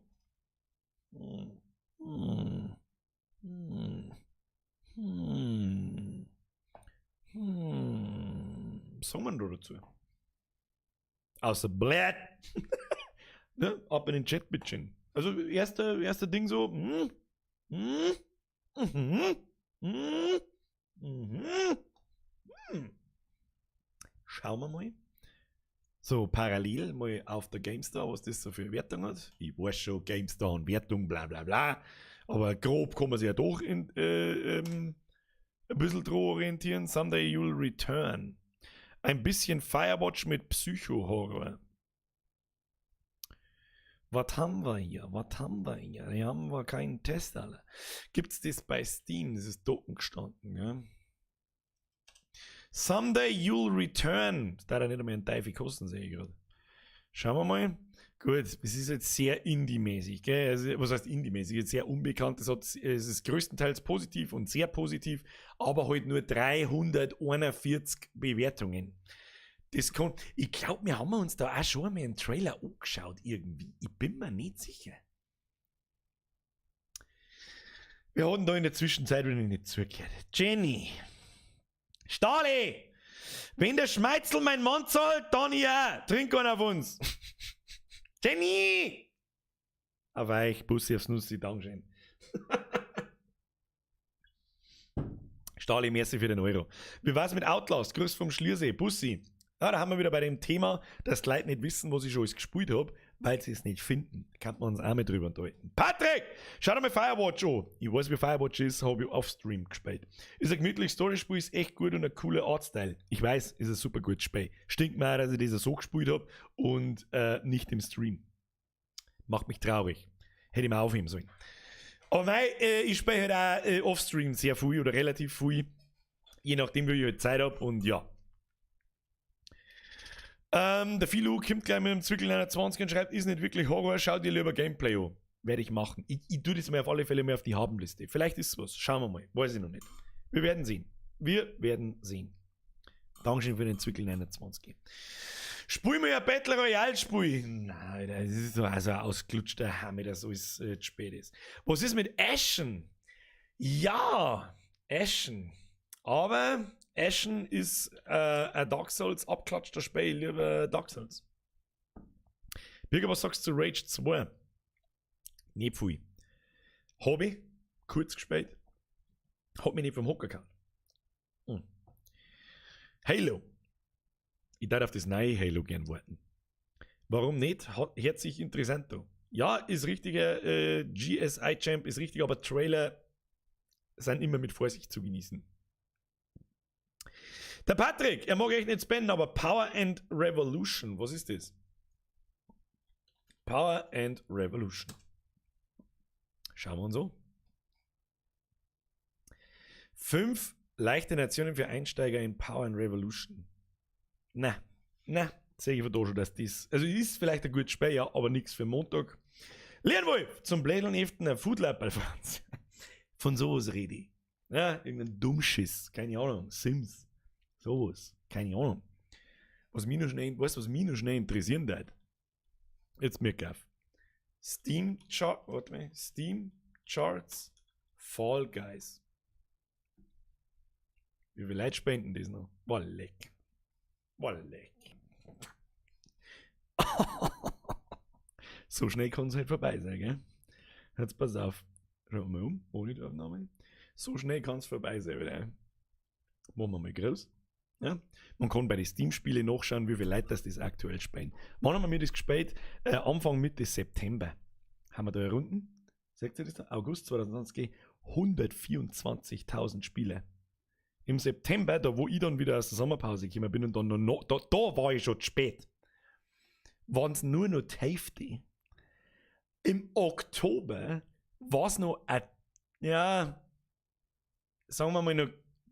Was sagen wir denn da dazu? Außer Blät. Ne? Ab in den Chat, bitteschön. Also, erster Ding so. Schauen wir mal. So, parallel mal auf der GameStar, was das so für Wertung hat. Ich weiß schon, GameStar und Wertung, bla bla bla. Aber grob kann man sich ja doch ein bisschen dran orientieren. Someday You'll Return. Ein bisschen Firewatch mit Psycho-Horror. Was haben wir hier? Was haben wir hier? Hier haben wir keinen Test, Alter. Gibt's das bei Steam? Das ist dort gestanden, ja. Someday You'll Return. Das darf ja nicht einmal einen Teufel kosten, sehe ich gerade. Schauen wir mal. Gut, es ist jetzt sehr indie-mäßig, gell? Also, was heißt indie-mäßig? Jetzt sehr unbekannt. Es ist größtenteils positiv und sehr positiv, aber halt nur 341 Bewertungen. Ich glaub, wir haben uns da auch schon einmal einen Trailer angeschaut irgendwie. Ich bin mir nicht sicher. Wir hatten da in der Zwischenzeit wieder nicht zugehört. Jenny! Stali! Wenn der Schmeitzel mein Mann zahlt, dann ja! Trink einen auf uns! Jenny! Auf euch, Bussi aufs Nussi, Dankeschön. Stali, merci für den Euro. Wie war's mit Outlast? Grüß vom Schliersee, Bussi. Ja, da haben wir wieder bei dem Thema, dass die Leute nicht wissen, was ich schon alles gespielt hab, weil sie es nicht finden. Da kann man uns auch mit drüber unterhalten. Patrick! Schau dir mal Firewatch an. Ich weiß, wie Firewatch ist, hab ich off-Stream gespielt. Ist ein gemütliches Story-Spiel, ist echt gut und ein cooler Artstyle. Ich weiß, ist ein super gutes Spiel. Stinkt mir auch, dass ich das so gespielt hab und nicht im Stream. Macht mich traurig. Hätte ich mal aufheben sollen. Aber mei, ich spiele halt auch off-Stream sehr viel oder relativ viel. Je nachdem, wie ich halt Zeit hab und ja. Der Philo kommt gleich mit dem Zwickel 29 und schreibt, ist nicht wirklich Horror, schau dir lieber Gameplay an. Werde ich machen. Ich tue das mal auf alle Fälle mal auf die Habenliste. Vielleicht ist es was. Schauen wir mal. Weiß ich noch nicht. Wir werden sehen. Wir werden sehen. Dankeschön für den Zwickel 29. Spiel mir ein Battle Royale Spiel. Nein, das ist so also ein ausgelutschter Hammer, dass alles zu spät ist. Was ist mit Ashen? Ja, Ashen. Aber Ashen ist ein Dark Souls abklatschter Spiel, lieber Dark Souls. Birger, was sagst du zu Rage 2? Nicht viel. Hobby, kurz gespielt. Hat mich nicht vom Hocker gehauen. Halo. Ich darf auf das neue Halo gern warten. Warum nicht? Hört sich interessant an. Ja, ist richtiger GSI Champ ist richtig, aber Trailer sind immer mit Vorsicht zu genießen. Der Patrick, er mag echt nicht spenden, aber Power and Revolution, was ist das? Power and Revolution. Schauen wir uns an. 5 leichte Nationen für Einsteiger in Power and Revolution. Na, na, sehe ich von da schon, dass das, also ist vielleicht ein gutes Spiel, ja, aber nix für Montag. Leonwolf, zum Blädeln heften ein Foodlab bei Franz. Von sowas rede ich. Ja, irgendein Dummschiss, keine Ahnung, Sims. Sowas, keine Ahnung. Was mich noch schnell, weißt du, was mich noch schnell interessieren wird? Jetzt mir auf. Steam Chart, warte mal, Steam Charts Fall Guys. Wie viele Leute spenden das noch? Boah, leck. Boah, leck. So schnell kann's halt vorbei sein, gell? Jetzt pass auf. Schauen wir mal ohne die Aufnahme. So schnell kann's vorbei sein, wieder. Machen wir mal groß. Ja? Man kann bei den Steam-Spielen nachschauen, wie viele Leute das aktuell spielen. Wann haben wir das gespielt? Anfang Mitte September. Haben wir da Runden? Seht ihr das da? August 2020, 124.000 Spiele. Im September, da wo ich dann wieder aus der Sommerpause gekommen bin und dann noch, da, da war ich schon zu spät. Waren's nur noch die Hälfte. Im Oktober war's noch ein, ja, sagen wir mal noch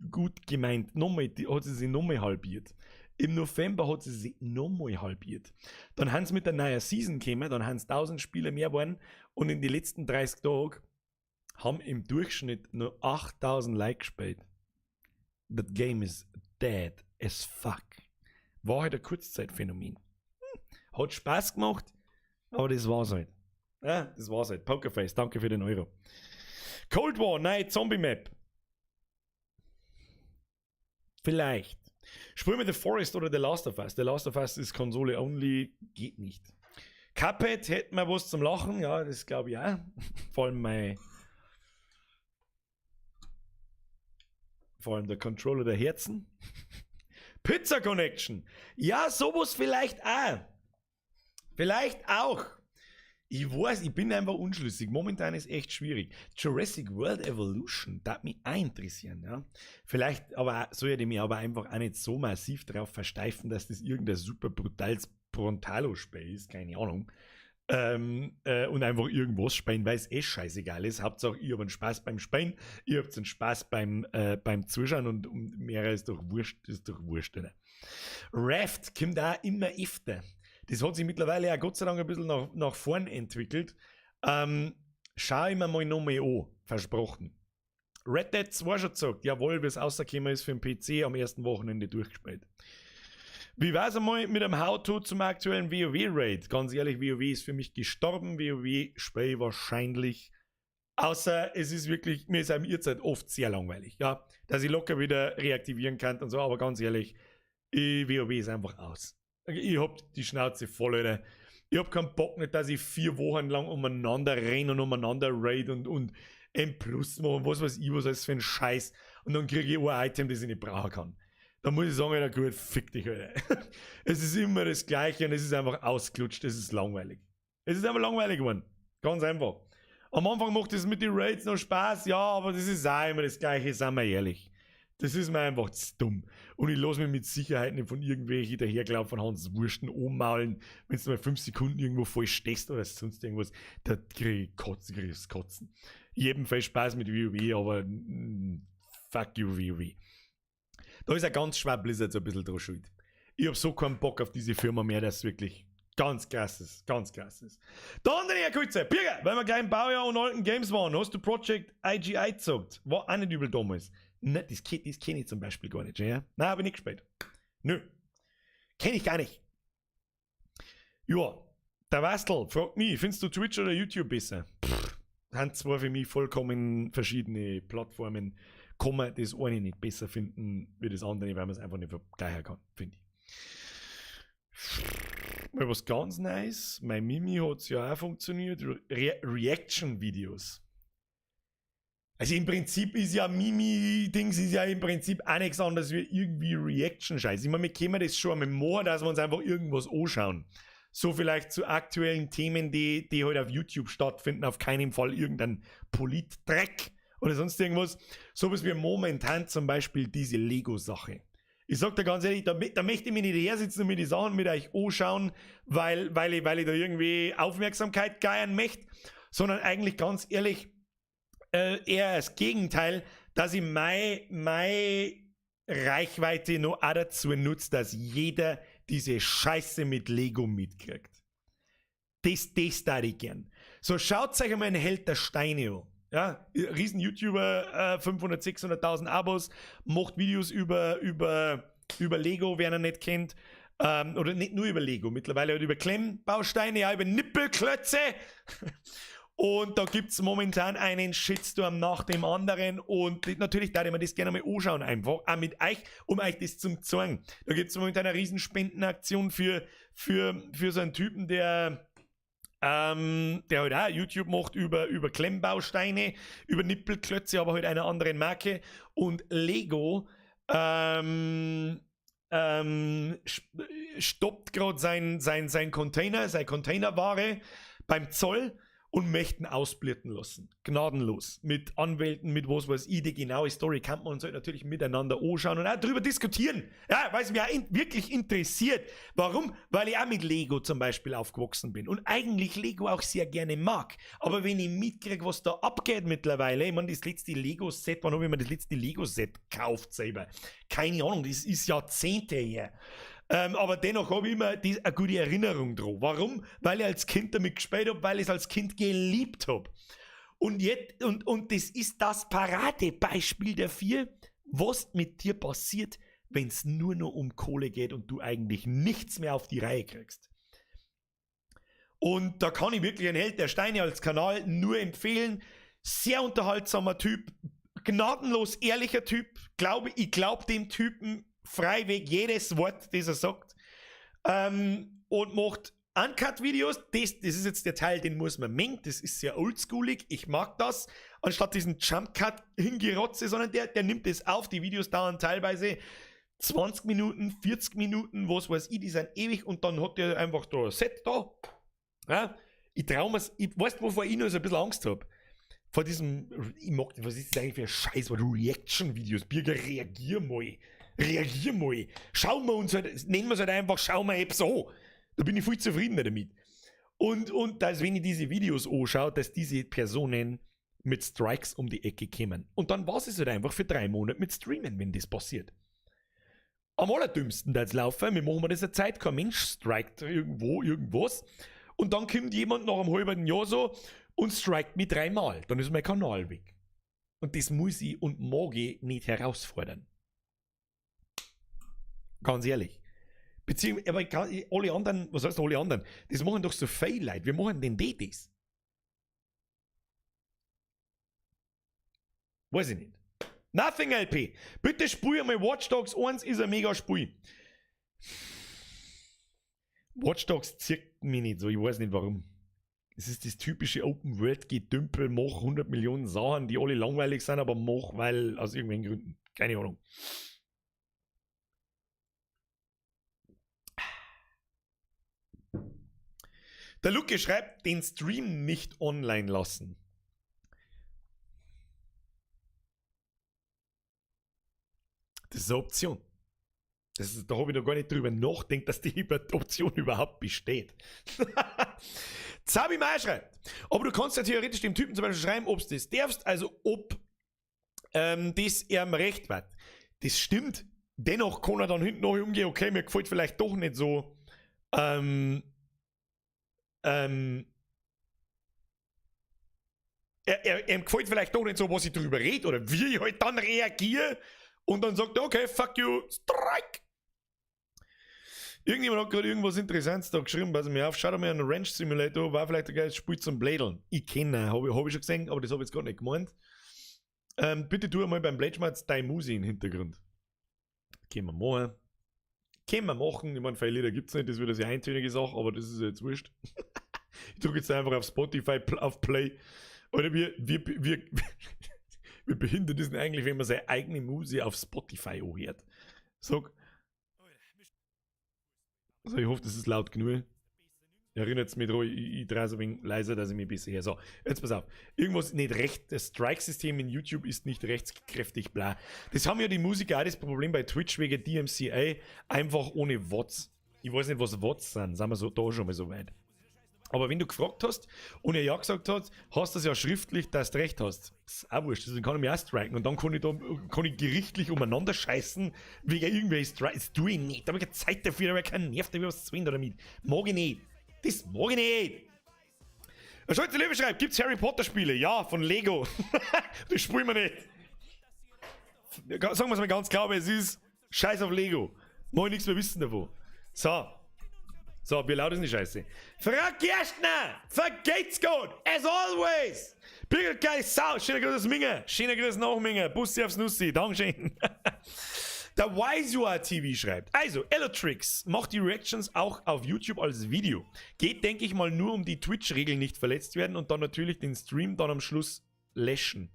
gut gemeint, nochmal, die hat sie sich nochmal halbiert. Im November hat sie sich nochmal halbiert. Dann haben sie mit der neuen Season gekommen, dann haben sie 1000 Spiele mehr geworden und in den letzten 30 Tagen haben im Durchschnitt nur 8000 Like gespielt. That game is dead as fuck. War halt ein Kurzzeitphänomen. Hat Spaß gemacht, aber das war's halt. Ja, das war's halt. Pokerface, danke für den Euro. Cold War, nein, Zombie Map. Vielleicht. Spielen wir The Forest oder The Last of Us. The Last of Us ist Konsole only, geht nicht. Cuphead hätten wir was zum Lachen, ja, das glaub ich auch. Vor allem mein. Vor allem der Controller der Herzen. Pizza Connection. Ja, sowas vielleicht auch. Vielleicht auch. Ich weiß, ich bin einfach unschlüssig. Momentan ist echt schwierig. Jurassic World Evolution, dat mich auch interessieren. Ja? Vielleicht aber soll ich mich aber einfach auch nicht so massiv darauf versteifen, dass das irgendein super brutales Brontalo-Spiel ist, keine Ahnung. Und einfach irgendwas spielen, weil es eh scheißegal ist. Hauptsache, ich habe einen Spaß beim Spielen, ihr habt einen Spaß beim Zuschauen und mehr ist doch wurscht, oder? Raft kommt auch immer öfter. Das hat sich mittlerweile ja Gott sei Dank ein bisschen nach vorn entwickelt. Schau ich mir mal nochmal an, versprochen. Red Dead 2 schon gesagt, jawohl, wie es rausgekommen ist für den PC, am ersten Wochenende durchgespielt. Wie war's einmal mit einem How-To zum aktuellen WoW-Raid? Ganz ehrlich, WoW ist für mich gestorben. WoW spiele ich wahrscheinlich. Außer es ist wirklich, mir ist einem Ihrzeit oft sehr langweilig, ja. Dass ich locker wieder reaktivieren kann und so, aber ganz ehrlich, WoW ist einfach aus. Ich hab die Schnauze voll, Alter. Ich hab keinen Bock nicht, dass ich 4 Wochen lang umeinander renne und umeinander raid und M Plus mache und was weiß ich, was alles für ein Scheiß. Und dann kriege ich ein Item, das ich nicht brauchen kann. Da muss ich sagen, Alter, gut, fick dich, Alter. Es ist immer das Gleiche und es ist einfach ausgelutscht, es ist langweilig. Es ist einfach langweilig geworden. Ganz einfach. Am Anfang macht es mit den Raids noch Spaß, ja, aber das ist auch immer das Gleiche, sind wir ehrlich. Das ist mir einfach zu dumm. Und ich lasse mich mit Sicherheit nicht von irgendwelchen dahergelaufenen Hanswursten anmaulen, wenn du mal 5 Sekunden irgendwo falsch stehst oder sonst irgendwas. Da kriege ich Kotzen, krieg ich das Kotzen. Jedem viel Spaß mit WoW, aber fuck you, WoW. Da ist ja ganz schwer Blizzard so ein bisschen dran schuld. Ich hab so keinen Bock auf diese Firma mehr, dass wirklich ganz krass ist. Ganz krass ist. Der andere Herr Kulze, Birger, weil wir gleich im Baujahr und alten Games waren, hast du Project IGI gezockt? War auch nicht übel damals. Ne, das kenne ich zum Beispiel gar nicht, ja? Nein, habe ich nicht gespielt. Nö. Kenne ich gar nicht. Ja, der Wastel fragt mich, findest du Twitch oder YouTube besser? Pff, sind zwar für mich vollkommen verschiedene Plattformen. Kann man das eine nicht besser finden wie das andere, weil man es einfach nicht vergleichen kann, finde ich. Mal was ganz Nice. Mein Mimi hat es ja auch funktioniert. Re Reaction-Videos. Also im Prinzip ist ja Mimi-Dings ist ja im Prinzip auch nichts anderes wie irgendwie Reaction-Scheiß. Ich meine, wir können das schon einmal machen, dass wir uns einfach irgendwas anschauen. So vielleicht zu aktuellen Themen, die halt auf YouTube stattfinden, auf keinen Fall irgendein Politdreck oder sonst irgendwas. So was wie momentan zum Beispiel diese Lego-Sache. Ich sag dir ganz ehrlich, da möchte ich mich nicht hersitzen und mir die Sachen mit euch anschauen, weil ich da irgendwie Aufmerksamkeit geiern möchte, sondern eigentlich ganz ehrlich, eher das Gegenteil, dass ich meine Reichweite noch auch dazu nutze, dass jeder diese Scheiße mit Lego mitkriegt. Das da ich gern. So, schaut euch einmal einen Held der Steine an. Ja, riesen YouTuber, 500, 600.000 Abos, macht Videos über Lego, wer ihn nicht kennt. Oder nicht nur über Lego, mittlerweile halt über Klemmbausteine, ja, über Nippelklötze. Und da gibt es momentan einen Shitstorm nach dem anderen. Und natürlich da ich mir das gerne mal anschauen, einfach, auch mit euch, um euch das zum zeigen. Da gibt es momentan eine riesen Spendenaktion für so einen Typen, der halt auch YouTube macht über Klemmbausteine, über Nippelklötze, aber halt einer anderen Marke. Und Lego stoppt gerade sein Container, seine Containerware beim Zoll und möchten ausblitten lassen. Gnadenlos. Mit Anwälten, mit was weiß ich, die genaue Story kann man uns halt natürlich miteinander anschauen und auch darüber diskutieren. Ja, weil es mich auch wirklich interessiert. Warum? Weil ich auch mit Lego zum Beispiel aufgewachsen bin und eigentlich Lego auch sehr gerne mag. Aber wenn ich mitkriege, was da abgeht mittlerweile, ich meine, das letzte Lego-Set, wann habe ich mir das letzte Lego-Set gekauft selber? Keine Ahnung, das ist Jahrzehnte her. Aber dennoch habe ich immer eine gute Erinnerung dran. Warum? Weil ich als Kind damit gespielt habe, weil ich es als Kind geliebt habe. Und, jetzt, und das ist das Paradebeispiel dafür, was mit dir passiert, wenn es nur noch um Kohle geht und du eigentlich nichts mehr auf die Reihe kriegst. Und da kann ich wirklich einen Held der Steine als Kanal nur empfehlen. Sehr unterhaltsamer Typ, gnadenlos ehrlicher Typ. Ich glaube dem Typen freiweg jedes Wort, das er sagt. Und macht Uncut-Videos. Das ist jetzt der Teil, den muss man mengen. Das ist sehr oldschoolig. Ich mag das. Anstatt diesen Jump-Cut hingerotze, sondern der nimmt es auf. Die Videos dauern teilweise 20 Minuten, 40 Minuten, was weiß ich, die sind ewig und dann hat der einfach da ein Set da. Ja? Ich trau mir's, ich weißt, wovor ich nur so ein bisschen Angst hab? Vor diesem, ich mag, was ist das eigentlich für ein Scheiß, Reaction-Videos, Birger, reagier mal. Reagier mal. Schauen wir uns halt, nennen wir es halt einfach, schauen wir Apps an. Da bin ich viel zufriedener damit. Und dass, wenn ich diese Videos anschaue, dass diese Personen mit Strikes um die Ecke kommen. Und dann war es halt einfach für 3 Monate mit Streamen, wenn das passiert. Am allerdümmsten das laufen, wir machen das eine Zeit, kein Mensch strikt irgendwo irgendwas. Und dann kommt jemand nach einem halben Jahr so und strikt mich dreimal. Dann ist mein Kanal weg. Und das muss ich und mag ich nicht herausfordern. Ganz ehrlich. Beziehungsweise, aber kann, alle anderen, was heißt alle anderen? Das machen doch so viele Leute. Wir machen denn die das? Weiß ich nicht. Nothing LP. Bitte spiel einmal Watch Dogs 1, ist ein mega Spiel. Watch Dogs zirkt mich nicht so, ich weiß nicht warum. Es ist das typische Open-World-Gedümpel, mach 100 Millionen Sachen, die alle langweilig sind, aber mach, weil aus irgendwelchen Gründen. Keine Ahnung. Der Luke schreibt, den Stream nicht online lassen. Das ist eine Option. Da habe ich noch gar nicht drüber nachgedacht, dass die Option überhaupt besteht. Zabi Meier schreibt, aber du kannst ja theoretisch dem Typen zum Beispiel schreiben, ob du das darfst, also ob das ihm recht wird. Das stimmt. Dennoch kann er dann hinten noch umgehen, okay, mir gefällt vielleicht doch nicht so. Er gefällt vielleicht doch nicht so, was ich drüber rede oder wie ich halt dann reagiere. Und dann sagt er, okay, fuck you, strike. Irgendjemand hat gerade irgendwas Interessantes da geschrieben, pass mir auf, schau dir mal einen Ranch Simulator, war vielleicht ein geiles Spiel zum Blädeln. Ich kenne, habe hab ich schon gesehen, aber das habe ich jetzt gar nicht gemeint. Bitte tu einmal beim Blätschmerz deine Musik im Hintergrund. Können wir machen. Können wir machen. Ich meine, viele Lieder gibt es nicht, das wird eine sehr eintönige Sache, aber das ist jetzt wurscht. Ich drücke jetzt einfach auf Spotify auf Play. Oder wir behindert ist denn eigentlich, wenn man seine eigene Musik auf Spotify anhört? Sag. Also ich hoffe, das ist laut genug. Erinnert mich dran, ich drehe es ein wenig leiser, dass ich mich besser höre. So, jetzt pass auf. Irgendwas nicht recht, das Strike-System in YouTube ist nicht rechtskräftig, bla. Das haben ja die Musiker auch das Problem bei Twitch wegen DMCA, einfach ohne Vods. Ich weiß nicht, was Vods sind, sind wir so da schon mal so weit. Aber wenn du gefragt hast und er ja gesagt hat, hast du es ja schriftlich, dass du recht hast. Das ist auch wurscht, deswegen kann ich mich auch striken. Und dann kann ich gerichtlich umeinander scheißen, wegen irgendwelchen Strikes. Das tue ich nicht. Da habe ich keine Zeit dafür, da habe ich keinen Nerv, da habe ich was zu damit. Mag ich nicht. Das mag ich nicht. Der Scholze Löwe schreibt, gibt's Harry Potter Spiele? Ja, von Lego. Das spielen wir nicht. Sagen wir es mal ganz klar, es ist Scheiß auf Lego. Mag ich nichts mehr wissen davon. So. So, wie laut ist denn die Scheiße? Frau Gerstner! Vergeht's gut! As always! Birgit, geile Sau! Schöner Gruß aus Minge! Schöner Gruß nach Minge! Bussi aufs Nussi! Dankeschön! Der Wisua TV schreibt, also, Elotrix macht die Reactions auch auf YouTube als Video. Geht, denke ich mal, nur um die Twitch-Regeln nicht verletzt werden und dann natürlich den Stream dann am Schluss löschen.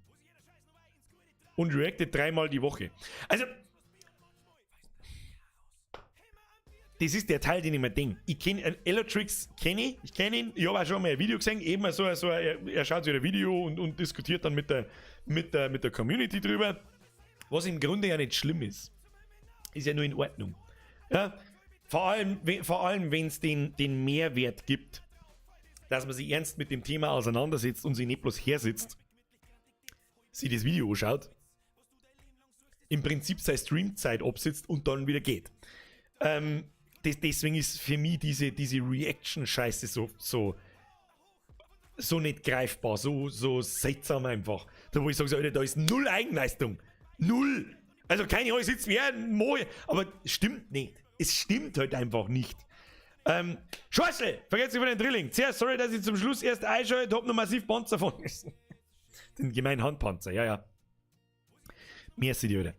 Und reactet 3-mal die Woche. Also, das ist der Teil, den ich mir denke. Ich kenn, Elotrix kenne ich, ich kenne ihn, ich habe auch schon mal ein Video gesehen, eben so, so er schaut sich ein Video und diskutiert dann mit der Community drüber, was im Grunde ja nicht schlimm ist. Ist ja nur in Ordnung. Ja? Vor allem, wenn es den Mehrwert gibt, dass man sich ernst mit dem Thema auseinandersetzt und sich nicht bloß hersitzt, sich das Video anschaut, im Prinzip seine Streamzeit absitzt und dann wieder geht. Deswegen ist für mich diese Reaction-Scheiße so nicht greifbar, so seltsam einfach. Da wo ich sage, so, Alter, da ist null Eigenleistung. Null! Also keine Ahnung, ich sitze mir, moi, aber stimmt nicht. Es stimmt halt einfach nicht. Schorschel, vergesst über den Drilling. Zuerst, sorry, dass ich zum Schluss erst einschalte, hab noch massiv Panzer von. Den gemeinen Handpanzer, ja, ja. Merci dir, Alter.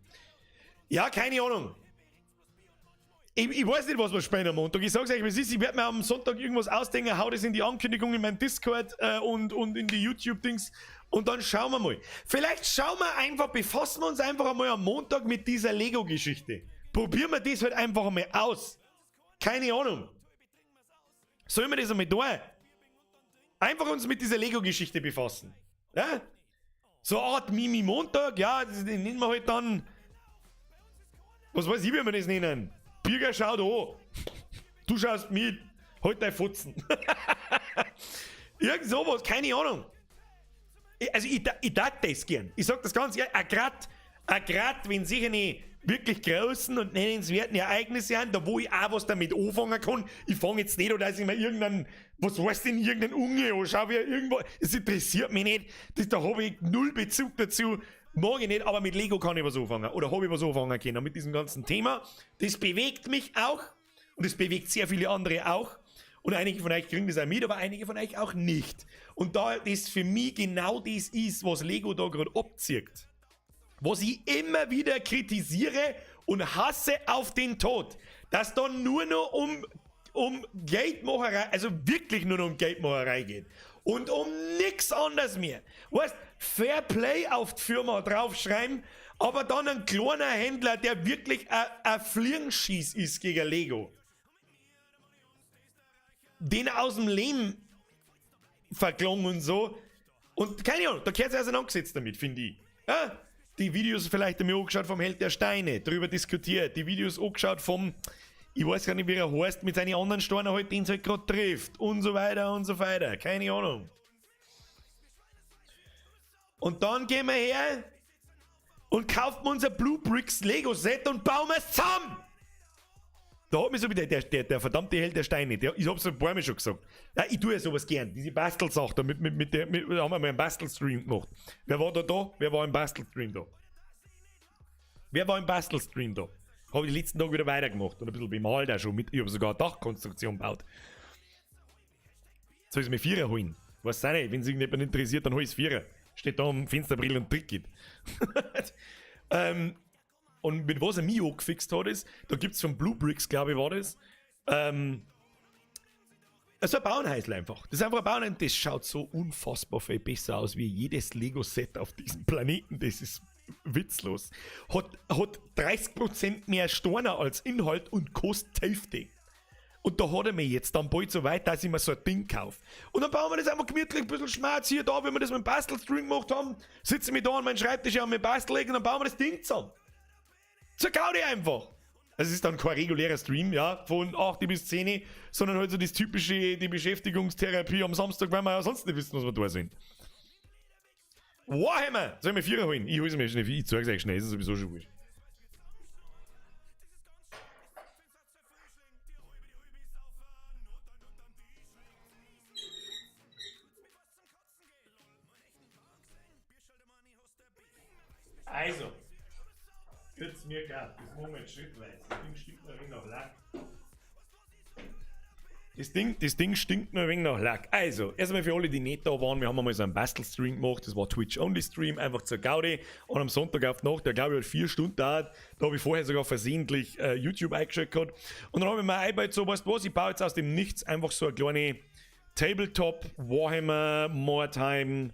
Ja, keine Ahnung. Ich weiß nicht, was wir spielen am Montag. Ich sag's euch, wie es ist. Ich werde mir am Sonntag irgendwas ausdenken, hau das in die Ankündigung in meinem Discord und in die YouTube-Dings. Und dann schauen wir mal. Vielleicht schauen wir einfach, befassen wir uns einfach einmal am Montag mit dieser Lego-Geschichte. Probieren wir das halt einfach einmal aus. Keine Ahnung. Sollen wir das einmal tun? Einfach uns mit dieser Lego-Geschichte befassen. Ja? So eine Art Mimi-Montag, ja, das nennen wir halt dann. Was weiß ich, wie wir das nennen. Birger schaut an. Du schaust mit. Halt dein Fotzen. Irgend sowas, keine Ahnung. Also ich tat das gern. Ich sag das ganz ehrlich, auch grad, wenn sich eine wirklich großen und nennenswerten Ereignisse sind, da wo ich auch was damit anfangen kann. Ich fange jetzt nicht an, dass ich mir irgendeinen, was weiß denn, irgendeinen Unge anschaue, wie er irgendwo, das interessiert mich nicht. Da habe ich null Bezug dazu. Mag ich nicht, aber mit Lego kann ich was anfangen. Oder habe ich was anfangen können mit diesem ganzen Thema. Das bewegt mich auch. Und es bewegt sehr viele andere auch. Und einige von euch kriegen das auch mit, aber einige von euch auch nicht. Und da das für mich genau das ist, was Lego da gerade abzieht, was ich immer wieder kritisiere und hasse auf den Tod, dass da nur noch um Geldmacherei, also wirklich nur noch um Geldmacherei geht. Und um nix anderes mehr. Weißt, Fair Play auf die Firma draufschreiben, aber dann ein kleiner Händler, der wirklich ein Fliegenschieß ist gegen Lego. Den aus dem Leben verklungen und so. Und keine Ahnung, da gehört sich auseinandergesetzt damit, finde ich. Ja? Die Videos vielleicht einmal angeschaut vom Held der Steine, drüber diskutiert. Die Videos angeschaut vom, ich weiß gar nicht, wie er heißt, mit seinen anderen Steinen halt, den es halt gerade trifft. Und so weiter und so weiter. Keine Ahnung. Und dann gehen wir her und kaufen unser BlueBrixx Lego Set und bauen es zusammen. Da hat mich so wieder der verdammte Held der Steine, der, ich hab's ein paar Mal schon gesagt. Ja, ich tue ja sowas gern, diese Bastelsache da, da haben wir mal einen Bastelstream gemacht. Wer war da da? Wer war im Bastelstream da? Wer war im Bastelstream da? Habe ich die letzten Tage wieder weitergemacht und ein bisschen bemalt auch schon mit. Ich habe sogar eine Dachkonstruktion gebaut. Soll ich mir Vierer holen? Weiß auch nicht, wenn sich irgendjemand interessiert, dann hol ich's Vierer. Steht da am Fensterbrill und Trick. Und mit was er mich angefixt hat, ist, da gibt's von BlueBrixx, glaube ich, war das, so ein Bauernhäusl einfach. Das ist einfach ein Bauernhäusl, das schaut so unfassbar viel besser aus wie jedes Lego-Set auf diesem Planeten. Das ist witzlos. Hat 30% mehr Steine als Inhalt und kostet die Hälfte. Und da hat er mir jetzt dann bald so weit, dass ich mir so ein Ding kaufe. Und dann bauen wir das einfach gemütlich, ein bisschen Schmerz hier, da, wie wir das mit dem Bastelstream gemacht haben. Sitze ich mich da an meinen Schreibtisch an meinem Bastelleck und dann bauen wir das Ding zusammen. Zur Gaudi einfach. Also es ist dann kein regulärer Stream, ja, von 8 bis 10, sondern halt so das typische, die Beschäftigungstherapie am Samstag, weil wir ja sonst nicht wissen, was wir da sind. Warhammer! Soll ich mir Vierer holen? Ich hol's mir schnell, ich zeig's euch schnell, ist sowieso schon wurscht. Also, wird's mir grad, das machen wir jetzt schrittweise. Das Ding stinkt noch ein wenig nach Lack. Das Ding stinkt noch ein wenig nach Lack. Also, erstmal für alle, die nicht da waren, wir haben einmal so einen Bastelstream gemacht, das war Twitch-Only-Stream, einfach zur Gaudi. Und am Sonntag auf die Nacht, der glaube ich hat 4 Stunden gedauert, da habe ich vorher sogar versehentlich YouTube eingeschaltet gehabt. Und dann habe ich mir eingebaut, so, weißt du was, ich baue jetzt aus dem Nichts einfach so eine kleine Tabletop, Warhammer, Mordheim,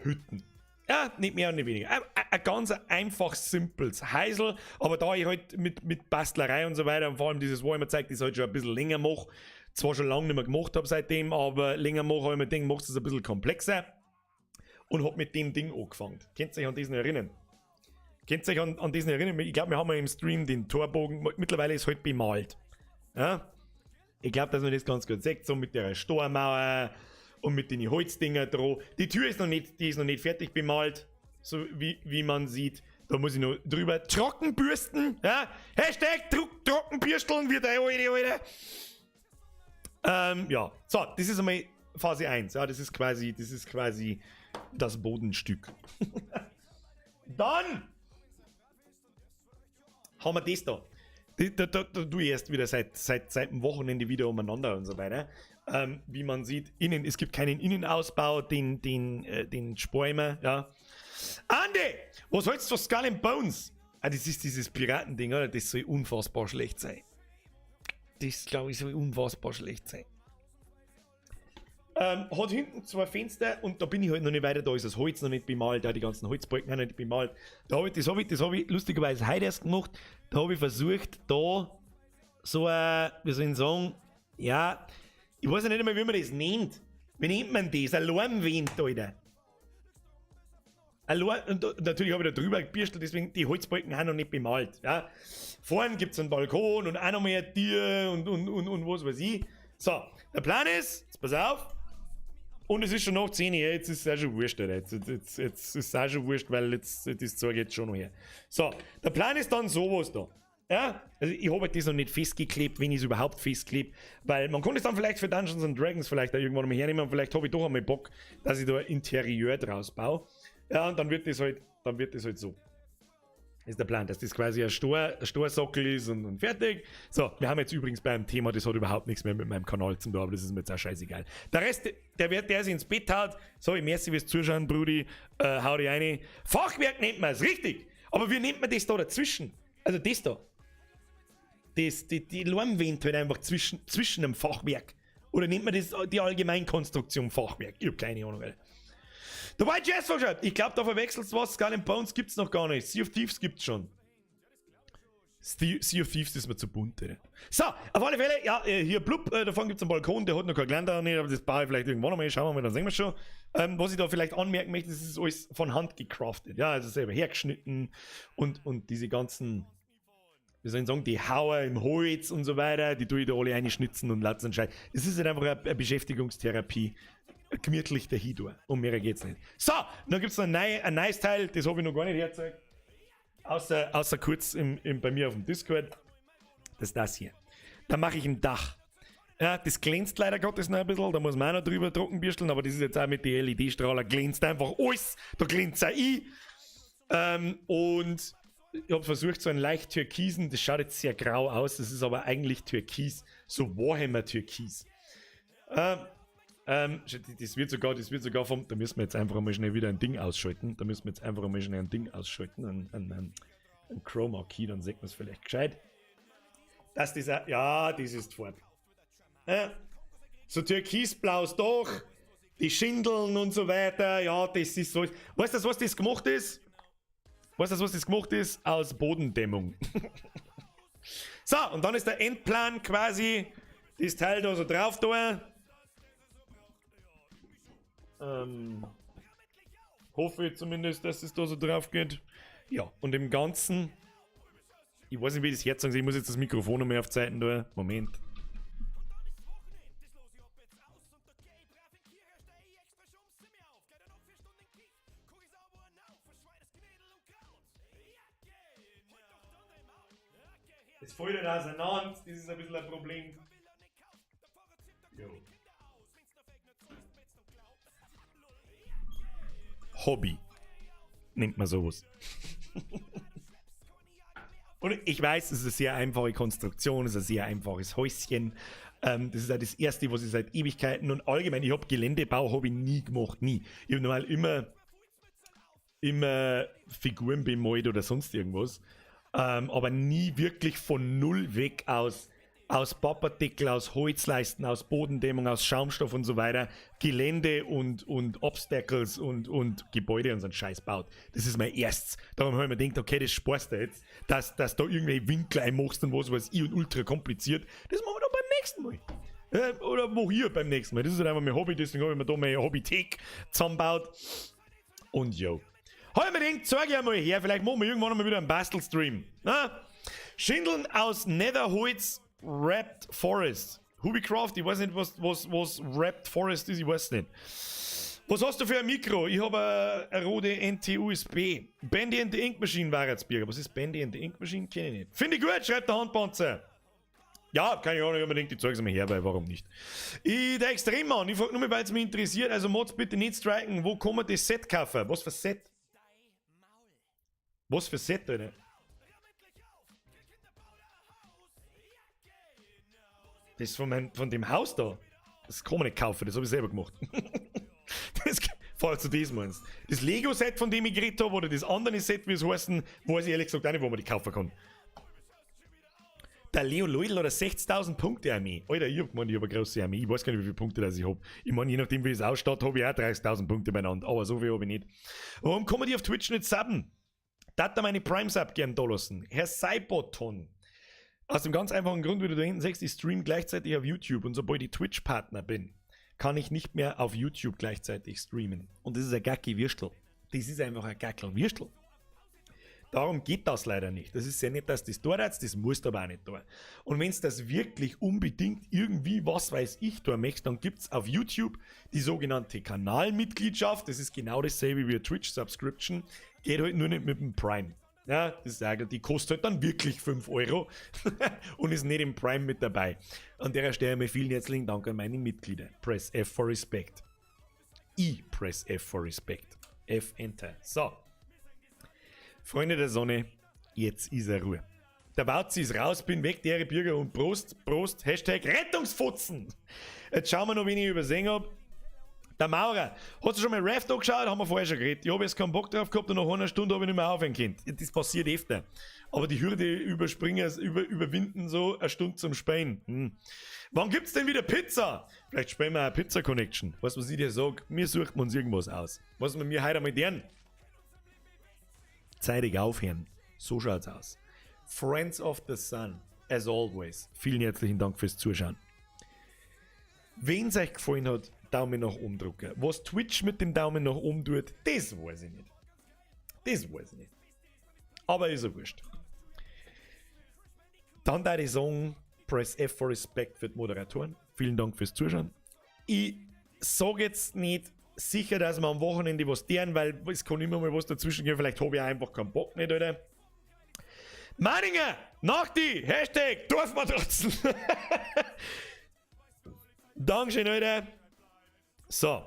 Hütten. Ja, nicht mehr und nicht weniger. Ein ganz einfach simples Heisel, aber da ich halt mit Bastlerei und so weiter und vor allem dieses Warhammer zeigt, das ich halt schon ein bisschen länger mache, zwar schon lange nicht mehr gemacht habe seitdem, aber länger mache, habe ich mir gedacht, machst du es ein bisschen komplexer und hab mit dem Ding angefangen. Könnt ihr euch an diesen erinnern? Könnt ihr euch an diesen erinnern? Ich glaub, wir haben ja im Stream den Torbogen, mittlerweile ist halt bemalt. Ja? Ich glaub, dass man das ganz gut sieht, so mit der Stormauer und mit den Holzdinger dran. Die Tür ist noch nicht, die ist noch nicht fertig bemalt, so wie man sieht. Da muss ich noch drüber trockenbürsten. Ja? Hashtag Trockenbürsteln wird der alte, Alter. Ja, so, das ist einmal Phase 1. Ja, das ist quasi das Bodenstück. Dann haben wir das da. Da tue ich erst wieder seit dem Wochenende wieder umeinander und so weiter. Wie man sieht, innen, es gibt keinen Innenausbau, den sparen wir, ja. Andi, was hältst du von Skull and Bones? Ah, das ist dieses Piratending, oder? Das soll unfassbar schlecht sein. Das, glaub ich, soll unfassbar schlecht sein. Hat hinten zwei Fenster und da bin ich halt noch nicht weiter, da ist das Holz noch nicht bemalt, da die ganzen Holzbalken auch noch nicht bemalt. Da hab ich, das habe ich, das hab ich lustigerweise heute erst gemacht, da habe ich versucht, da so ein, wie soll ich sagen, ja, ich weiß ja nicht einmal, wie man das nennt. Wie nennt man das? Ein Lornwind, Alter. Ein Lorn, und da, natürlich habe ich da drüber gebürstelt, deswegen die Holzbalken auch noch nicht bemalt. Ja. Vorne gibt es einen Balkon und auch noch mehr Tier und was weiß ich. So, der Plan ist, jetzt pass auf, und es ist schon nach 10 Uhr, jetzt ist es auch schon wurscht, Alter. Jetzt ist es auch schon wurscht, weil jetzt, das Zeug jetzt schon noch her. So, der Plan ist dann sowas da. Ja, also ich habe halt das noch nicht festgeklebt, wenn ich es überhaupt festklebe, weil man kann es dann vielleicht für Dungeons and Dragons vielleicht auch irgendwann mal hernehmen und vielleicht habe ich doch einmal Bock, dass ich da ein Interieur draus baue. Ja, und dann wird das halt so. Ist der Plan, dass das quasi ein Storsockel ist und fertig. So, wir haben jetzt übrigens beim Thema, das hat überhaupt nichts mehr mit meinem Kanal zu tun, aber das ist mir jetzt auch scheißegal. Der Rest, der wird, der sich ins Bett haut, so, ich merci fürs Zuschauen, Brudi, hau dich rein. Fachwerk nennt man es, richtig. Aber wie nennt man das da dazwischen? Also das da. Die Lornwand halt einfach zwischen dem Fachwerk. Oder nennt man das die Allgemeinkonstruktion Fachwerk? Ich hab keine Ahnung, Alter. Der White Jazz schreibt, ich glaube, da verwechselst du was. Skull and Bones gibt's noch gar nicht. Sea of Thieves gibt's schon. Sea of Thieves ist mir zu bunt, Alter. So, auf alle Fälle, ja, hier blub, da vorne gibt's einen Balkon, der hat noch kein Geländer nicht, aber das baue ich vielleicht irgendwann nochmal, schauen wir mal, dann sehen wir schon. Was ich da vielleicht anmerken möchte, das ist alles von Hand gecraftet, ja, also selber hergeschnitten und diese ganzen, wie soll ich sagen, die Hauer im Holz und so weiter, die tue ich da alle einschnitzen und lassen und Scheiß. Es ist halt einfach eine Beschäftigungstherapie. Gemütlich dahin tun. Um mehr geht's nicht. So, dann gibt's noch ein neues Teil, das habe ich noch gar nicht hergezeigt. Außer kurz bei mir auf dem Discord. Das ist das hier. Da mache ich ein Dach. Ja, das glänzt leider Gottes noch ein bisschen, da muss man auch noch drüber trockenbürsteln, aber das ist jetzt auch mit den LED-Strahler, glänzt einfach alles. Da glänzt auch ich. Und ich habe versucht, so einen leicht türkisen, das schaut jetzt sehr grau aus, das ist aber eigentlich türkis, so Warhammer türkis. Das wird sogar vom, da müssen wir jetzt einfach mal schnell wieder ein Ding ausschalten. Da müssen wir jetzt einfach mal schnell ein Ding ausschalten, ein Chroma Key, dann sieht man es vielleicht gescheit. Dass das, auch, ja, das ist Farbe. Ja. So türkisblaues Dach, die Schindeln und so weiter, ja, das ist so. Weißt du, was das gemacht ist? Weißt du, was das gemacht ist? Aus Bodendämmung. So, und dann ist der Endplan quasi das Teil da so drauf da. Hoffe ich zumindest, dass es da so drauf geht. Ja, und im Ganzen, ich weiß nicht, wie ich das jetzt sagen soll, ich muss jetzt das Mikrofon noch mehr auf Zeiten da. Moment. Es fällt halt auseinander, das ist ein bisschen ein Problem. Jo. Hobby. Nennt man sowas. Und ich weiß, es ist eine sehr einfache Konstruktion, es ist ein sehr einfaches Häuschen. Das ist auch das erste, was ich seit Ewigkeiten und allgemein, ich hab Geländebau hab ich nie gemacht, nie. Ich hab normal immer Figuren bemalt oder sonst irgendwas. Aber nie wirklich von null weg aus Pappardeckel, aus Holzleisten, aus Bodendämmung, aus Schaumstoff und so weiter, Gelände und Obstacles und Gebäude und so einen Scheiß baut. Das ist mein erstes. Darum habe ich mir gedacht, okay, das sparst du jetzt, dass da irgendwelche Winkel einmachst und was weiß ich und ultra kompliziert. Das machen wir dann beim nächsten Mal. Oder wo hier beim nächsten Mal. Das ist halt einfach mein Hobby, deswegen habe ich mir da meine Hobbythek zusammengebaut. Und yo. Hab ich mir gedacht, zeig ich einmal her, vielleicht machen wir irgendwann mal wieder einen Bastelstream. Na? Schindeln aus Netherholz Wrapped Forest. Hubicraft, ich weiß nicht, was Wrapped Forest ist, ich weiß nicht. Was hast du für ein Mikro? Ich habe eine Rode NT-USB. Bendy and the Ink Machine war jetzt Birger. Was ist Bendy and the Ink Machine? Kenn ich nicht. Finde ich gut, schreibt der Handpanzer. Ja, keine Ahnung, unbedingt, die zeig's mir her, weil warum nicht? Ich, der Extremmann, ich frag nur mal, weil es mich interessiert. Also Mods bitte nicht striken. Wo kann man das Set kaufen? Was für Set? Was für Set, Alter? Das von dem Haus da. Das kann man nicht kaufen, das hab ich selber gemacht. Das, falls du das meinst. Das Lego-Set, von dem ich geredet hab, oder das andere Set, wie es heißen, weiß ich ehrlich gesagt auch nicht, wo man die kaufen kann. Der Leo Leudl hat 60.000 Punkte Armee. Alter, ich hab gemeint, ich hab eine große Armee. Ich weiß gar nicht, wie viele Punkte das ich hab. Ich meine, je nachdem, wie ich es ausstatte, hab ich auch 30.000 Punkte beieinander. Aber so viel hab ich nicht. Warum kann man die auf Twitch nicht subben? Da meine Prime-Sub gern da lassen. Herr Saiboton. Aus dem ganz einfachen Grund, wie du da hinten siehst, ich stream gleichzeitig auf YouTube und sobald ich Twitch-Partner bin, kann ich nicht mehr auf YouTube gleichzeitig streamen. Und das ist ein gacki Würstel. Das ist einfach ein gackel Würstel. Darum geht das leider nicht. Das ist ja nicht, dass das da das musst du aber auch nicht da. Und wenn es das wirklich unbedingt irgendwie, was weiß ich, da möchtest, dann gibt es auf YouTube die sogenannte Kanalmitgliedschaft. Das ist genau dasselbe wie eine Twitch-Subscription. Geht halt nur nicht mit dem Prime. Ja, das ist eigentlich, die kostet halt dann wirklich 5 Euro und ist nicht im Prime mit dabei. An der Stelle einmal vielen herzlichen Dank an meine Mitglieder. Press F for Respect. I press F for Respect. F Enter. So. Freunde der Sonne, jetzt ist er Ruhe. Der Bautzi ist raus, bin weg, der Bürger und Prost, Prost, Hashtag Rettungsfotzen. Jetzt schauen wir noch, wen ich übersehen hab. Der Maurer, hast du schon mal Raft angeschaut? Haben wir vorher schon geredet. Ich habe jetzt keinen Bock drauf gehabt und nach einer Stunde habe ich nicht mehr aufhören können. Das passiert öfter. Aber die Hürde überspringen, überwinden so eine Stunde zum Spielen. Wann gibt's denn wieder Pizza? Vielleicht spielen wir eine Pizza Connection. Weißt du, was ich dir sag? Wir suchen uns irgendwas aus. Was wir mir heute einmal deren? Zeitig aufhören. So schaut's aus. Friends of the Sun, as always. Vielen herzlichen Dank fürs Zuschauen. Wenn es euch gefallen hat, Daumen nach oben drücken. Was Twitch mit dem Daumen nach oben tut, das weiß ich nicht. Das weiß ich nicht. Aber ist ja wurscht. Dann da ich sagen, Press F for Respect für die Moderatoren. Vielen Dank fürs Zuschauen. Ich sage jetzt nicht sicher, dass wir am Wochenende was deren, weil es kann immer mal was dazwischen gehen. Vielleicht habe ich auch einfach keinen Bock nicht, oder? Manninger! Nach die! Hashtag Dorfmatratzen! Dankeschön, Alter. So.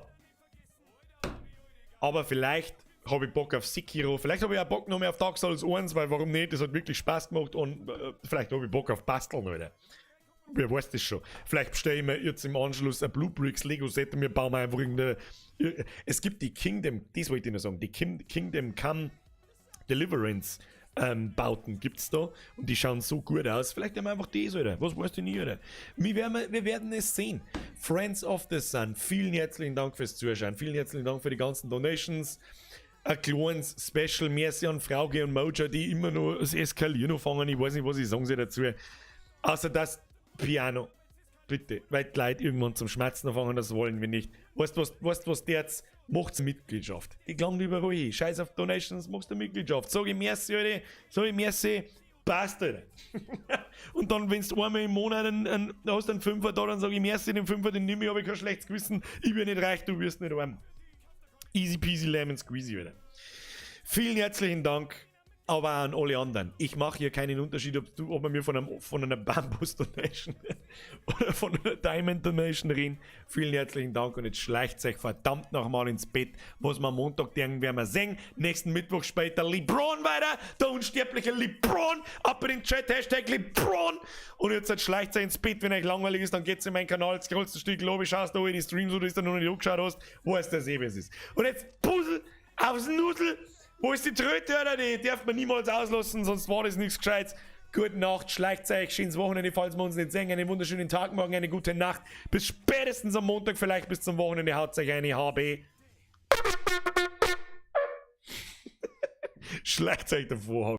Aber vielleicht habe ich Bock auf Sekiro, vielleicht habe ich auch Bock noch mehr auf Dark Souls 1, weil warum nicht? Das hat wirklich Spaß gemacht und vielleicht habe ich Bock auf Basteln, Alter. Wer weiß das schon. Vielleicht bestelle ich mir jetzt im Anschluss ein BlueBrixx Lego Set und wir bauen einfach irgendeine. Es gibt die Kingdom, das wollte ich noch sagen, die Kingdom Come Deliverance Bauten gibt es da und die schauen so gut aus. Vielleicht haben wir einfach das, Alter. Was weißt du nie, Alter? Wir werden es sehen. Friends of the Sun, vielen herzlichen Dank fürs Zuschauen. Vielen herzlichen Dank für die ganzen Donations. Ein kleines Special Merci an Frauke und Mojo, die immer noch das Eskalieren anfangen. Ich weiß nicht, was ich sagen soll dazu. Außer das Piano. Bitte, weil die Leute irgendwann zum Schmerzen anfangen, das wollen wir nicht. Weißt du, was der jetzt macht's Mitgliedschaft. Die klangen überall hin. Scheiß auf Donations, machst du Mitgliedschaft. Sag ich merci, Alter. Sag ich merci. Passt, Alter. Und dann, wenn du einmal im Monat hast einen Fünfer da, dann sag ich merci, den Fünfer, den nimm ich, habe ich kein schlechtes Gewissen. Ich bin nicht reich, du wirst nicht arm. Easy peasy lemon squeezy, Alter. Vielen herzlichen Dank, aber auch an alle anderen. Ich mache hier keinen Unterschied, ob wir mir von einer Bambus Donation oder von einer Diamond Donation reden. Vielen herzlichen Dank und jetzt schleicht euch verdammt nochmal ins Bett. Was wir am Montag denken, werden wir sehen. Nächsten Mittwoch später LeBron weiter. Der unsterbliche LeBron. Ab in den Chat, Hashtag LeBron. Und jetzt schleicht euch ins Bett. Wenn euch langweilig ist, dann geht's in meinen Kanal, scrollst ein Stück, glaube ich, schaust da in die Streams oder ist da noch nicht angeschaut hast, weißt du, eh, wie es ist. Und jetzt Puzzle aufs Nudel. Wo ist die Tröte, Alter? Die darf man niemals auslassen, sonst war das nichts Gescheites. Gute Nacht, schleicht euch, schönes Wochenende, falls wir uns nicht sehen. Einen wunderschönen Tag morgen, eine gute Nacht. Bis spätestens am Montag, vielleicht bis zum Wochenende. Haut euch eine HB. Schleicht euch davor.